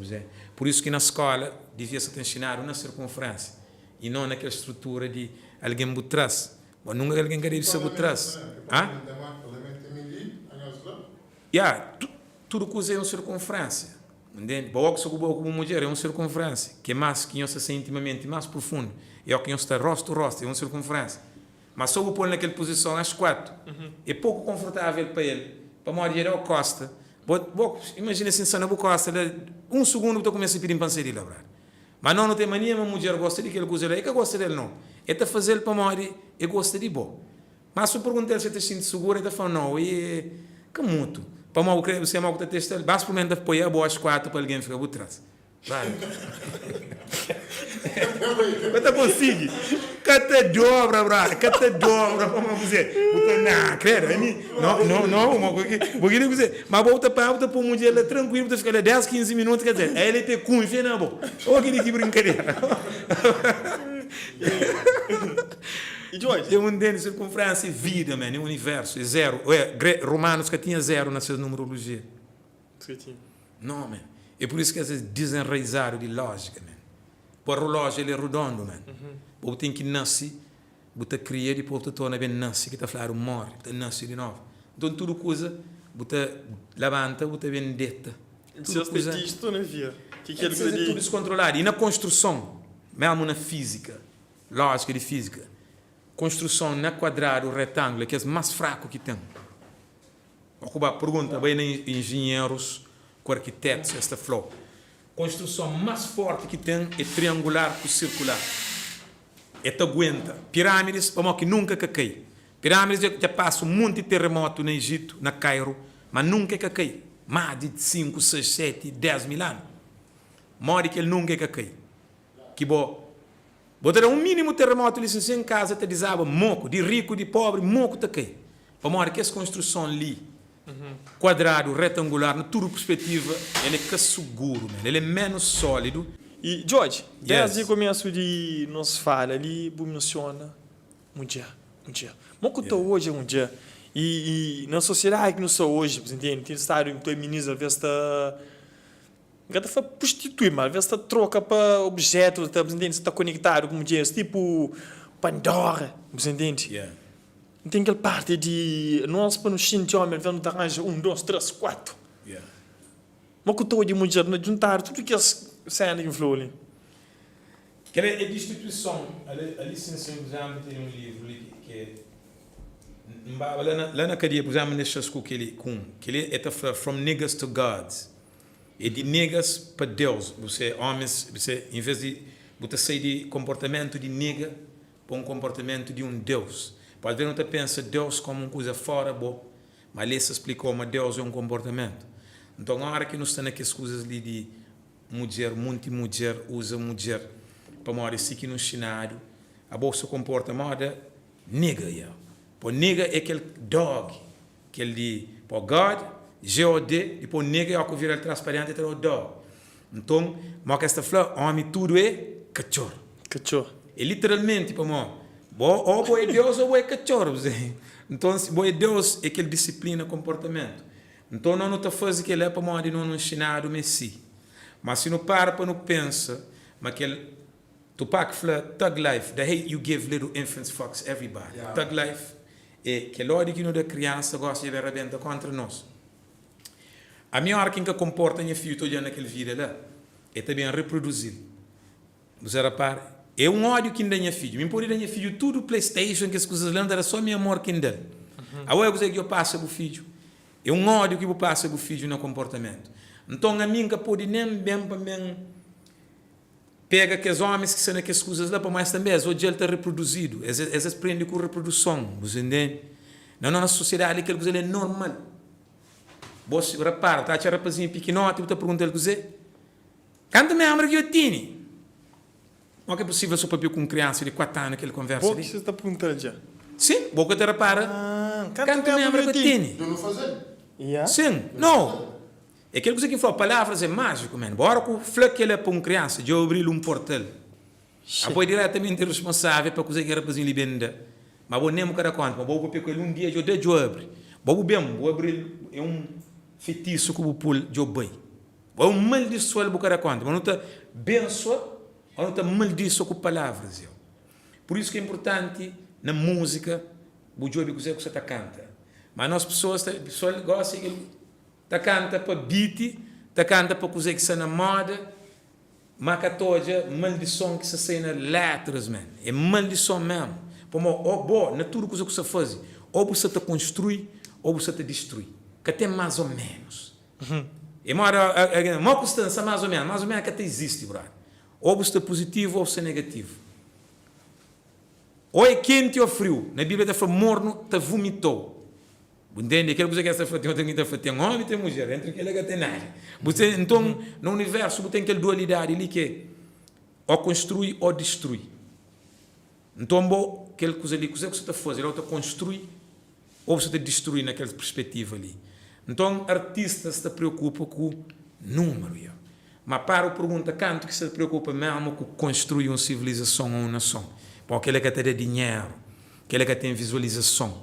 Pur isu ki na skóla divia sa ta nxinadu na sirkunferensia i non na kel strutura di algen bu tras. Bon, nunka algen ka debe sta bu tras. Ya, tudu kuza é un sirkunferensia. Ntende? Bo ku bo ku bu mudjer é un sirkunferensia, ki é más ki nhos ta sta intimamenti más prufundu. É óki nhos sta róstu róstu, é un sirkunferensia. Ma so bu pol na kel puzison as 4 é poku konfortavel pa el pamodi dja dau kosta. Bo bo imajina si N sta na bu kosta la un sugundu bu ta kumesa pidin pa N sai di la brada. Ma no nu ten mania ma mudjer gosta di kel kuza la e ka gosta del no. E ta fazel pamodi e gosta di bo. Ma si bu perguntal si e ta xinti sugura e ta fla no e ka mutu. Pamodi bu kre bu sema ku ta testal ba sprimenta poi abo as 4 pa algen fika bu tras. Ka ta konsigi Ka ta dobra brother Ka ta dobra Pamodi kuzê Bu ta na kredu Ami No no no Uma ku ki Bu kre kuzê Ma bo bu ta para bu ta poi mudjer la trankuilu Bu ta fika la 10 15 minutu Ker dizer el ta kunfia na bo Ô keli ki brinkadera É un denti sirkunferensia é vida man é universu é zeru Romanus ka tinha zeru na ses numerologia. No man, é por isso ki es é desenraizadu di lógica man. Pa relógio el é redondo man. Bo bu ten ki nasi, bu ta kria dipôs bu ta torna ben nasi ki ta fladu morre, bu ta nasi di novu. Nton tudu kuza bu ta labanta bu ta ben deta. Tudu kuza é tudu deskontroladu. I na konstruson, mesmu na fízika, lógica di fízika, konstruson na kuadradu, retângulo é kes más fraku ki ten. Ó ku ba pergunta bai na enjinherus ku arkitetus es ta fla-u konstruson más fórti ki ten é triangular ku sirkular e ta aguenta pirâmidis pamodi ki nunka ka kai pirâmidis dja dja pasa un monti terremotu na Ejitu na Kairu ma nunka e ka kai más di 5, 6, 7, 10 mil anu modi ki el nunka e ka kai ki bo bo ta da un minimu terremotu li sin sin kaza ta dizaba moku di riku di pobri moku ta kai Pamodi kes konstruson li, kuadradu, retangular, na tudu perspetiva, el é ka suguru, man. El é ménus sólidu. I George, desdi kumesu di nos fala li, bu mensiona mudjer, mudjer. Mo ku ta odja mudjer? I na sosiedadi ki nu sta oji, bu ntende, ten stadu ta minis alves ta, N ka ta fla prostitui, ma alves ta troka pa objetu, ta, bu ntende, sta konektadu ku mudjeris, tipu Pandora, bu ntende? N ten kel parti di nos pa nu xinti omi, alves nu ta ranja un, dos, tres, kuatu. Ma ku ta odja mudjer na djuntadu tudu kes sena ki N fla-u li. Kel é distituison. Ali sin sin, pur izénplu, tene un livru li ki é N baba la na la na kadia, pur izénplu, N dexa-s ku kel-li ku un. Kel-li e ta fla From Niggas to Gods. É di niggas pa Deus. Bu se omis, bu se, envês di bu ta sai di konportamentu di nigga pa un konportamentu di un Deus. Pa alvês nu ta pensa Deus kómu un kuza fóra bo, má li es ta splika-u ma Deus é un konportamentu. Nton, óra ki nu sta na kes kuzas li di mudjer, munti mudjer uza mudjer pamodi é si ki nu nxinadu, abo sa konporta móda nigga, yeah. Po nigga é kel dog, kel di po God, G-O-D, dipô nigga é óki bu vira-l tras pa dianti el ta da-u dog. Nton, mó ki es ta fla, ómi tudu é katxor. Katxor. É literalmenti pamó bo ô bo é Deus ô bo é katxor. Nton, si bo é Deus, é kel disiplina, konportamentu. Nton, no nu ta faze kel-la pamodi no nu nxinadu ma é si. Má si nu para pa nu pensa ma kel Tupac fla, Thug life, the hate u give little infants fucks everybody. Thug life é kel ódiu ki nu da kriansa gósi dja ben rabenta kóntra nos. Ami ora ki N ka konporta nha fidju ta odja-m na kel vida la, el ta ben reproduzi-l. Bu sa rapara? É un ódiu ki N da nha fidju. Mi N pode da nha fidju tudu PlayStation, kes kuzas la, N ta da sô mi amor ki N da-l. Aô é kuzê ki dja pasa bu fidju? É un ódiu ki bu pasa bu fidju na konportamentu. Nton ami N ka pode nen ben pa N ben pega kes ómis ki sta na kes kuzas la, pamodi es tanbê es odja-l ta reproduzidu. Es es prende ku reproduson, bu sa ntende? Na nos sosiedadi li kel kuza li é normal. Bo si rapara, bu ta atxa rapazinhu pikinoti, bu ta pergunta-l kuzê? Kantu ménbra ki yo tini? Mó ki é pusível so papia ku un kriansa di 4 anu kel konversa Bo li? ki sa ta punta-l dja. Sin, bo ka ta repara Ah, kantu kantu ménbru ménbru yo ka tene? tene. Dja nu faze-l. Ya. Sin, no. É kel kuza ki N fla-u, palavras é májiku, man. Bo óra ku fla kel-la pa un kriansa, dja abri-l un portal. Abo é diretamenti responsável pa kuza ki rapazinhu li ben da. Ma bo nen bu ka da konta, ma bo bu papia ku el un dia, dja da, dja abri. Bo bu ben, bu abri-l, é un fetisu ku bu pul, dja bai. Bo é un maldisual, bu ka da konta. Ma nu ta bensua o nu ta maldisua ku palavras. Pur isu ki é inpurtanti na múzika bu djobe kuzê ku sa ta kanta. Ma nos pesoas ta, pesoal gosi el ta kanta pa beat, ta kanta pa kuzê ki sta na moda, ma ka ta odja maldison ki sta sai na letras man. É maldison mesmu. Pamodi o bo na tudu kuza ku sa faze, o bu sta ta konstrui o bu sta ta distrui. Ka ten más o ménus. É moda algen, mo ku sta? N sta más o ménus. Más o ménus ka ta izisti, brother. Ô bu sta puzitivu ô bu sta negativu. Ô é kenti ô friu. Na Bíblia ta fla mornu ta vumitou. Bu ntende? Kel kuza ki es ta fla ten otu algen ta fla ten ómi ten mudjer. Entri kel-la ka ten nada. Bu sta nton na universu bu ten kel dualidadi li ki é ô konstrui ô distrui. Nton bo kel kuza li kuze ku sta ta faze la ô ta konstrui ô bu sta ta distrui na kel perspetiva li. Nton artistas ta preokupa ku númeru ya. Ma para bu pergunta kantu ki sta ta preokupa mesmu ku konstrui un sivilizason ô un nason. Pamodi kela ka ta da dinheru, kela ka ten vizualizason.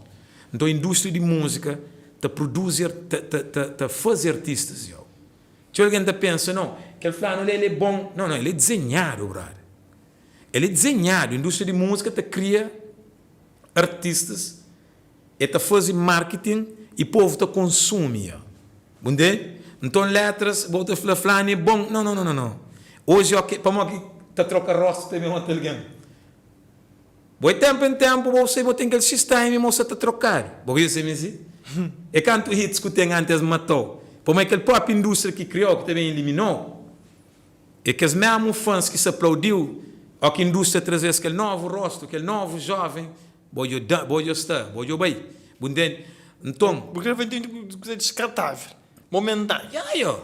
Nton indústria di múzika ta produzi ta ta ta faze artistas ya. Txeu algen ta pensa no kel flanu la el é bon. No no el é dizenhadu brother. El é dizenhadu, indústria di múzika ta kria artistas, el ta faze marketing y povu ta konsumi. Bu ntende? Nton letras, bo ta fla flanu é bon, no, no, no, no. Oji ok, pamodi ki ta troka rostu ta ben otu algen? Bo é tenpu en tenpu bo sai bo ten kel X time ma bo sa ta trokadu. Bo ka sa mi si? É kantu hits ku ten antis es matau. Pamodi é kel propi indústria ki kriau ki ta ben eliminau. É kes mesmu fãs ki sa aplaudiu ó ki indústria traze-s kel novu rostu, kel novu jóven, bo djo da, bo djo sta, bo djo bai. Bu ntende? Nton. Bu krê fla ntende ku kuza diskartável, momentáneo. Ya, yo.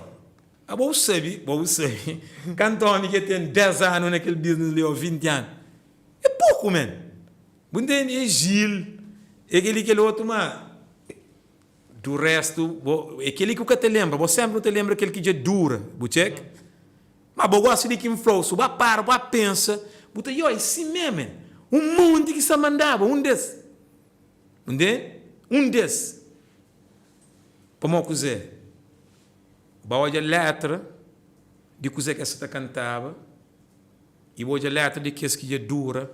Abo bu sabe, bo bu sabe, kantu ómi ki ten 10 anu na kel business li ô 20 anu, é poku, man. Bu ntende? É Gil, é kel-li, kel otu, má. Du restu, bo, é kel-li ki bu ka ta lenbra. Bo sénpri bu ta lenbra kel ki dja dura. Bu txeka? Má bo gosta di ki N fla-u, si bu ba para, bu ba pensa, bu ta, Yo, é si mê, man. Un monti ki sta mandaba, un des. Bu ntende? Un des. Pamodi kuzê? Ba odja létra di kuzê ki es sa ta kantaba i bu odja létra di kes ki dja dura,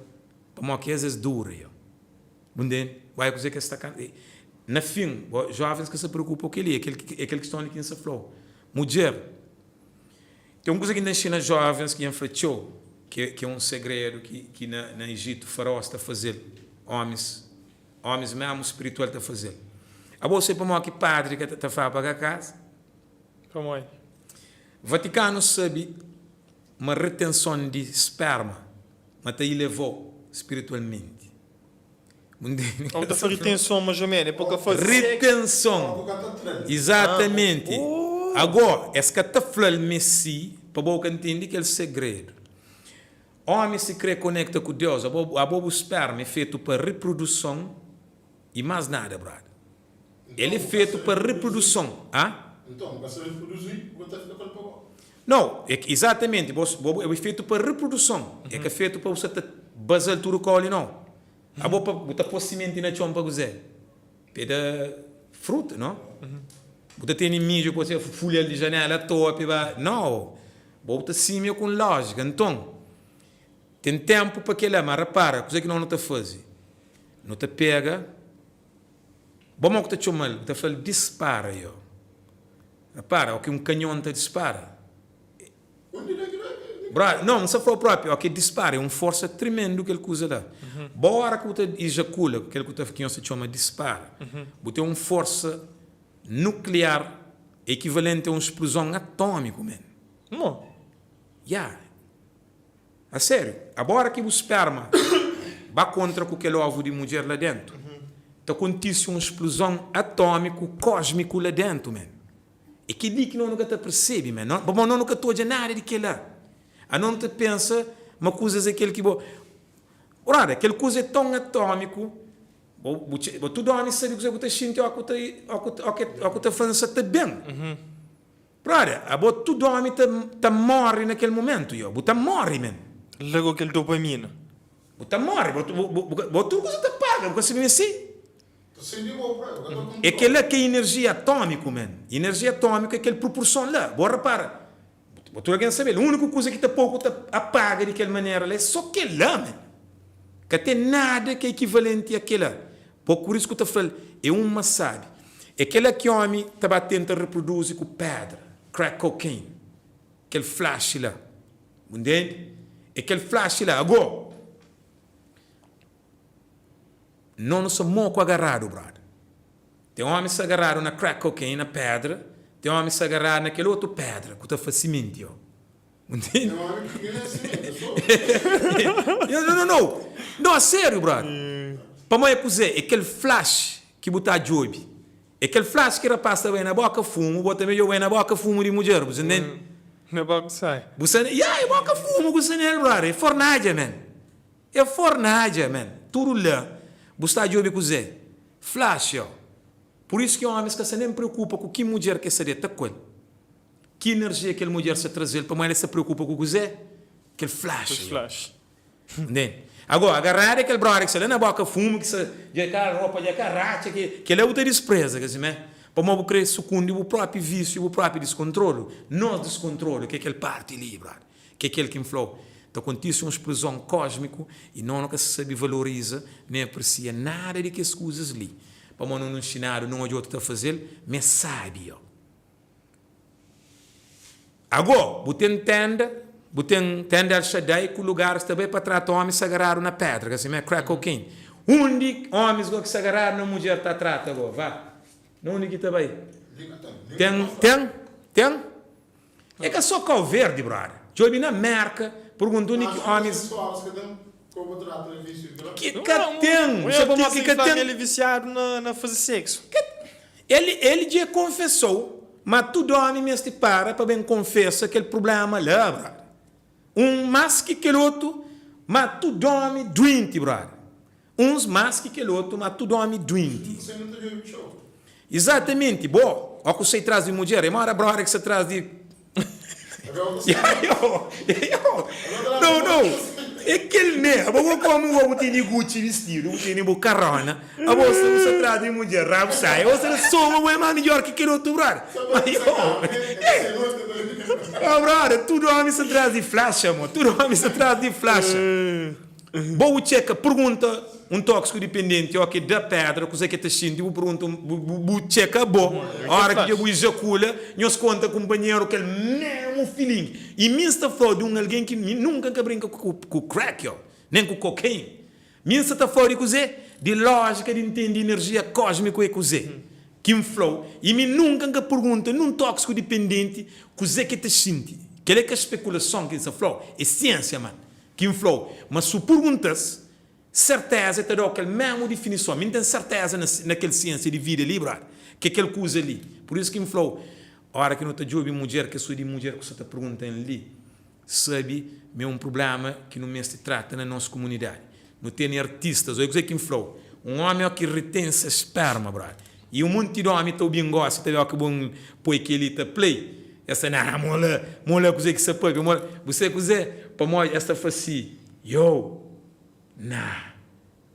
pamodi ki es es dura, yo. Bu ntende? Uai kuzê ki es sta kanta. Na fin, bo jovens ka sta preokupa ku kel-li. É kel, é kel kiston li ki N sta fla-u. Mudjer, ten un kuza ki N ta inxina jovens ki dja N fla txeu, ki, ki é un segredu ki, ki na, na Ijitu faraós ta faze-l, ómis, ómis mésmu spiritual ta faze-l. Abo sabe pamodi ki padri ka ta, ta fla pa ka kaza? Pamodi? Vatikanu sabe ma retenson di sperma ma ta ileva-u spiritualmenti. Ou ta fla ritenson mas o menu, é pa ka faze sexo. Ritenson, izatamenti. Agó, es ka ta fla-l me si, pa bo ka ntende kel segredu. Ómi si krê konekta ku Deus, abo, abo bu sperma é fetu pa riproduson i más nada, brother. El é fetu pa riproduson. A? Nton, bu ka sa riproduzi, bu ka ta fika ku el pa bo. Nau, é ki izatamenti, bo, bo é fetu pa riproduson, é ka fetu pa bu sa ta baza-l tudu kau li, nau. Abo pa bu ta pô simenti na txon pa kuzê? Pa e da fruta, no? Bu ta tene midju pa bu fulha-l di janela atoa pa e ba. Nau, bo bu ta simia ku un lójika. Nton, ten ténpu pa kel-la, má rapara, kuzê ki nos nu ta faze? Nu ta pega. Bo mo ku ta txomal, bu ta flal dispara yo. Rapara, oki un kanhon ta dispara. Brother, no, N sa flau propi, oki dispara é un forsa tremendu kel kuza la. Bo ora ku bu ta ejakula, kel ku ta ki nhos ta txoma dispara, bu ten un forsa nukliar ekivalenti a un spluzon atómiku, man. Mo? Ya. A sériu, abora ki bu sperma ba kontra ku kel ovu di mudjer la dentu, ta kontise un spluzon atómiku kósmiku la dentu, man. É kel-li ki nos nu ka ta persebe, man. Pamodi nos nu ka ta odja nada di kel-la. Anos nu ta pensa Ma kuzas é kel ki bo. Brother, kel kuza é ton atómiku, bo, bu txe, bo tudu ómi sabe kuzê ku ta xinti ó ku ta, ó ku, ó ke, ó ku ta fla N sa ta ben. Brother, abo tudu ómi ta, ta móre na kel momentu, yo. Bu ta móre men. Largou kel dopamina. Bu ta móre, bo, bo, bo, bo tudu kuza ta paga, bu ka sabe ma é si. Ta sende bo brother, bu ka ta kontrola. É kel-la ki é inerjia atómiku, men. Inerjia atómiku é kel proporson la. Bo repara, Bo tudu algen sabe-l. Úniku kuza ki ta pô-u ku ta apaga di kel manera la é sô kel-la, man. Ka ten nada ki é ekivalenti a kel-la. Bo ku risku ta fla-l, É uma sábi. É kel-la ki ómi ta ba tenta reproduzi ku pédra, crack cocaine, kel flaxi la. Bu ntende? É kel flaxi la. Agó, no nu sta moku agaradu, brother. Ten ómi sta agaradu na crack cocaine, na pédra, ten ómi sta agaradu na kel otu pédra ku ta fla simenti, ó. Bu ntende? Ten ómi ki ka nen simenti, é sô. No, no, no. No, a sériu, brother. Pamodi é kuzê? É kel flash ki bu ta djobe. É kel flash ki rapaz ta bai na bóka fumu, bo tanbê dja bu bai na bóka fumu di mudjer, bu sta ntende? Na bóka sai. Bu sta, ya, é bóka fumu ku sta nel, brother. É fornadja, man. É fornadja, man. Tudu la, bu sta djobe kuzê? Flash, ó. Pur isu ki ómis ka sta nen preokupa ku ki mudjer ki es sta deta ku el, ki inerjia kel mudjer sta traze-l, pamodi el sta preokupa ku kuzê? Kel flash, ó. Ntende? Agó, agarradu é kel brother ki sta la na boka fumu, ki sta dja ka ropa dja ka ratxa, ki kel-la bu ta dispreza, ka simé? Pamodi bu krê sukundi bu própi vísiu, bu própi diskontrolu. Nos diskontrolu ki é kel parti li, brother. Ke kel ki N fla-u, ta kontise un spluzon kósmiku i no no ka sabe valoriza nen apresia nada di kes kuzas li, pamodi no nu nxinadu no odja otu ta faze-l, ma é sábi. Ago, bu ten tenda, bu ten tenda El Shaddai ku lugaris ta bai pa trata omis sagradu na pedra, ka simé? Crack cocaine. Undi omis go ki sagradu na mudjer ta trata go? Va. Na undi ki ta bai? Ten, ten, ten. É ka só Kau Verdi, brother. Djobe na Merka, pergunta undi ki omis. Ki ka ten. Un Sabe pamodi ki artista ka ki fla ten? ma el é visiadu na na faze seksu. Ka El el dja konfesou ma tudu omi meste para pa ben konfesa kel prublema la, brother. Un mas ki kel otu, ma tudu omi duenti, brother. Uns más ki kel otu, má tudu ómi duenti. Izatamenti, bo, ó ku sai tras di mudjer, é móda brother ki sta tras di. No, no, é kel mé, abo bo komu bo, bu tene Gucci bistidu, bu tene bu karona, abo sta bu sta tras di mudjer, rabu saia, bo sta soma bo é más midjor ki kel otu brother. Ma yo, oh brother, tudu ómi sta tras di flaxa, mo, tudu ómi sta tras di flaxa. Bo bu txeka, pergunta un tóxiku dipendenti ó ki da pedra kuzê ki el ta xinti, bu pergunta un, bu txeka bo óra ki dja bu ijakula, nhos konta kunpanheru kel mésmu feeling. I mi N sta fla-u di un algen ki mi nunka N ka brinka ku crack ó, nen ku cocaine. Mi N sta ta fla-u di kuzê? Di lójika di ntende inerjia kósmiku é kuzê ki N fla-u. I mi nunka N ka pergunta nun tóxiku dipendenti kuzê ki el ta xinti. Kel-la é ka spekulason ki N sta fla-u, é siénsia, man. Ki N fla-u, ma si u purgunta-s, serteza e ta da-u kel mésmu difinison. Mi N ten serteza na na kel siénsia di vida li, brother, ki é kel kuza li. Pur isu ki N fla-u, óra ki nu ta djobe mudjer, kes su di mudjer ku sa ta pergunta-m li, sabe ma é un prubléma ki nu meste trata na nos kumunidadi. Nu tene artistas, oi kuzê ki N fla-u, un ómi ó ki retén se spérma, brother, I un monti di ómi ta obi-m gósi ta oki bo N poi kel-li ta play, es ta na, mo la, mo la kuzê ki sta papia, mo la, bu sabe kuzê? Pamodi es ta fla si, Yo, na,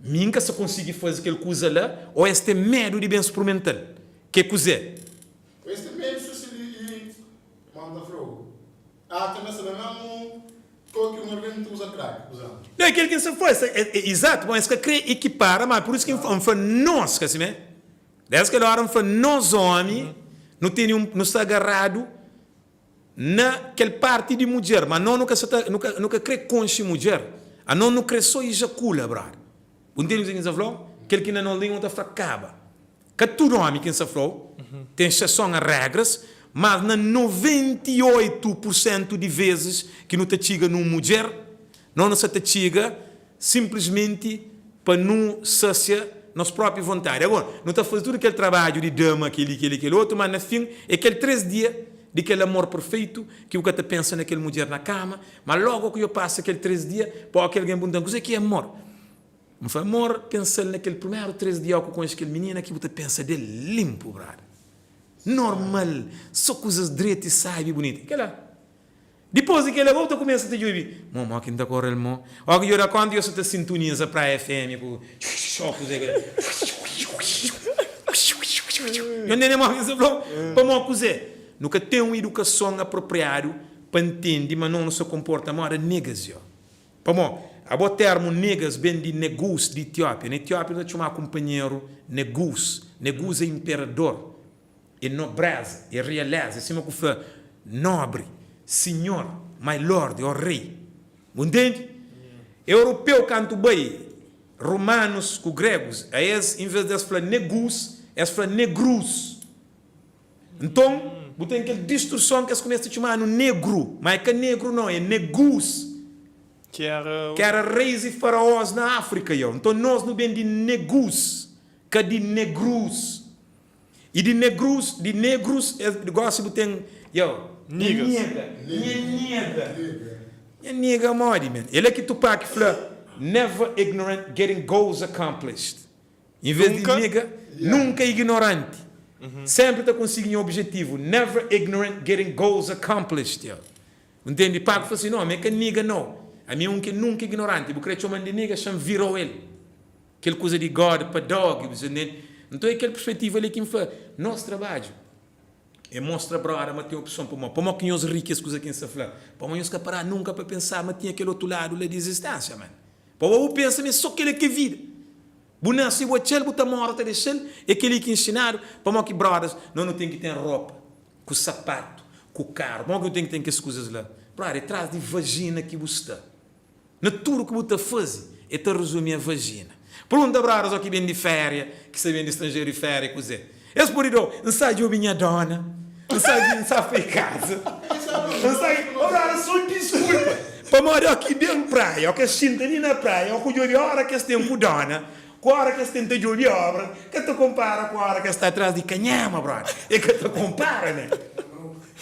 mi N ka sta konsigi faze kel kuza la, ô es ten medu di ben sprumenta-l. Ke kuzê? Ô es ten medu si i ma N ta fla-u, Ah, ta meste na mésmu kau ki un algen ta uza crack, pur izénplu. Não, é kel ki N sta fla, izatu, bon, es ka krê ekipara, má pur isu ki N fla, N fla nos, ka simé? Dés kel óra N fla nos ómi, nu tene un, nu sta agaradu na kel párti di mudjer, má nos nu ka sa ta, nu ka, nu ka krê konxe mudjer, anos nu krê sô ijakula, brother. Bu ntende kuzê ki N sta fla-u? Kel ki na nos língua nu ta fla kaba. Ka tudu ómi ki N sta fla-u ten exseson a régras, mas na 98 pur sentu di vezis ki nu ta txiga nun mudjer, nos nu sa ta txiga sinplismenti pa nu sasia nos própi vontadi. Agora, nu ta faze tudu kel trabadju di dama kel-li, kel-li, kel otu, mas na fin é kel 3 dia. Di kel amor perfeitu ki bu ka ta pensa na kel mudjer na kama, ma logo ku yo pasa kel 3 dia, pa oki algen punta-m kuze ki é amor? N fla, amor, pensa-l na kel primeru 3 dia ku konxe kel minina ki bu ta pensa del linpu, brada. Normal, so kuzas dretu i sabi i bunitu. Kela. Dipôs di kel-la, bo ta kumesa ta djobe, Mo, mo ki N ta kóre-l mo? Óki djo da kónta, djo sa ta sintoniza Praia FM ku ó kuzê ki Djo ntende mo ki N sta fla-u? Pamó kuzê? Nu ka ten un idukason apropriadu pa ntende ma no nu sa konporta móda negas djo. Pamó, abo termu negas ben di negus di Etiópia. Na Etiópia nu ta txoma kunpanheru negus. Negus é inperador. É nobréza, é realéza, é sima ku fla nóbri, sinhor, my lord ô rei. Bu ntende? Europeu kantu bai, romanus ku gregus, a es inves di es fla negus, es fla negrus. Nton, bu ten kel distorson ki es kumesa ta txoma-nu negru, má é ka negru nau, é negus. Ki éra. Ki éra reis i faraós na Áfrika, yo. Nton, nos nu ben di negus, ka di negrus. I di negrus, di negrus, es, gósi bu ten, yo, nha Niggas. nega, nha nega, nha nega modi, man? É la ki Tupac fla, Never ignorant, getting goals accomplished. Em vez di Nunka. nega, nunka ignoranti, sénpri ta konsigi nha objetivu. Never ignorant, getting goals accomplished, yo. Ntende? Paco fla si, No, ami é ka nigga no. Ami é un ki é nunka ignoranti. Bu kre txoma-m di nigga, xa-m vira-u el. Kel kuza di God pa dog, bu sa ntende? Nton é kel perspetiva li ki N fla, nos trabadju é mostra broda ma ten opson. Pamodi? Pamodi ki nhos ri kes kuza ki N sta fla? Pamodi nhos ka para nunka pa pensa ma tinha kel otu ladu la di izistensia, man. Pamodi bu pensa ma é so kel-la ki é vida. Bu nase bu atxa-l, bu ta móre ta dexa-l. É kel-li ki inxinadu. Pamodi ki brodas, nos nu ten ki ten ropa ku sapatu, ku karu? Pamodi ki nu ten ki ten kes kuzas la? Brother, é tras di vagina ki bu sta. Na tudu ki bu ta faze, e ta rezumi a vagina. Pergunta brothers o ki ben di feria, ki sta ben di stranjeru di feria kuze. Es pode dau, N sa djobe nha dona, N sa N sa fai kaza, N sa O brother, so diskulpa, pamodi o ki ben praia, o ki es xinta li na praia, o ku djobe ora ki es ten ku dona, ku ora ki es ten ta djobe obra, ka ta konpara ku ora ki es sta atras di kanhama, brother. E ka ta konpara, ne?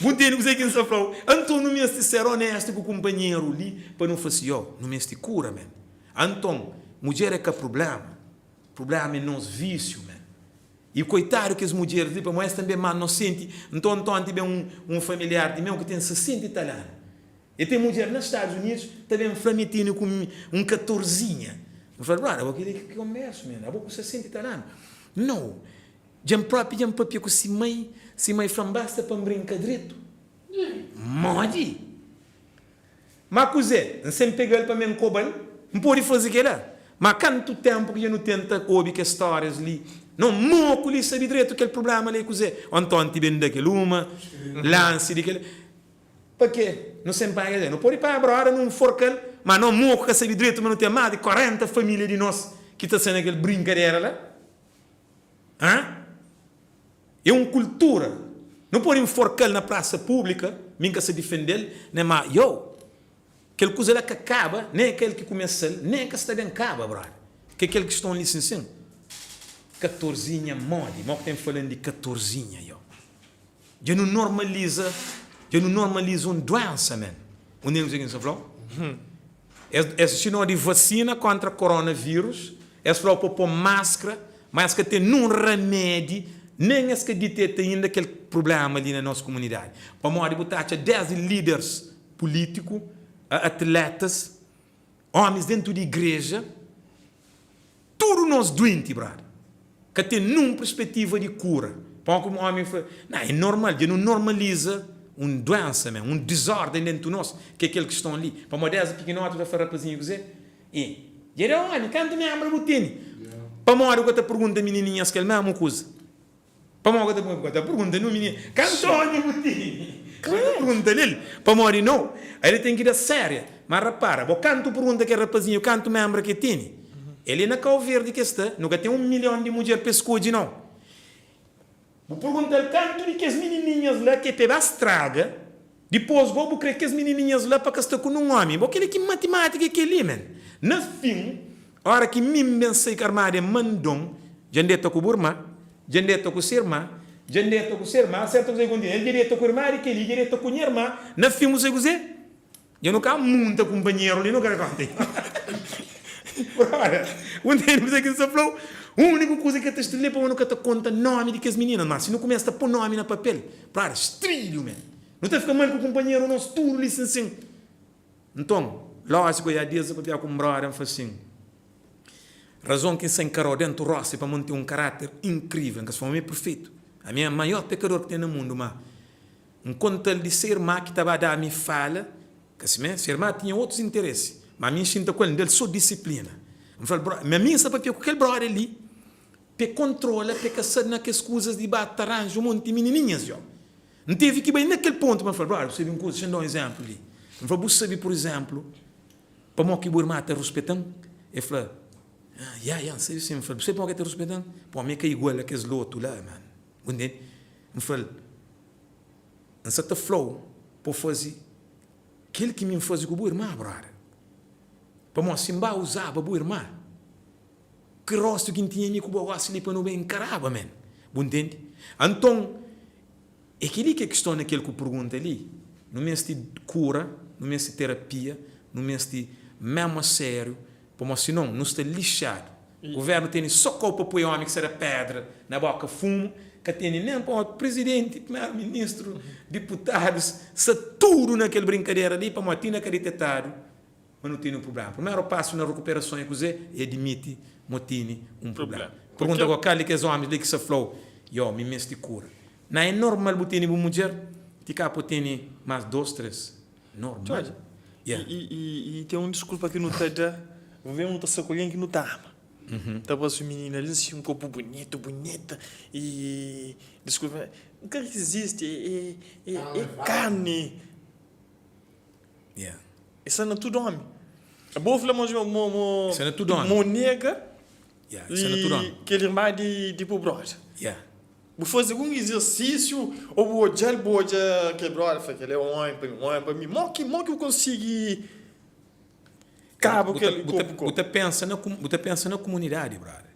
Bu ntende kuzê ki N sta fla-u? Anton, nu meste ser onéstu ku kunpanheru li pa nu fla si, Yo, nu meste kura, man. Anton, mudjer é ka prubléma. Prubléma é nos vísiu, man. I koitadu kes mudjeris li, pamodi es tanbê é más nosenti. Nton, antonti ben un, un familiar di meu ki ten sasenta i tal anu. E ten mudjer na Stadus Unidus ta ben fla mi tene ku un katorzinha. N fla-l, Brother, abo kel-li ki konbersu, man. Abo ku sasenta i tal anu. Nau. Dja-m propi dja-m papia ku si mai, si mai fla-m basta pa-m brinka dretu. Modi? Ma kuzê? N sen pega-l pa mi N koba-l? N pode faze kel-la? Ma kantu ténpu ki dja nu tenta obi kes stórias li? No moku li sabe dretu kel prubléma li é kuzê? Onton ti ben da kel uma lansi di kel. Pa ke? Nu sen panha kel-li. Nu pode panha broda, nu nforka-l, ma no moku ka sabe dretu ma nu ten más di 40 família di nos ki ta sta na kel brinkadera la. Hã? É un kultura. Nu pode nforka-l na prasa públika, mi N ka sa difende-l, ne ma, yo, kel kuza la ka kaba, nen é ka el ki kumesa-l, nen é ka sta ben kaba, brother. Ke kel kiston li sin sin? Katorzinha modi? Mo ki ten falan di katorzinha, yo? Dja nu normaliza, dja nu normaliza un duensa, man. Un nen kuzê ki N sta fla-u? Es, es xinó di vasina kontra koronavírus, es fla-u pa pô maskra, má es ka ten nun ramedi, nen es ka diteta inda kel prubléma li na nos kumunidadi. Pamodi bu ta atxa desdi líders pulítiku, a atletas, ómis dentu di igreja, Tudu nos duenti, brother, ka ten nun perspetiva di kura. Pamodi ku omi fla, Na, é normal, dja nu normaliza un duensa men, un dizorden dentu nos, ki é kel kiston li. Pamodi desdi pikinoti bu ta fla rapazinhu kuzê? E, dja da omi, kantu membra bu tene? Pamodi bu ka ta pergunta minininhas kel mesmu kuza? Pamodi ka ta poi, ka ta pergunta nu minina, kantu omi bu tene? Ka ta pergunta nel, pamodi no, el ten ki da séria. Ma rapara, bo kantu pergunta kel rapazinhu kantu membra ke tene, el é na Kau Verdi ke sta, nu ka ten un milhon di mudjer pa e skodje no. Bu pergunta-l kantu di kes minininhas la ke pe ba straga, Dipos go bu kre kes minininhas la pa ka sta ku nun omi. Bo keli ki matimatika é keli men. Na fin, ora ki mi N ben sai ku armada e mandon, dja N deta ku bu irma, dja N deta ku se irma, Dja N deta ku se irma, sertu kuzê ki kontise? El dja deta ku irma di kel-li, dja deta ku nha irma. Na fin, kuzê kuzê? Dja nu ka munta kunpanheru li, nu ka da konta. Brother, bu ntende kuzê ki N sta fla-u? Úniku kuza ki ka ta strilha é pamodi nu ka ta konta nómi di kes minina. Má si nu kumesa ta pô nómi na papel, brother, strilhu men. Nu ta fika mal ku kunpanheru nos tudu li sin sin. Nton, lójiku, oiá dias N papia ku un brother, N fla sin, Razon ki N sta enkarau dentu rosa é pamodi N ten un karáter inkrível. N ka sta fla ma mi é perfeitu. Ami é maior pekador ki ten na mundu, má N konta-l di se irma ki ta ba da mi fala ka simé. Se irma tinha otus interesi, má mi N xinta ku el, N da-l sô disiplina. N fla-l, Bro, ma mi N sta papia ku kel brother li pa e kontrola, pa e ka sta na kes kuzas di ba ta ranja un monti minininhas, djo. N tevi ki bai na kel pontu pa N fla-l, Brother, bu sabe un kuza? Dexa-m da un izénplu li. N fla, Bu sabe, pur izénplu, Pamodi ki bu irma ta ruspeta-m? El fla, Ah, ya, ya, N sabe sin. N fla-l, Bu sabe pamodi ki el ta ruspeta-m? Pamodi mi é ka igual a kes lotu la, man. Bu ntende? N fla-l, N sta ta fla-u pa bu faze kel ki mi N faze ku bu irma, brother. Pamodi si N ba uzaba bu irma, ki rostu ki N tinha mi ku bo gosi li pa nu ba enkaraba, man? Bu ntende? Anton, É kel-li ki é kiston na kel ku pergunta li. Nu meste kura, nu meste terapia, nu meste memu a sériu, pamodi sinon nu sta lixadu. Guvérnu tene so kau pa poi ómi ki sta da pédra na bóka fumu, ka tene nen pamodi prizidenti, primeru-ministru, diputadus, sta tudu na kel brinkadera li pamodi ti na ka ditetadu Ma nu tene un prubléma. Primeru pasu na rikuperason é kuzê? É admiti ma tene un prubléma. Pergunta go, kal di kes ómis li ki sta fla-u, Yo, mi meste kura? Na, é normal bu tene bu mudjer ti ka po tene más dôs, três. Normal. Jorge, Yeah. i, i, i ten un diskulpa ki nu ta da, bu nu ta sta ku algen ki nu ta ama. Ta pasa un minina li, si un korpu bunitu, bunita, i diskulpa, N ka rizisti, é, é, é, é karni. Yeah. E sta na tudu omi. Bo fla mo mo mo Sta na tudu omi. Mo nega. Yeah, sta na tudu omi. Kel irma di di bu brother. Yeah. Bu faze algun exercício ou bu odjal bu odja kel brother fla kel é omi pa mi, omi pa mi. Mo ki mo ki bu konsigi kaba Bu ta kel bu ta corpo bu ta pensa na bu ta pensa na kumunidadi brother.